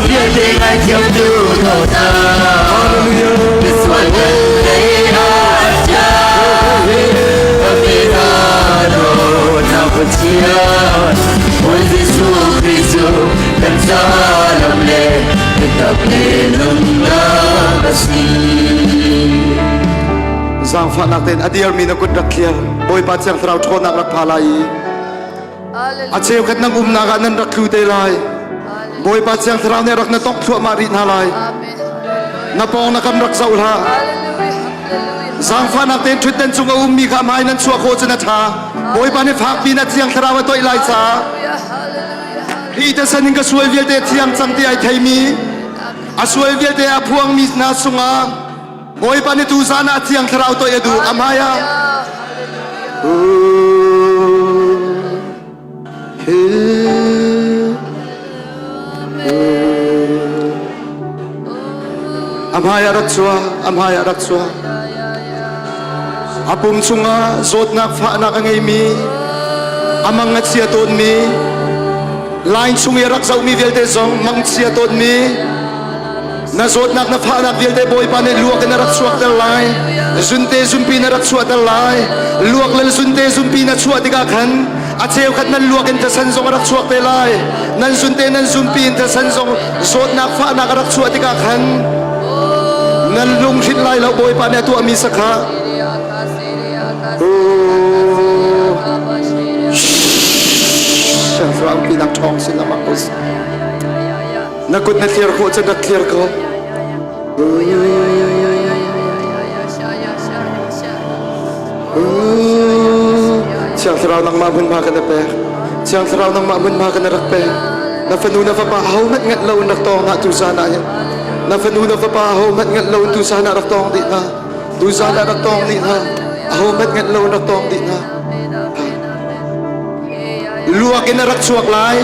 Vialte ngaithiam tu dawtnak Misual kan lei ah a ṭang a min ah dawtnak Pathian Bawi Jesuh Khrih cu kan caah lam le biatak le nunnak a si. Zaangfahnak tein a dirmi na kut rak thlir. Bawipa Thiang Thlarau ṭhawnnak rak pha lai i a cheukhat nan umnak ah nan rak tlu te lai. Bawipa Thiang Thlarau nih rak na tongh thluahmah rih hna lai. Na pawng na kam rak zoh hlah. Zaangfahnak tein ṭhutden cung a ummi kha hmai nan chuah khawh cun a ṭha. Bawipa nih fakpi na Thiang Thlarau a toih lai caah hi tasan in ka sual vialte thiang cang ti ai theimi a sual vialte a phuangmi hna sungah Bawipa nih tuzan ah Thiang Thlarau toih a duh. A hmai ah A hmai ah rak chuah, a hmai ah rak chuah. A pum chungah zawtnak fahnak a ngeimi, a mang a chia tawnmi, line chung i a rak zohmi vialte zong mang chia tawnmi, na zawtnak na fahnak vialte Bawipa nih luak in a rak chuakter lai. Zunte zumpi na rak chuahter lai. Luak le zunte zumpi na chuah tikah khan a cheukhat nan luak in thisen zong a rak chuak te lai. Nan zunte nan zumpi in thisen zong zawtnak fahnak a rak chuah tikah khan nan lunghrinh lai lo Bawipa nih a tuahmi sakha. Siangthlarau pinak ṭhawng sin lamah ko Na kut na thlir khawh cun rak thlir ko. Thiang Thlarau nangmah hmunhma kan na pek. Thiang Thlarau nangmah hmunhma kan na rak pek. Na fanu na fapa ahohmanh ngat lo in rak tawng hna tu zan ah hin. Na fanu na fapa ahohmanh ngat lo in tu zan ah rak tawng dih hna. Tu zan ah rak tawng dih hna. Ahohmanh ngat lo in rak tawng dih hna. Luak in a rak chuak lai.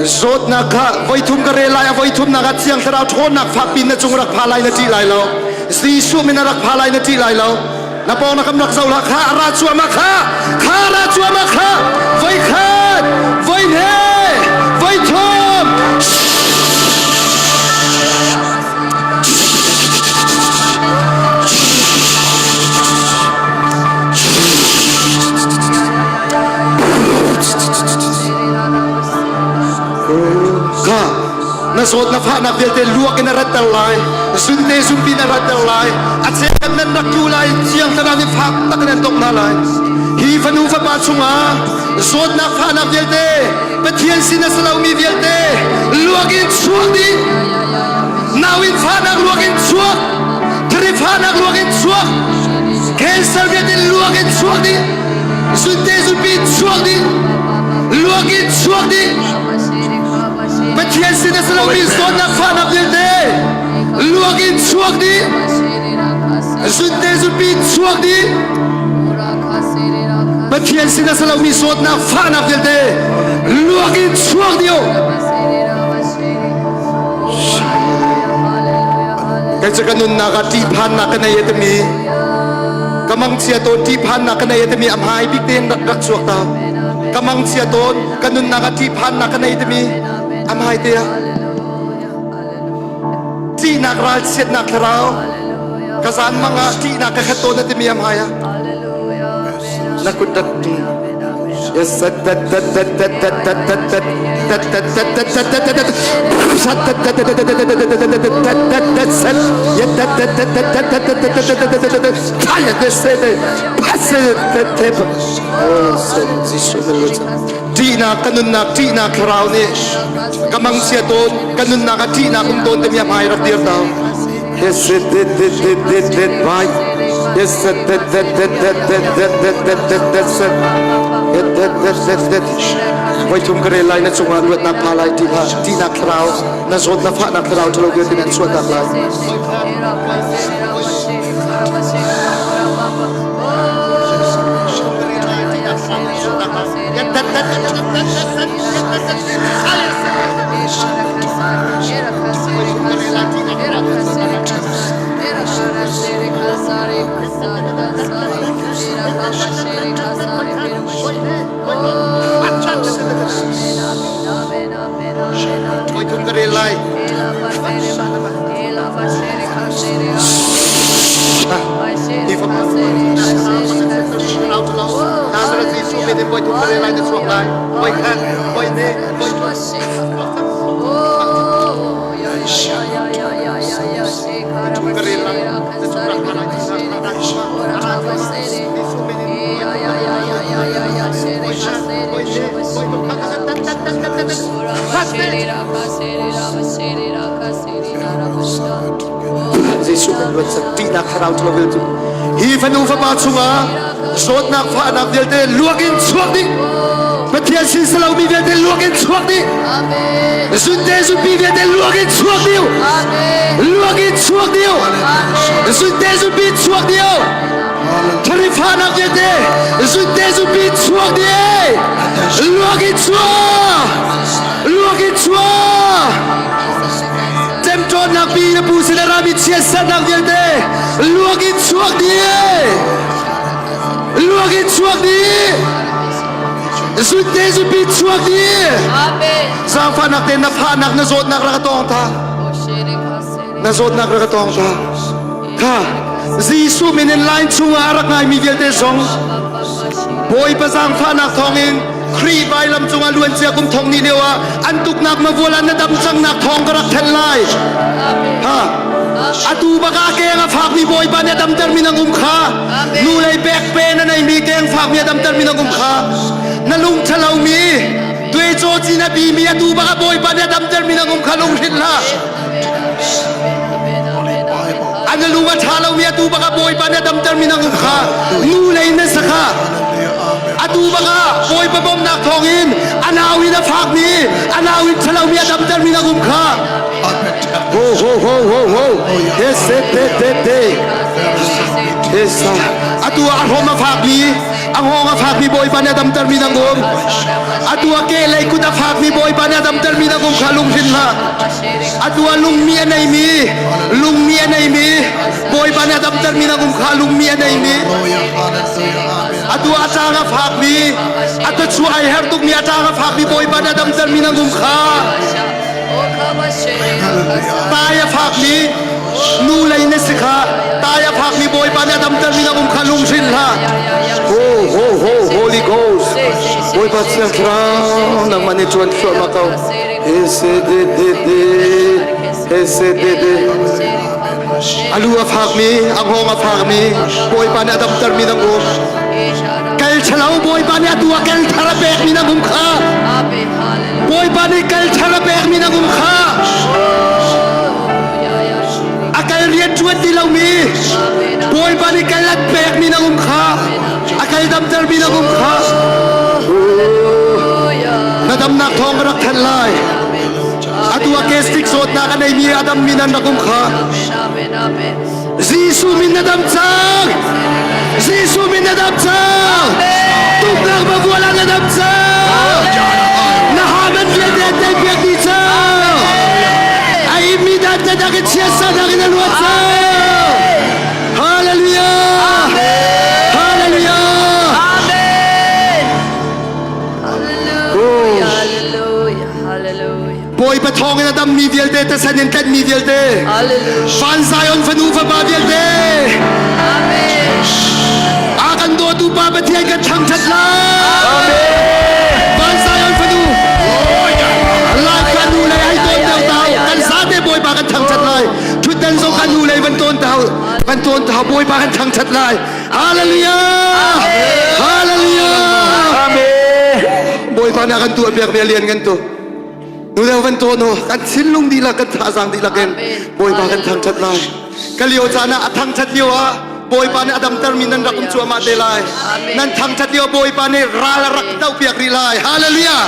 Zawtnak kha voithum ka rel lai a voithumnak ah Thiang Thlarau ṭhawnnak fakpi na cung rak pha lai na ṭih lai lo. Jesuh min a rak pha lai na ṭih lai lo. Na pawng na kam rak zoh hlah kha a ra cuahmah kha kha ra cuahmah kha voi khat voi hnih voi thum. Ka na zawt na fahnak vialte luak in a ratter lai zunte zumpi na ratter lai a chekhat nan rak tlu lai thiang thlarau nih fak tak in an tongh hna lai hi fanu fapa chungah zawtnak fahnak vialte Pathian sin a si lomi vialte luak in chuak dih nau in fahnak luak in chuak thari fahnak luak in chuak cancer vialte luak in chuak dih zunte zunpi in chuak dih luak in chuak dih Pathian sin a si lomi zawtnak fahnak vialte luak in chuak dih zunte zunpi in chuak dih Pathian sin a si lomi zawtnak fahnak vialte luak in chuak dih Kei cu ka nunnak ah ṭihphannak ka nei a timi ka mangchia tawn ṭihphannak ka nei a timi a hmai bik tein rak rak chuak ta ka mangchia tawn ka nunnak ah ṭihphannak ka nei timi a hmai te ah ṭihnak ralchiatnak thlarau ka zan mang ah ṭihnak ka khat tawn a timi a hmai ah na kut rak Yes, ṭihnak ka nunnak ṭihnak thlarau nih ka mangchia tawn ka nunnak ah ṭihnak um tawn timi a hmai rak dir ta Yes, it did, did, did, did, did, right. Yes, it did, did, did, did, did, did, did, did, did, did, did, did, did, did, did, did. Voi thum ka rel lai na cungah luatnak pha lai ti hlah tihnak thlarau na zawt na fahnak thlarau ṭhalo vialte nan chuahtak lai. Voi thum ka rel lai. Nazareth Jesuh min in voi thum ka rel lai na chuak lai. Voi khat, voi hnih, voi thum. Jesuh kan luat cang ṭihnak thlarau ṭhalo vialte cu hi fanu fapa chungah zawtnak fahnak vialte luak in chuak dih Pathian sin si lomi vialte luak in chuak dih zunte zunpi vialte luak in chuak dih luak in chuak dih zunte zunpi chuak dih thari fahnak vialte zunte zunpi chuak dih luak in chuak luak in chuak Ṭemṭawnnak pi na pu sin a rami chiatsernak vialte luak in chuak dih! Luak in chuak dih! Zunte zunpi chuak dih! Zaangfahnak te na fahnak na zawtnak rak tawng ta. Na zawtnak rak tawng ta. Kha Jesuh min in line chungah a rak ngaimi vialte zong Bawipa zaangfahnak thawngin Khrih vailam cungah luancia kum thong ni lio ah an tuknak mavual ah na dam cangnak thawng ka rak thenh lai. Ha. Atu baka keng a fakmi Bawipa nih a damter mi nang um kha. Nu lei pek pe na neimi keng fakmi a damter mi nang um kha. Na lung ṭhalo mi tuecaw ci na bi mi atu baka Bawipa nih a damter mi nang um kha lunghrinh hlah. An lung a ṭha lomi atu baka Bawipa nih a damtermi nang um kha nu lei na sa kha atu baka Bawipa bawmhnak thawngin a nau in a fakmi a nau in ṭhalomi a damtermi nang um kha ho ho ho ho ho he se te te te he sa atu ah a hrom a fakmi a hngawng a fakmi Bawipa nih a damtermi nang um atu ah ke lei kut a fakmi Bawipa nih a damtermi nang um kha lunghrinh hlah atu ah lungmi a neimi lungmi a neimi Bawipa nih a damtermi nang um kha lungmi a neimi atu ah a ṭang a fakmi a tachuah ai her tukmi a ṭang a fakmi Bawipa nih a damtermi nang um kha tai a fakmi nu lei na si kha tai a fakmi Bawipa nih a damtermi nang um kha lunghrinh hlah ho ho ho Holy Ghost Bawipa Thiang Thlarau nangmah nih ṭuan thluahmah ko he se de de de he se de de a lu a fakmi a hngawng a fakmi Bawipa nih a damtermi nang um kal ṭhalo Bawipa nih atu ah kal thar a pekmi nang um kha Bawipa nih kal thar a pekmi nang um kha a kal rian ṭuan ti lomi Bawipa nih kal an pekmi nang um kha a kal damtermi nang um kha na damnak thawng ka rak thanh lai atu a gastric zawtnak a neimi a dammi nan rak um kha Jesuh min na dam cang Jesuh min na dam cang tuknak mavual ah na dam cang na haman vialte an tei piak dih cang a immi dan te dak in chiatsernak in a luat cang Hallelujah Hallelujah Amen Hallelujah Hallelujah Hallelujah Bawipa thawngin a dammi vialte tasan in tlanhmi vialte van Zion fanu fapa vialte a kan dawtu Pa Pathian kan thangṭhat lai van Zion fanu lai kan nu lei ai tawn deuh tau kan zate Bawipa kan thangṭhat lai thutdan zong kan nu lei van tawn tau van tawn tau Bawipa kan thangṭhat lai Hallelujah Hallelujah Amen Bawipa na kan tuah piak lian kan tu Nuleu van tawn u kan thinlung dihlak kan thazaang dihlak in Bawipa kan thangṭhat lai. Ka lio caan ah a thangṭhat lio ah Bawipa nih a damtermi nan rak um cuahmah te lai. Nan thangṭhat lio Bawipa nih ral a rak dohpiak rih lai. Hallelujah.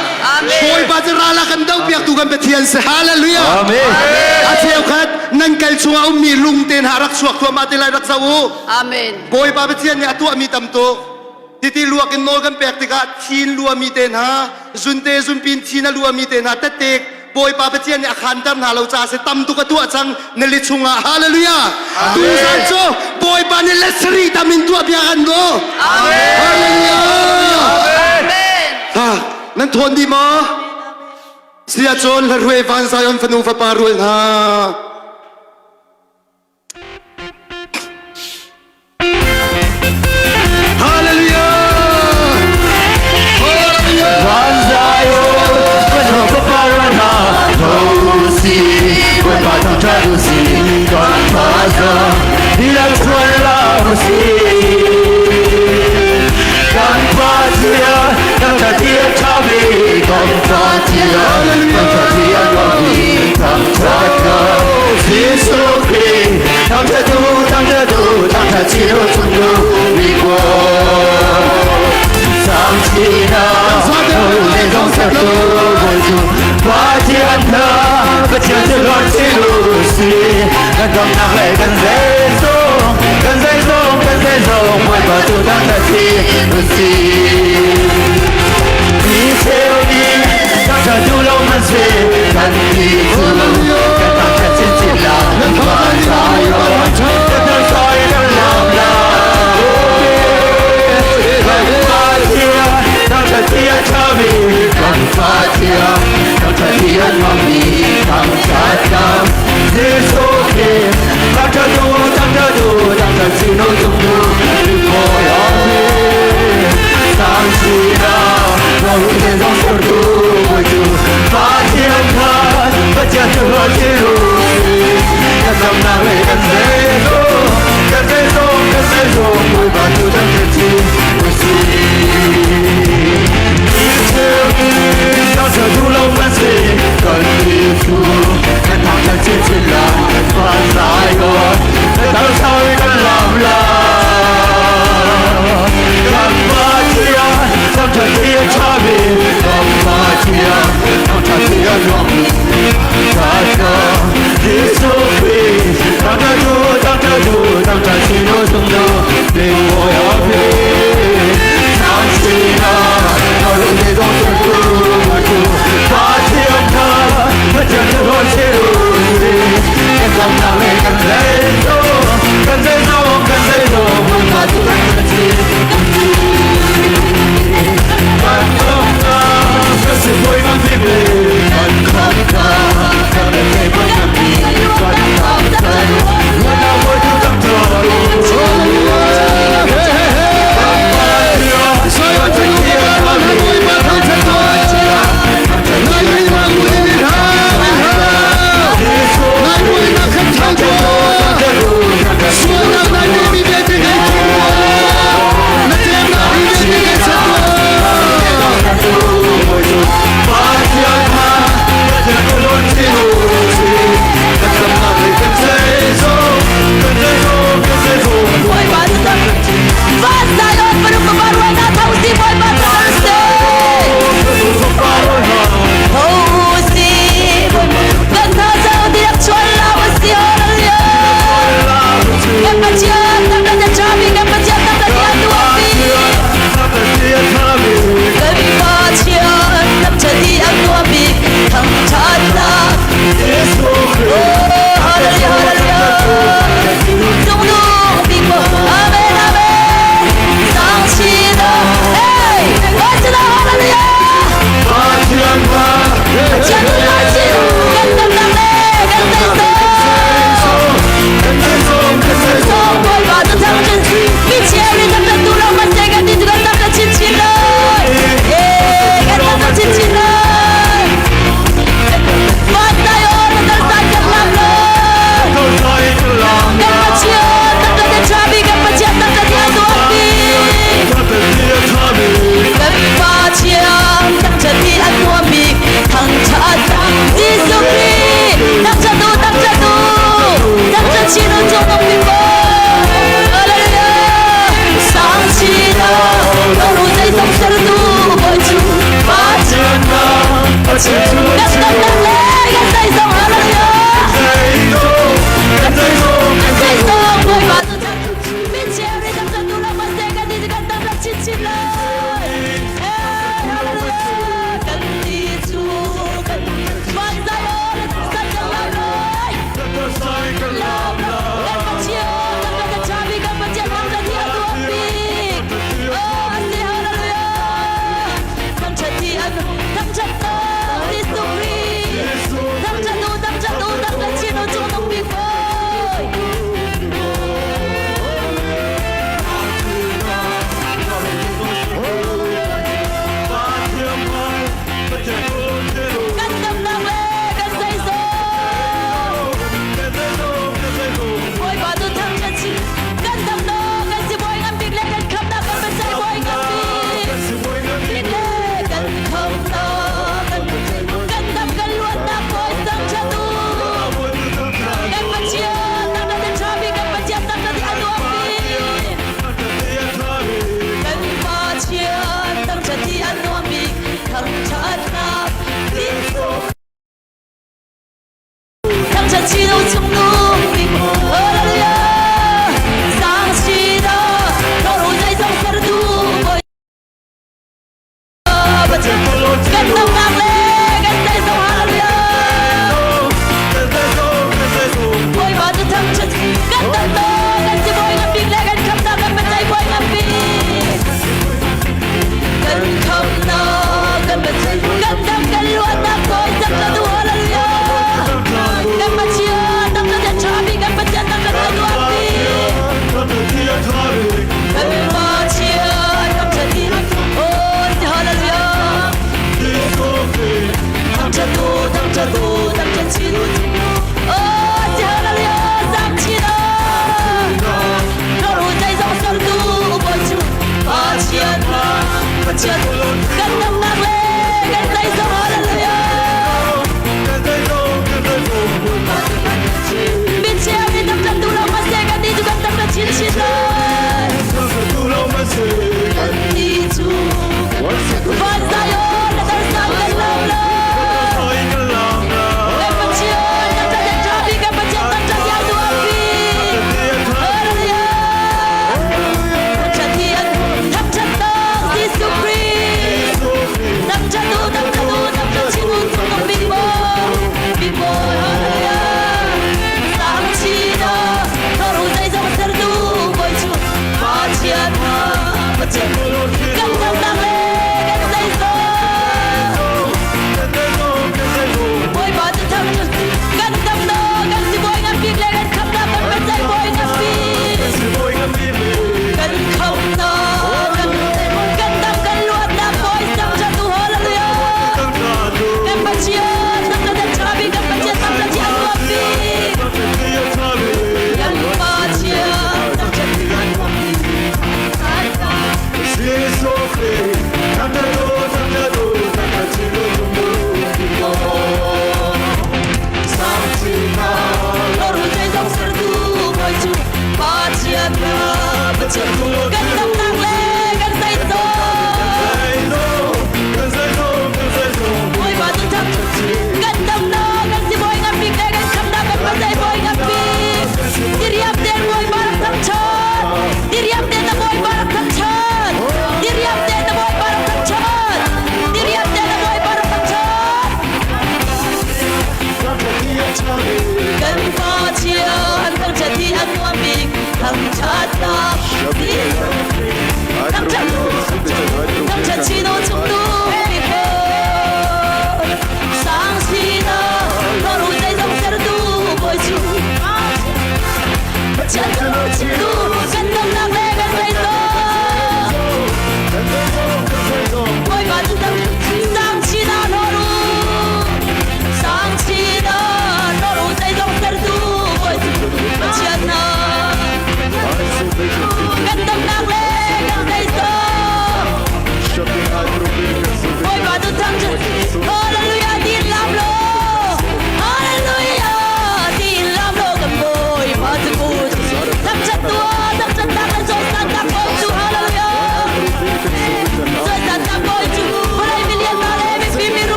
Bawipa cu ral a kan dohpiaktu kan Pathian si. Hallelujah. Amen. A cheukhat nan kal chungah ummi lungte hna rak chuak thluahmah te lai rak zoh u. Amen. Bawipa Pathian nih a tuahmi tam tuk. Titi luak in nawl kan pek tikah thin luami te hna, zunte zunpin thin a luami te hna tettek Bawipa Pathian nih a khanter hna lo caah si tam tuk a tuah cang na li chungah hallelujah tuzan cu Bawipa nih let sarih tam in tuah piak an do hallelujah ha nan thawn dih maw sia cun hlarhuai van Zion fanu fapa rual hna Hallelujah! Hallelujah! Van Zion, fanu fapa tho si, Bawipa thangṭhat u si, kan thazaang dihlak chuan la u si. Kan Pathian, thangṭhat hi a ṭha mi, kan Pathian, thangṭhat hi a 当车主，当车主，当车进入中路美国。上起那，那种小路主，发现他不牵着乱起路西，跟从那来跟谁送，跟谁送，跟谁送，会把主当车起路西。你求你，当车主龙门西，咱地主，跟当车亲戚啦，发财哟，跟当财的老啦。Thangṭhat chin u cungnung bik. Hallelujah. Sang chin ah ro zeizong sertu Bawi Kan damnak le kan zeizong hallelujah. Bawipa cu thangṭhat kan damnak kan sibawi ngan bik le kan khamnak kan biaceih bawi ngan bik. Kan khamnak kan biaceih kan dam kan luatnak bawi cak na duh hallelujah. Kan Pathian dam na ṭha bik kan Pathian dam na luat bik. Kan Pathian dam ṭha bik. Oh, hallelujah. Thangṭhat u, thangṭhat u, thangṭhat chin u. Oh, hallelujah, sang chin u. Ro zeizong sertu Bawi cu Pathian, Pathian, kan damnak le kan zeizong hallelujah. Mithiam in thangṭhat duh lo hmase kan nih cu kan thangṭhat chinchin lai. Kan nih cu van Zion na darsang kan lam lo. Kan Pathian thangṭhat le ṭha bik kan Pathian thangṭhat tiang duh bik. Hallelujah. Thangṭhat hi an thangṭhatnak Jesuh Khrih. Thangṭhat u, thangṭhat u, thangṭhat chin u, cungnung bik Bawi, bik Bawi, hallelujah. Sang chin ah, ro zeizong sertu Bawi cu Pathian, Pathian. Kan damnak le kan zeizong. Bawipa cu thangṭhat kan damnak kan sibawi ngan bik le kan khamnak kan biaceih bawi ngan bik. Kan khamnak kan kan dam kan luatnak Bawi thangṭhat u hallelujah. Kan Pathian thangṭhat an ṭha bik kan Pathian thangṭhat hi a nuam bik. Kan Pathian thangṭhat hi a nuam bik.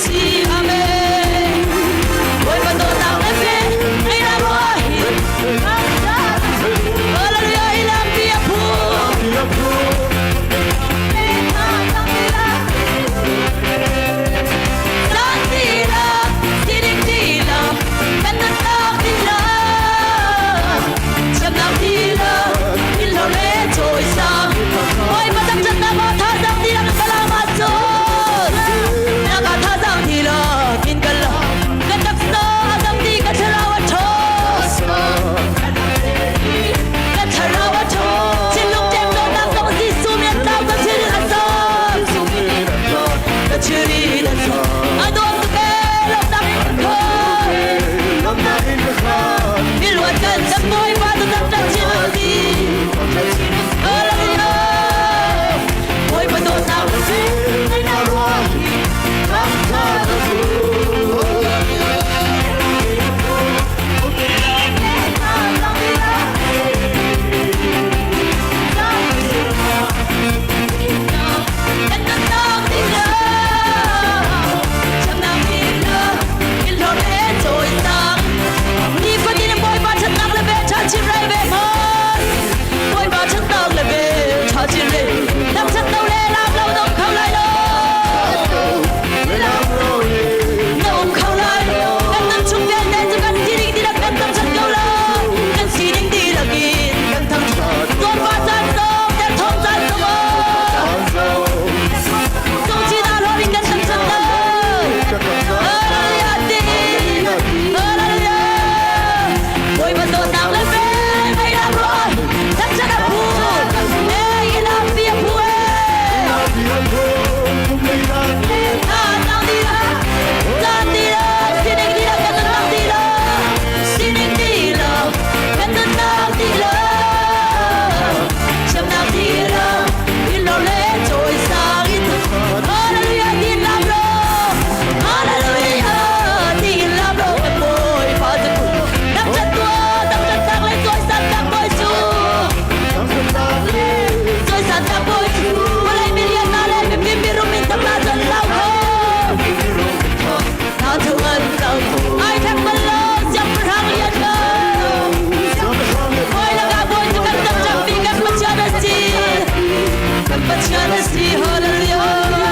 si. Amen. Bawipa dawtnak le fe ngei na rua hi. Hallelujah, ilam ti a phu. Zan ti lo, sining ti lo, kan nunnak ti lo. Chamnak ti lo, in lo le cawisang. Bawipa thangṭhatnak ah thazaang ti lo, ka lam ah cun. Nak ah thazaang ti lo, kin ka lo. Ka taksa a dam ti, ka thlarau a ṭhaw. Ka thlarau a ṭhaw. Thinlung ṭemdawtnak zong Jesuh min tlau ka thil a sawm. Ka thil a sawm. A dawt tuk ee, lawmhnak in ka khat. Miluat kan kan Bawipa tu thangṭhat chin u sih. Hallelujah. Bawipa dawtnak na ruah hi thangṭhat u. Kan nunnak ti lo, chamnak ti lo, in lor le cawisang. Nifatin Bawipa ṭhatnak le vel ṭha chin rei ve hmanh. Bawipa ṭhatnak le vel ṭha chin rei. Thangṭhat lo le laam lo na um kho lai lo. Na um kho lai lo. Kan nun chung vialte cu kan sining dihlak kan thangṭhat ko lo. Kan sining dihlak in kan thangṭhat. Tuanfa caan zong, derthawm caan zong ah. Sungchin ah hlawh in kan thangṭhat lai. Hallelujah tiin. Hallelujah. Bawipa dawtnak le vel mei lam ruah thangṭhat a phu. Ei, i lam pi a phu ee. Thazaang dihlak, caan dihlak, sining dihlak kan nunnak dihlak, sining dihlak, kan nunnak dihlak, thiamnak dihlak, in lo le cawisang in Hallelujah tin lam lo, Hallelujah tin lam lo kan Bawipa cu thangṭhat tuah, thangṭhat tak le cawisan tak Bawi cu. Cawisan tak Bawi cu. Vawlei milian hna le mifim mirum in thangla cun lau kho. Na chung an lau. Ai